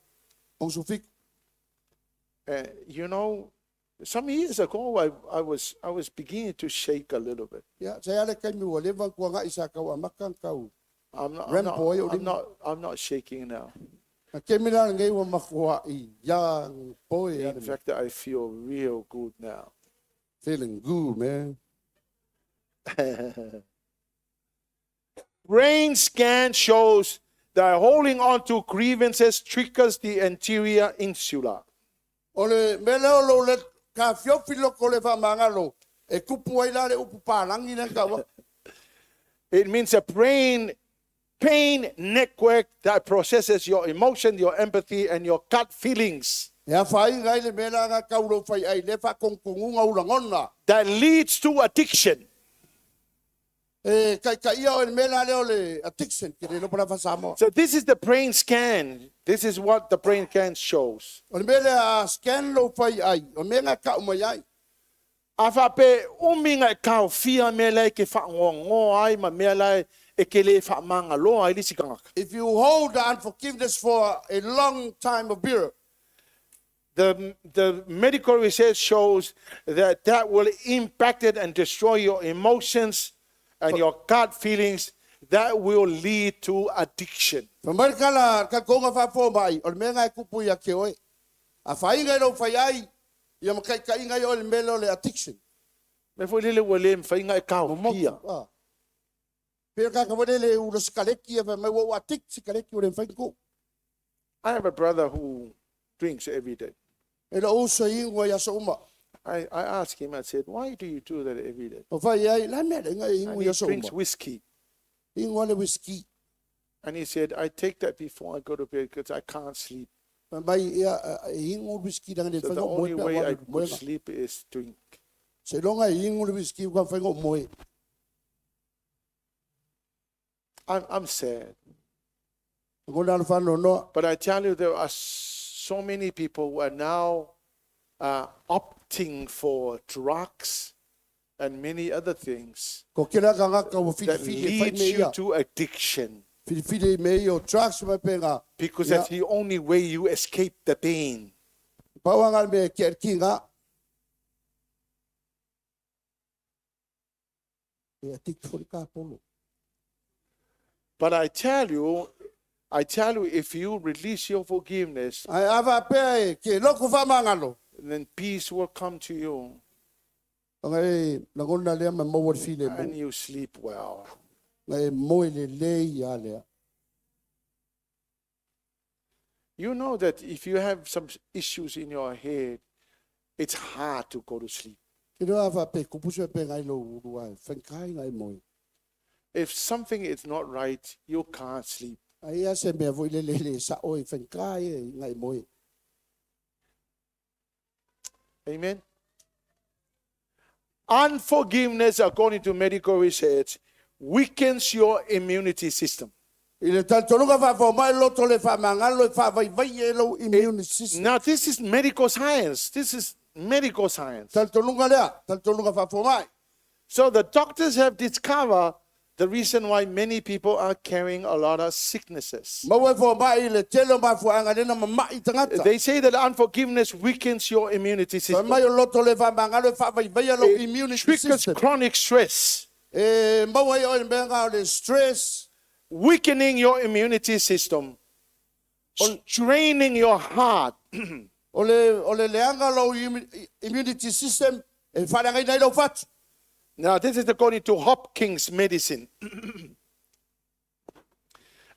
Speaker 2: ongo sufik.
Speaker 7: You know, some years ago, I was beginning to shake a little bit.
Speaker 2: Ia, se ale kai mi ua lewa kua ngai sa kau a makang kau.
Speaker 7: I'm not shaking now.
Speaker 2: A ke mila ngai ua makua i young boy.
Speaker 7: In fact, I feel real good now.
Speaker 2: Feeling good, man.
Speaker 7: Brain scan shows that holding on to grievances triggers the anterior insula.
Speaker 2: O le mele o lo le ka fiofi loko le whamangalo e kupu ai la le upu pālangi le kaua.
Speaker 7: It means a brain pain network that processes your emotion, your empathy, and your gut feelings.
Speaker 2: E a whainga i le mela ngā kauro whai ai le whakonkongunga urangona.
Speaker 7: That leads to addiction.
Speaker 2: E kai kai ia o le mela leo le addiction ki le lopora whasamoa.
Speaker 7: So this is the brain scan. This is what the brain scan shows.
Speaker 2: O le mele a scan lo whai ai, o mea ngā kau mai ai.
Speaker 7: A whape uminga e kau fia mea lai ke whaangoa ai ma mea lai e ke le whaamanga loa ai lisi kangaka.
Speaker 2: If you hold the unforgiveness for a long time of period,
Speaker 7: The medical research shows that that will impact it and destroy your emotions and your gut feelings. That will lead to addiction.
Speaker 2: Fa mai kala ka konga fa fo mai o le mea ngai kupu ia ke oe. A whainga i rau whai ai, ia makai kai ngai o le mele o le addiction.
Speaker 7: Me fo lele ua le mwhainga e kao pia.
Speaker 2: Ah. Pera ka kawale le ula sikaleki, e mai ua addict sikaleki o le mwhainga ko.
Speaker 7: I have a brother who drinks every day.
Speaker 2: E la uso ingo ia so uma.
Speaker 7: I asked him, I said, why do you do that every day?
Speaker 2: O whai ai, la mea le ngai
Speaker 7: And
Speaker 2: ingo
Speaker 7: he
Speaker 2: ia so
Speaker 7: drinks
Speaker 2: uma.
Speaker 7: whiskey.
Speaker 2: Ingo le whiskey.
Speaker 7: And he said, I take that before I go to bed because I can't sleep.
Speaker 2: Fa mai ia e ingo whiskey danga le
Speaker 7: So the
Speaker 2: whainga moe
Speaker 7: only
Speaker 2: pe
Speaker 7: way
Speaker 2: wa
Speaker 7: I
Speaker 2: le
Speaker 7: could
Speaker 2: moenga.
Speaker 7: sleep is drink.
Speaker 2: Se longa e ingo le whiskey kwa whainga moe.
Speaker 7: I'm sad.
Speaker 2: Ngona le whano noa.
Speaker 7: But I tell you, there are so many people who are now opting for drugs and many other things
Speaker 2: Ko kira ka ngaka ua
Speaker 7: that
Speaker 2: whiriwhiri e whai
Speaker 7: leads
Speaker 2: me
Speaker 7: you
Speaker 2: ia.
Speaker 7: to addiction
Speaker 2: Whiriwhiri i me ia o drugs mai penga.
Speaker 7: because
Speaker 2: Yeah.
Speaker 7: that's the only way you escape the pain.
Speaker 2: Pauanga me ke ki ngā. E addict for ka polo.
Speaker 7: But I tell you, if you release your forgiveness,
Speaker 2: Ai ava pea e ke loko whamangalo.
Speaker 7: then peace will come to you
Speaker 2: Nga e langona lea ma maua le file mo.
Speaker 7: and you sleep well.
Speaker 2: Nga e moe le le ia lea.
Speaker 7: You know that if you have some issues in your head, it's hard to go to sleep.
Speaker 2: Ke roa ava pe kupusu e pe ngai lo urua e whenkai ngai moe.
Speaker 7: If something is not right, you can't sleep.
Speaker 2: Ai a se mea voi le le le sa o e whenkai e ngai moe.
Speaker 7: Amen. Unforgiveness, according to medical research, weakens your immunity system.
Speaker 2: I le talitolunga whaafau mai loto le whamangalo e whaavaivai e lau immune system.
Speaker 7: Now, this is medical science. This is medical science.
Speaker 2: Talitolunga lea, talitolunga whaafau mai.
Speaker 7: So the doctors have discovered the reason why many people are carrying a lot of sicknesses.
Speaker 2: Maua e wha mai i le tele o mafuanga lena ma mai tangata.
Speaker 7: They say that unforgiveness weakens your immunity
Speaker 2: Wha
Speaker 7: system.
Speaker 2: mai o loto le whamangalo e whaavaivai e lau
Speaker 7: It
Speaker 2: immunity
Speaker 7: triggers
Speaker 2: system.
Speaker 7: chronic stress,
Speaker 2: E maua i o le mea ngā o le stress,
Speaker 7: weakening your immunity system, straining your heart,
Speaker 2: o le leanga lau immunity system, e wharangai nei lau whatu.
Speaker 7: Now, this is according to Hopkins Medicine.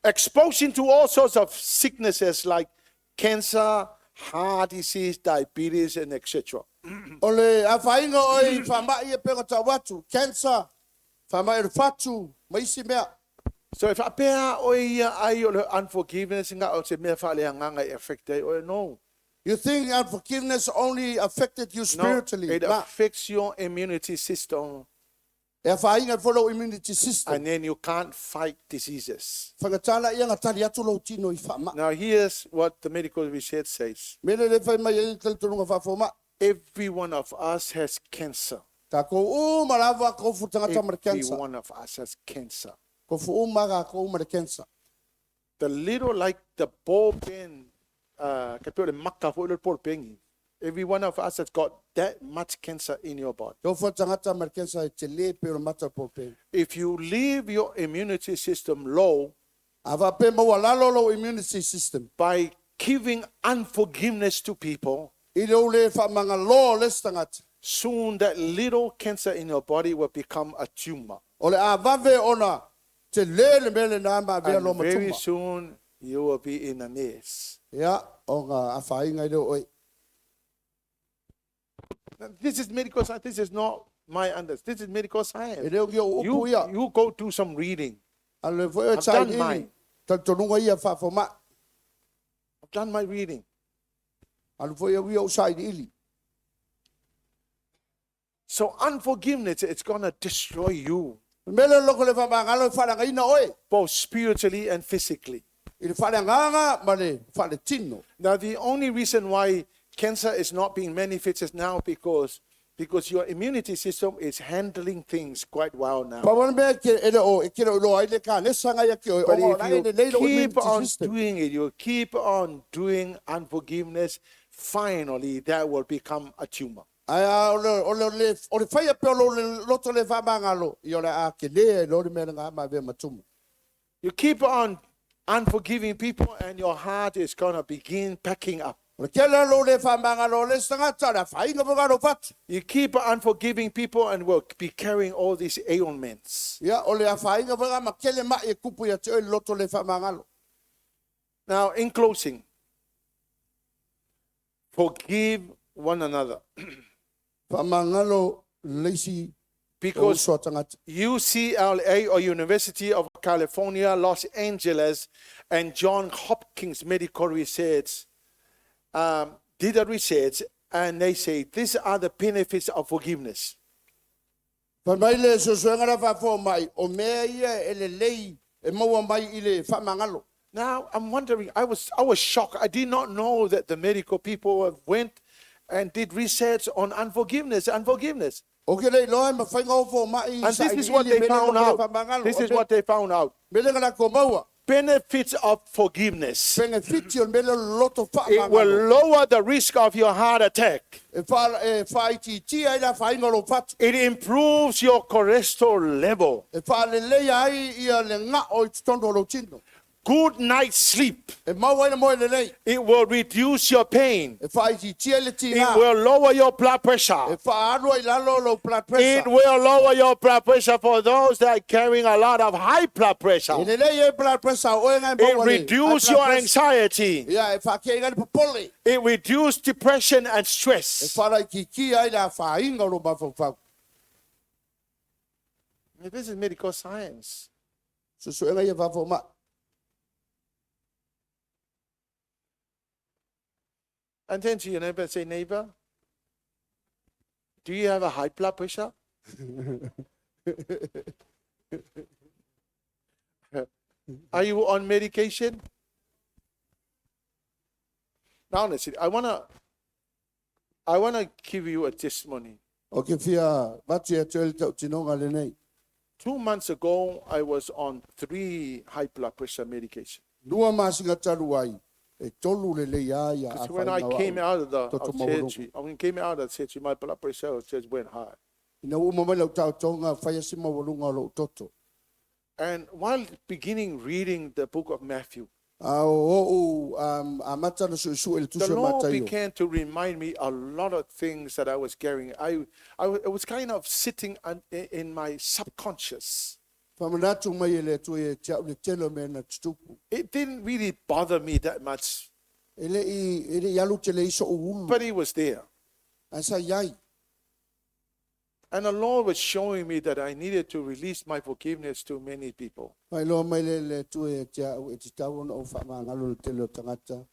Speaker 7: Exposing to all sorts of sicknesses like cancer, heart disease, diabetes, and etc.
Speaker 2: O le awhainga o i whamai e penga tau atu, cancer, whamai e whatu, maisi mea.
Speaker 7: So if I bear unforgiveness, affect or no.
Speaker 2: You think unforgiveness only affected you
Speaker 7: No,
Speaker 2: spiritually?
Speaker 7: it
Speaker 2: Ma,
Speaker 7: affects your immunity system,
Speaker 2: e awhainga follow immunity system.
Speaker 7: and then you can't fight diseases.
Speaker 2: Whangatala ia ngā tari atu lau tino i whama.
Speaker 7: Now, here's what the medical research says.
Speaker 2: Mele le whai mai e tali torunga whawhoma.
Speaker 7: Every one of us has cancer.
Speaker 2: Tā ko u marawa ko fu tangata mara
Speaker 7: Every
Speaker 2: cancer.
Speaker 7: one of us has cancer.
Speaker 2: Ko fu u mara ko u mara cancer.
Speaker 7: The little like the ball pen, ka peo le maka fo le ball pen. Every one of us has got that much cancer in your body.
Speaker 2: Ko fu tangata mara cancer e te le pe o mata ball pen.
Speaker 7: If you leave your immunity system low
Speaker 2: Ava pe maua lalo lo immunity system.
Speaker 7: by giving unforgiveness to people,
Speaker 2: I le ule whamanga lo les tangata.
Speaker 7: soon that little cancer in your body will become a tumor.
Speaker 2: O le avave ona te le le mele nā ma vea lo
Speaker 7: And very
Speaker 2: matuma.
Speaker 7: soon you will be in a mess.
Speaker 2: Ia, o ngā awhainga i leo oi.
Speaker 7: Now, This is medical science. This is not my understanding. This is medical
Speaker 2: E
Speaker 7: science.
Speaker 2: leo ki o upu ia.
Speaker 7: You go do some reading.
Speaker 2: A le foi o
Speaker 7: I've
Speaker 2: tsai
Speaker 7: done
Speaker 2: ili.
Speaker 7: mine.
Speaker 2: Talitonunga ia whaafoma.
Speaker 7: I've done my reading.
Speaker 2: A le foi o ia o sai ili.
Speaker 7: So unforgiveness, it's going to destroy you,
Speaker 2: Mele loko le whamangalo e wharangaina oe.
Speaker 7: both spiritually and physically.
Speaker 2: I le wharanganga ma le whare tino.
Speaker 7: Now, the only reason why cancer is not being manifested now because your immunity system is handling things quite well now.
Speaker 2: Pa wana mea ke ere o, e kere o loa i le ka nesanga ia ki oe.
Speaker 7: But
Speaker 2: O ngā
Speaker 7: if
Speaker 2: le leilo
Speaker 7: you
Speaker 2: immunity
Speaker 7: keep on
Speaker 2: system.
Speaker 7: doing it, you keep on doing unforgiveness, Finally, that will become a tumor.
Speaker 2: Ai a o le o le o le o le faia pea o lou le loto le faamagalo, ia o le a kelē ai loa le mea lena ma avea ma tumu.
Speaker 7: You keep on unforgiving people, and your heart is going to begin packing up.
Speaker 2: O le tele o lou le faamagalo o le isi tagata, o le afaina foi lena o lou fatu.
Speaker 7: You keep unforgiving people and will be carrying all these ailments.
Speaker 2: Ia, o le afaina foi lena ma tele ma'i e tupu ia te oe i le loto le faamagalo.
Speaker 7: Now, in closing, forgive one another.
Speaker 2: Faamagalo le isi o
Speaker 7: Because
Speaker 2: uso a tagata.
Speaker 7: UCLA or University of California, Los Angeles, and John Hopkins Medical Research did a research, and they say these are the benefits of forgiveness.
Speaker 2: Fai mai le suesuega la faafomai, o mea ia e lelei e maua mai i le faamagalo.
Speaker 7: Now I'm wondering, I was shocked. I did not know that the medical people have went and did research on unforgiveness, unforgiveness.
Speaker 2: O ke le iloa e mafai ona o fomai
Speaker 7: And this is what they found out. This is what they found out.
Speaker 2: Mea lea na latou maua.
Speaker 7: Benefits of forgiveness.
Speaker 2: Penefiti o le mea lea o le loto
Speaker 7: It will
Speaker 2: faamagalo.
Speaker 7: lower the risk of your heart attack.
Speaker 2: E wha, e whaaitiitia ai le afaina o lou fatu.
Speaker 7: It improves your cholesterol level.
Speaker 2: E whaaleleia ai ia le ngao i totonu o lou tino.
Speaker 7: Good night sleep.
Speaker 2: E maua ai le moe lelei.
Speaker 7: It will reduce your pain.
Speaker 2: E whaaitiitia ai le
Speaker 7: It
Speaker 2: tigā.
Speaker 7: will lower your blood
Speaker 2: E
Speaker 7: pressure.
Speaker 2: whaalu ai lalo lou blood
Speaker 7: It
Speaker 2: pressure.
Speaker 7: will lower your blood pressure for those that are carrying a lot of high blood
Speaker 2: E
Speaker 7: pressure.
Speaker 2: lelei ai blood pressure o oe ngai
Speaker 7: It
Speaker 2: maua le high
Speaker 7: reduces
Speaker 2: blood
Speaker 7: your
Speaker 2: pressure.
Speaker 7: anxiety.
Speaker 2: Ia, e whaakea le popole.
Speaker 7: It reduces depression and
Speaker 2: E
Speaker 7: stress.
Speaker 2: wharaititia ai le afaina o lou mafaufau.
Speaker 7: This is medical science.
Speaker 2: Susuega ia faafomai.
Speaker 7: And then to your neighbor, say, neighbor, do you have a high blood pressure? Are you on medication? Now, listen, I wanna give you a testimony.
Speaker 2: O ke fia vatu ia te oe le tautinoga lenei.
Speaker 7: 2 months ago, I was on three high blood pressure medication.
Speaker 2: 2 masina talu ai, e tolu lelei a ia
Speaker 7: Because when I
Speaker 2: afaina o
Speaker 7: came
Speaker 2: au.
Speaker 7: out of the
Speaker 2: Toto
Speaker 7: of
Speaker 2: maualuga.
Speaker 7: surgery, when I came out of surgery, my blood pressure just went high.
Speaker 2: Ina ua uma mai lau taotoga, fai asi maualuga o lou toto.
Speaker 7: And while beginning reading the book of Matthew,
Speaker 2: A o o'u amata na su'esu'e i le
Speaker 7: the
Speaker 2: tusi o
Speaker 7: Lord
Speaker 2: Mataio.
Speaker 7: began to remind me a lot of things that I was carrying. I was kind of sitting in my subconscious.
Speaker 2: Faamanatu mai e le Atua ia te a'u le tele o mea na tutupu.
Speaker 7: It didn't really bother me that much,
Speaker 2: E le'i e le'i alu tele i so'u ulu.
Speaker 7: but it was there.
Speaker 2: Ae sa iai.
Speaker 7: And the Lord was showing me that I needed to release my forgiveness to many people.
Speaker 2: Faailoa mai lea e le Atua ia te a'u e tatau ona ou faamagalo le tele o tagata.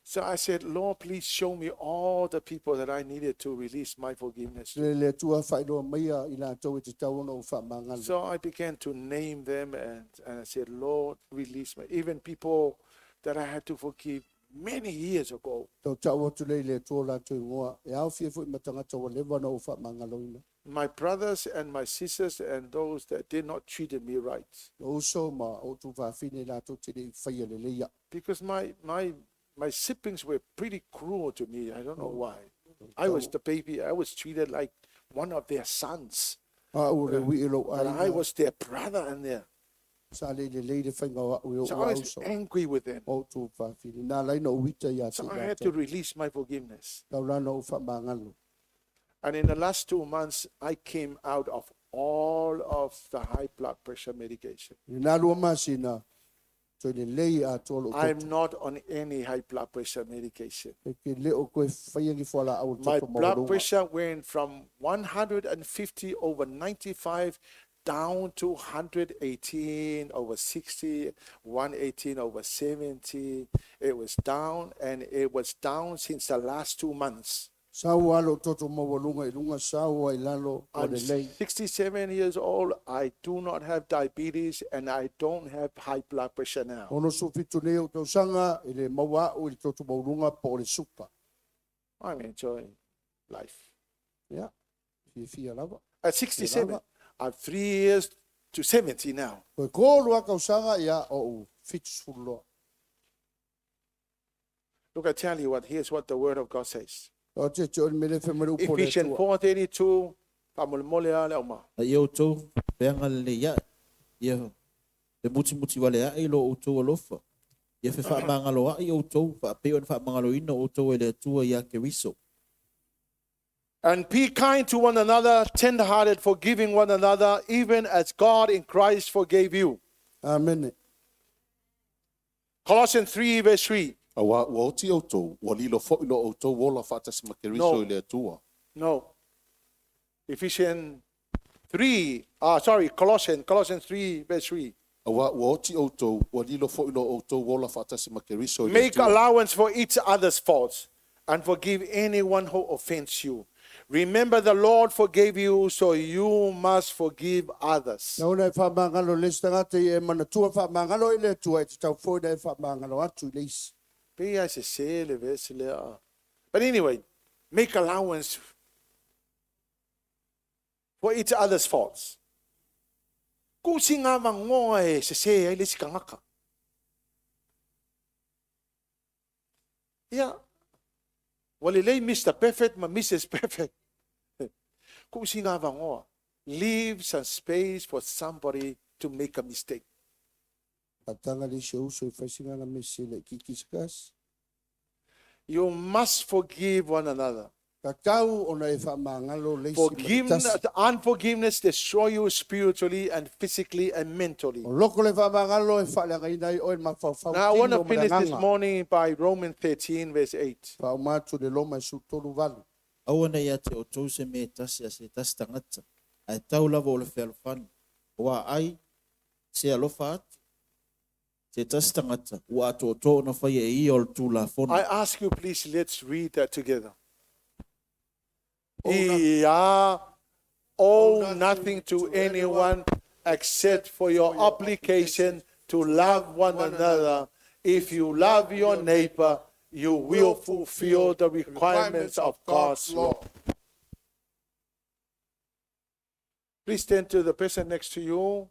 Speaker 7: So I said, Lord, please show me all the people that I needed to release my forgiveness to.
Speaker 2: Le le Atua faailoa maia i latou e tatau ona ou faamagalo.
Speaker 7: So I began to name them and I said, Lord, release me. Even people that I had to forgive many years ago.
Speaker 2: Tautau atu lea i le Atua o latou igoa. E aofia foi ma tagata ua leva ona ou faamagaloina.
Speaker 7: My brothers and my sisters and those that did not treat me right.
Speaker 2: O uso ma o tuafafine i latou te le'i faia lelei a'u.
Speaker 7: Because my siblings were pretty cruel to me. I don't know why. I was the baby. I was treated like one of their sons.
Speaker 2: A'u o le ui'i o lou
Speaker 7: But I
Speaker 2: aiga.
Speaker 7: was their brother and their.
Speaker 2: Sa le lelei le faiga o a'u e
Speaker 7: So
Speaker 2: o'u
Speaker 7: I was
Speaker 2: auso.
Speaker 7: angry with them.
Speaker 2: O tuafafine. Na ala ai ona ou ita iā te
Speaker 7: So I had to
Speaker 2: latou.
Speaker 7: release my forgiveness.
Speaker 2: Taulana ou faamagalo.
Speaker 7: And in the last 2 months, I came out of all of the high blood pressure medication.
Speaker 2: I lena 2 masina, toe lelei atoa lou
Speaker 7: I'm
Speaker 2: toto.
Speaker 7: not on any high blood pressure medication.
Speaker 2: E ke le o koe faia ni fualaau o le
Speaker 7: My
Speaker 2: toto
Speaker 7: blood
Speaker 2: maualuga.
Speaker 7: pressure went from 150 over 95 down to 118 over 60, 118 over 70. It was down, and it was down since the last 2 months.
Speaker 2: Sau a lou toto maualuga i luga, sau ai lalo o
Speaker 7: I'm
Speaker 2: lelei.
Speaker 7: 67 years old. I do not have diabetes and I don't have high blood pressure now.
Speaker 2: 67 nei ou tausaga, e le maua a'u i le toto maualuga po o le suka.
Speaker 7: I'm enjoying life.
Speaker 2: Ia, fiafia lava.
Speaker 7: At 67, I'm 3 years to 70 now.
Speaker 2: Toe 3 a tausaga, ia, o ou 70 loa.
Speaker 7: Look, I tell you what, here's what the word of God says.
Speaker 2: O te te o le mele fe mare upo le
Speaker 7: Ephesians
Speaker 2: Atua.
Speaker 7: 4:32, faamolemole lava le auma.
Speaker 3: A ia outou feagalelei ae, ia femutimuti wale ae i lo outou alofa. Ia fefaamagaloa'i outou, faapei ona faamagaloina outou e le Atua ia Keriso.
Speaker 7: And be kind to one another, tenderhearted, forgiving one another, even as God in Christ forgave you.
Speaker 2: Amene.
Speaker 7: Colossians 3, verse 3.
Speaker 6: Auā ua oti outou, ua lilo fo'i lo outou ola fa'atasi ma Keriso
Speaker 7: No.
Speaker 6: i le Atua.
Speaker 7: No. Ephesians 3, sorry, Colossians 3, verse 3.
Speaker 6: Auā ua oti outou, ua lilo fo'i lo outou ola fa'atasi ma Keriso i le
Speaker 7: Make
Speaker 6: Atua.
Speaker 7: allowance for each other's faults and forgive anyone who offends you. Remember, the Lord forgave you, so you must forgive others.
Speaker 2: Na ona e whamangalo le isi tagata i e manatua whamangalo i le Atua e te tau foi na e whamangalo atu i le isi.
Speaker 7: Pe ia se se le vese le a. But anyway, make allowance for each other's faults. Ku si ngā vangoa e se se ai le si kangaka. Ia, wale lei Mr. Perfect ma Mrs. Perfect. Ku si ngā vangoa. Leave some space for somebody to make a mistake.
Speaker 2: Patanga le isi o uso i whaisinga na mese le kiki sakasi.
Speaker 7: You must forgive one another.
Speaker 2: Ka tau ona e whamangalo le isi ma le
Speaker 7: Forgiveness,
Speaker 2: tasi.
Speaker 7: unforgiveness destroy you spiritually and physically and mentally.
Speaker 2: O loko le whamangalo e whaleanga ina i oe mawhawhau
Speaker 7: Now I want to
Speaker 2: tino ma le
Speaker 7: finish this
Speaker 2: nganga.
Speaker 7: morning by Romans 13, verse 8.
Speaker 2: Whaumatu le loma e su tolu valu.
Speaker 3: Aua nei ia te outou se mea e tasi a se tasi tagata, ae tau lava o le fealofani. Auā ai se alofa atu, se tasi tagata, ua atoatoa ona faia e ia o le Tulafono.
Speaker 7: I ask you, please, let's read that together. Yeah. Owe nothing to anyone except for your obligation to love one another. If you love your neighbor, you will fulfill the requirements of God's law. Please turn to the person next to you.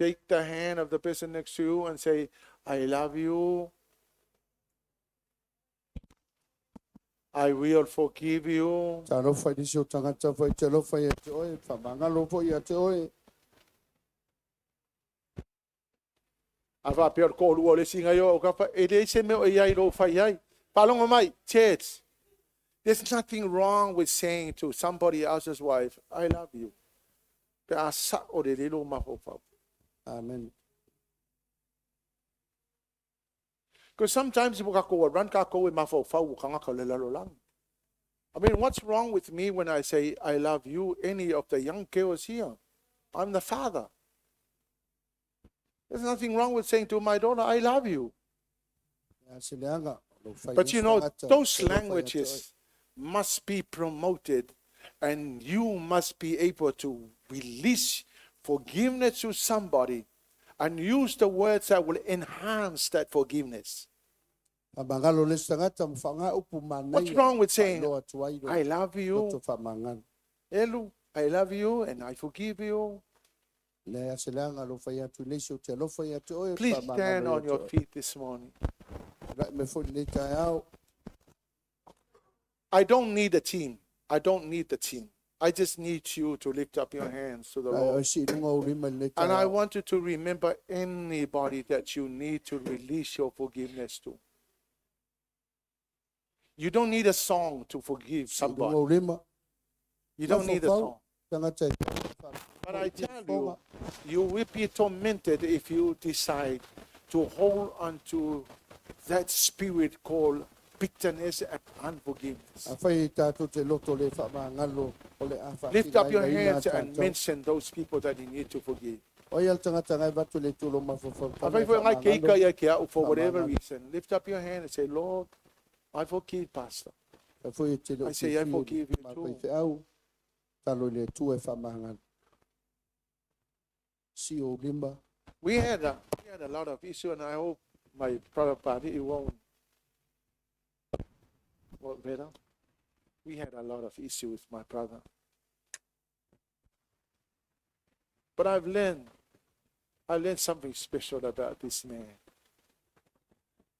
Speaker 7: Take the hand of the person next to you and say, I love you. I will forgive you.
Speaker 2: Ta alofa i nisi o tagata foi te alofa ia te oe, whamangalo foi ia te oe.
Speaker 7: A whapea o le kōlua o le singa i o ka e le se mea o iai lo whai ai. Whalongo mai, church. There's nothing wrong with saying to somebody else's wife, I love you. Pe a sa o le lelo mawhawhau.
Speaker 2: Amen.
Speaker 7: Because sometimes we ka run ka ko e mawhawhau o kangaka le lalo lang. I mean, what's wrong with me when I say, I love you, any of the young girls here? I'm the father. There's nothing wrong with saying to my daughter, I love you.
Speaker 2: Ia se leanga, o lo whai
Speaker 7: But
Speaker 2: nisi
Speaker 7: you know,
Speaker 2: tagata,
Speaker 7: those
Speaker 2: te alofa ia te oe.
Speaker 7: languages must be promoted, and you must be able to release forgiveness to somebody and use the words that will enhance that forgiveness.
Speaker 2: Whamangalo le isi tagata, ma whanga upu manaia.
Speaker 7: What's wrong with saying,
Speaker 2: Whailoa atu ai lo-
Speaker 7: I love
Speaker 2: loto
Speaker 7: you,
Speaker 2: whamangalo.
Speaker 7: Elu, I love you, and I forgive you?
Speaker 2: Le ia se leanga, lo whai atu le isi o te alofa ia te oe,
Speaker 7: Please
Speaker 2: whamangalo
Speaker 7: stand
Speaker 2: ia
Speaker 7: on
Speaker 2: te
Speaker 7: your
Speaker 2: oe.
Speaker 7: feet this morning.
Speaker 2: Rai me foi le tai ao.
Speaker 7: I don't need a team. I don't need the team. I just need you to lift up your hands to the
Speaker 2: Ai
Speaker 7: Lord.
Speaker 2: oi si lunga o lima le tai
Speaker 7: And I
Speaker 2: ao.
Speaker 7: want you to remember anybody that you need to release your forgiveness to. You don't need a song to forgive
Speaker 2: Si lunga
Speaker 7: somebody.
Speaker 2: o lima.
Speaker 7: You don't need a song.
Speaker 2: Tangata e
Speaker 7: But I tell you, you will be tormented if you decide to hold on to that spirit called bitterness and unforgiveness.
Speaker 2: A whai i tātou te loto le whamangalo o le a
Speaker 7: Lift up your
Speaker 2: whakinaina ina
Speaker 7: hands and
Speaker 2: tātou.
Speaker 7: mention those people that you need to forgive.
Speaker 2: O ia le tangata ngai vatu le tūlo mawhawhau.
Speaker 7: A fai foi ngai keika ia ke au for whatever reason. Lift up your hand and say, Lord, I forgive, Pastor.
Speaker 2: A foi e te leo
Speaker 7: I say, I forgive you too.
Speaker 2: Pai wheau, talo i le tū e whamangalo. Si o lima.
Speaker 7: We had a lot of issue, and I hope my brother Padi he won't. What better? We had a lot of issue with my brother. But I learned something special about this man.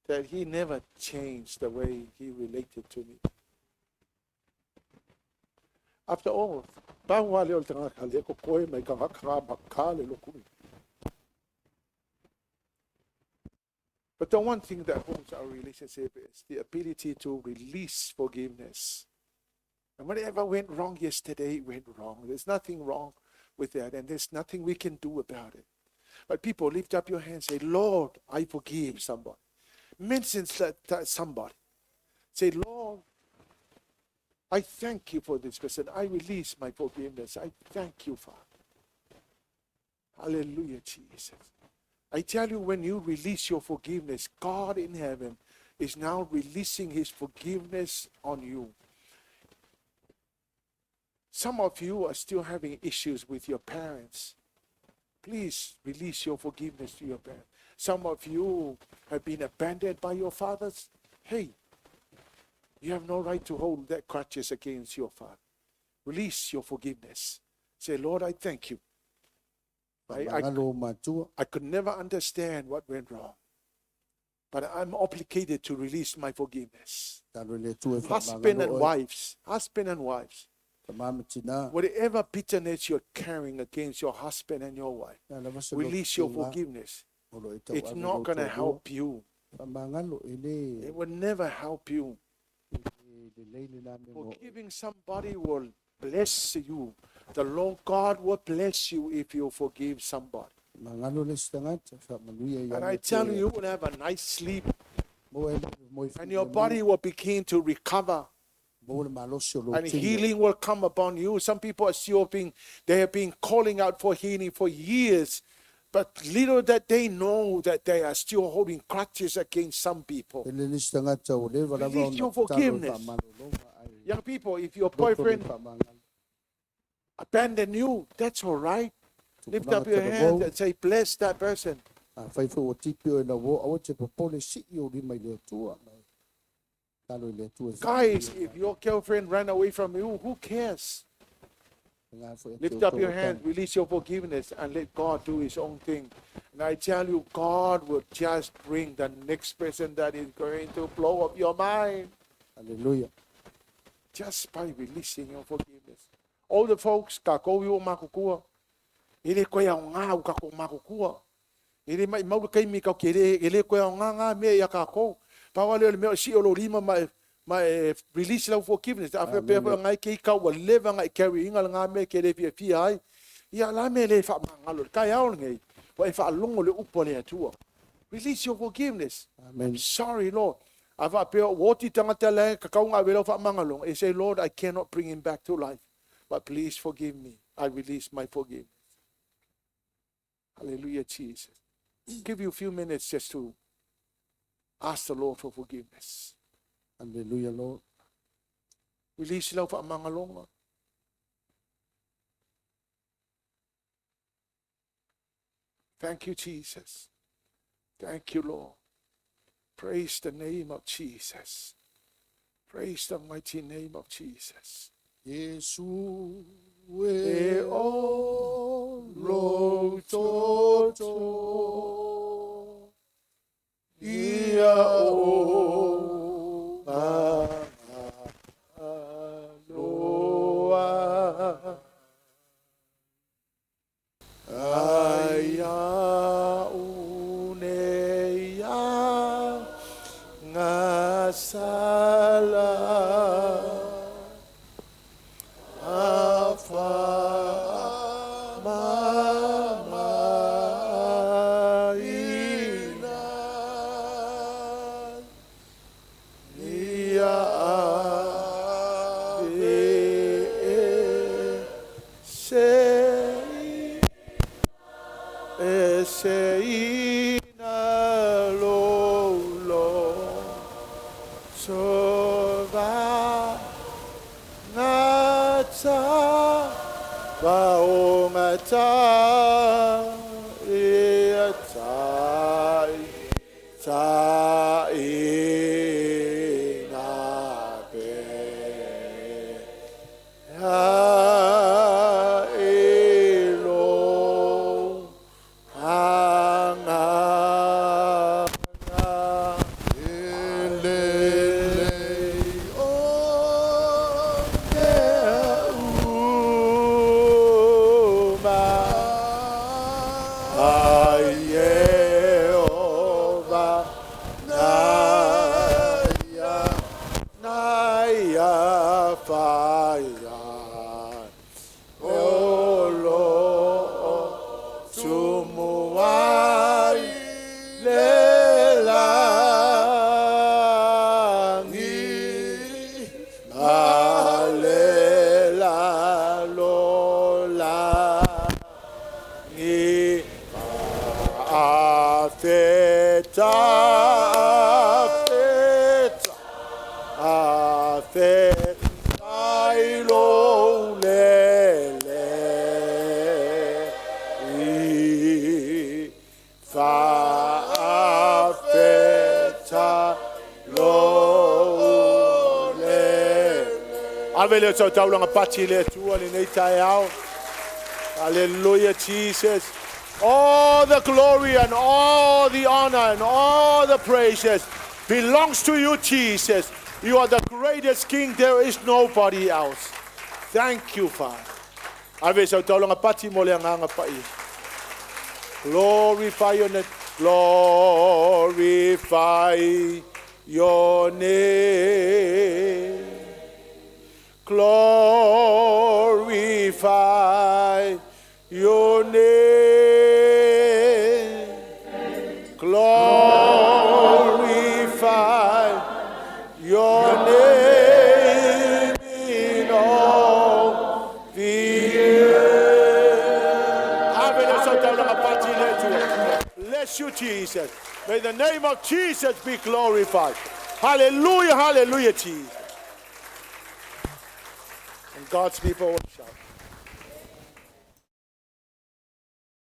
Speaker 7: that he never changed the way he related to me. After all, pau wale o le tangata le ko koe mai ka ngaka ma le loku. But the one thing that holds our relationship is the ability to release forgiveness. And whatever went wrong yesterday, it went wrong. There's nothing wrong with that, and there's nothing we can do about it. But people, lift up your hands and say, Lord, I forgive somebody. Mention that somebody. Say, Lord, I thank you for this person. I release my forgiveness. I thank you, Father. Hallelujah, Jesus. I tell you, when you release your forgiveness, God in heaven is now releasing his forgiveness on you. Some of you are still having issues with your parents. Please release your forgiveness to your parents. Some of you have been abandoned by your fathers. Hey, you have no right to hold that crutches against your father. Release your forgiveness. Say, Lord, I thank you. I could never understand what went wrong. But I'm obligated to release my forgiveness. Husband and wives, husband and wives. Whatever bitterness you're carrying against your husband and your wife, release your forgiveness. It's not going to help you. It will never help you. Forgiving somebody will bless you. The Lord God will bless you if you forgive somebody. And I tell you, you will have a nice sleep. And your body will begin to recover. And healing will come upon you. Some people are still being, they have been calling out for healing for years. But little that they know that they are still holding crutches against some people. Release your forgiveness. Young people, if your boyfriend abandoned you, that's all right. Lift up your hand and say, bless that person. Guys, if your girlfriend ran away from you, who cares? Lift up your hand, release your forgiveness, and let God do his own thing. And I tell you, God will just bring the next person that is going to blow up your mind.
Speaker 5: Hallelujah.
Speaker 7: Just by releasing your forgiveness. All the folks, ka kou i o makukua. Ele koe au ngā u ka kou makukua. Ele mai mauru kai mi kau ke ele koe au ngā ngā mea ia ka kou. Pawa leo le mea o si o lo lima ma release lau forgiveness. A whea pea ngai kei kau wa leva ngai carry inga la ngā mea ke le fia fia ai. Ia la mea le wha mangalo. Kai au ngai. Wa e wha longo le upo le atua. Release your forgiveness.
Speaker 5: Amen.
Speaker 7: I'm sorry, Lord. A wha pea woti tangata le ka kau ngā wela wha mangalo. E say, Lord, I cannot bring him back to life. But please forgive me. I release my forgiveness. Hallelujah, Jesus. Give you a few minutes just to ask the Lord for forgiveness.
Speaker 5: Hallelujah, Lord.
Speaker 7: Release lau whaamangalonga. Thank you, Jesus. Thank you, Lord. Praise the name of Jesus. Praise the mighty name of Jesus.
Speaker 2: Yesu
Speaker 7: E
Speaker 2: e
Speaker 7: o
Speaker 2: lo toto ia o
Speaker 7: Aloha Aia une ia ngasala Afa mama ina Ia ave se e se ina lo lo so va ngata va o ngata e tai tai na pe a e lo anga na. ta lo le. Ave le tau taulanga pati le Atua lenei taeao. Hallelujah, Jesus. All the glory and all the honor and all the praises belongs to you, Jesus. You are the greatest King. There is nobody else. Thank you, Father. Ave sau taulanga pati mo le agaga paia. Glorify your name. Glorify your name. Glorify your name. Glorify your name in all the earth. Ave le sau taulanga pati le Atua. Bless you, Jesus. May the name of Jesus be glorified. Hallelujah, hallelujah, Jesus. And God's people will shout.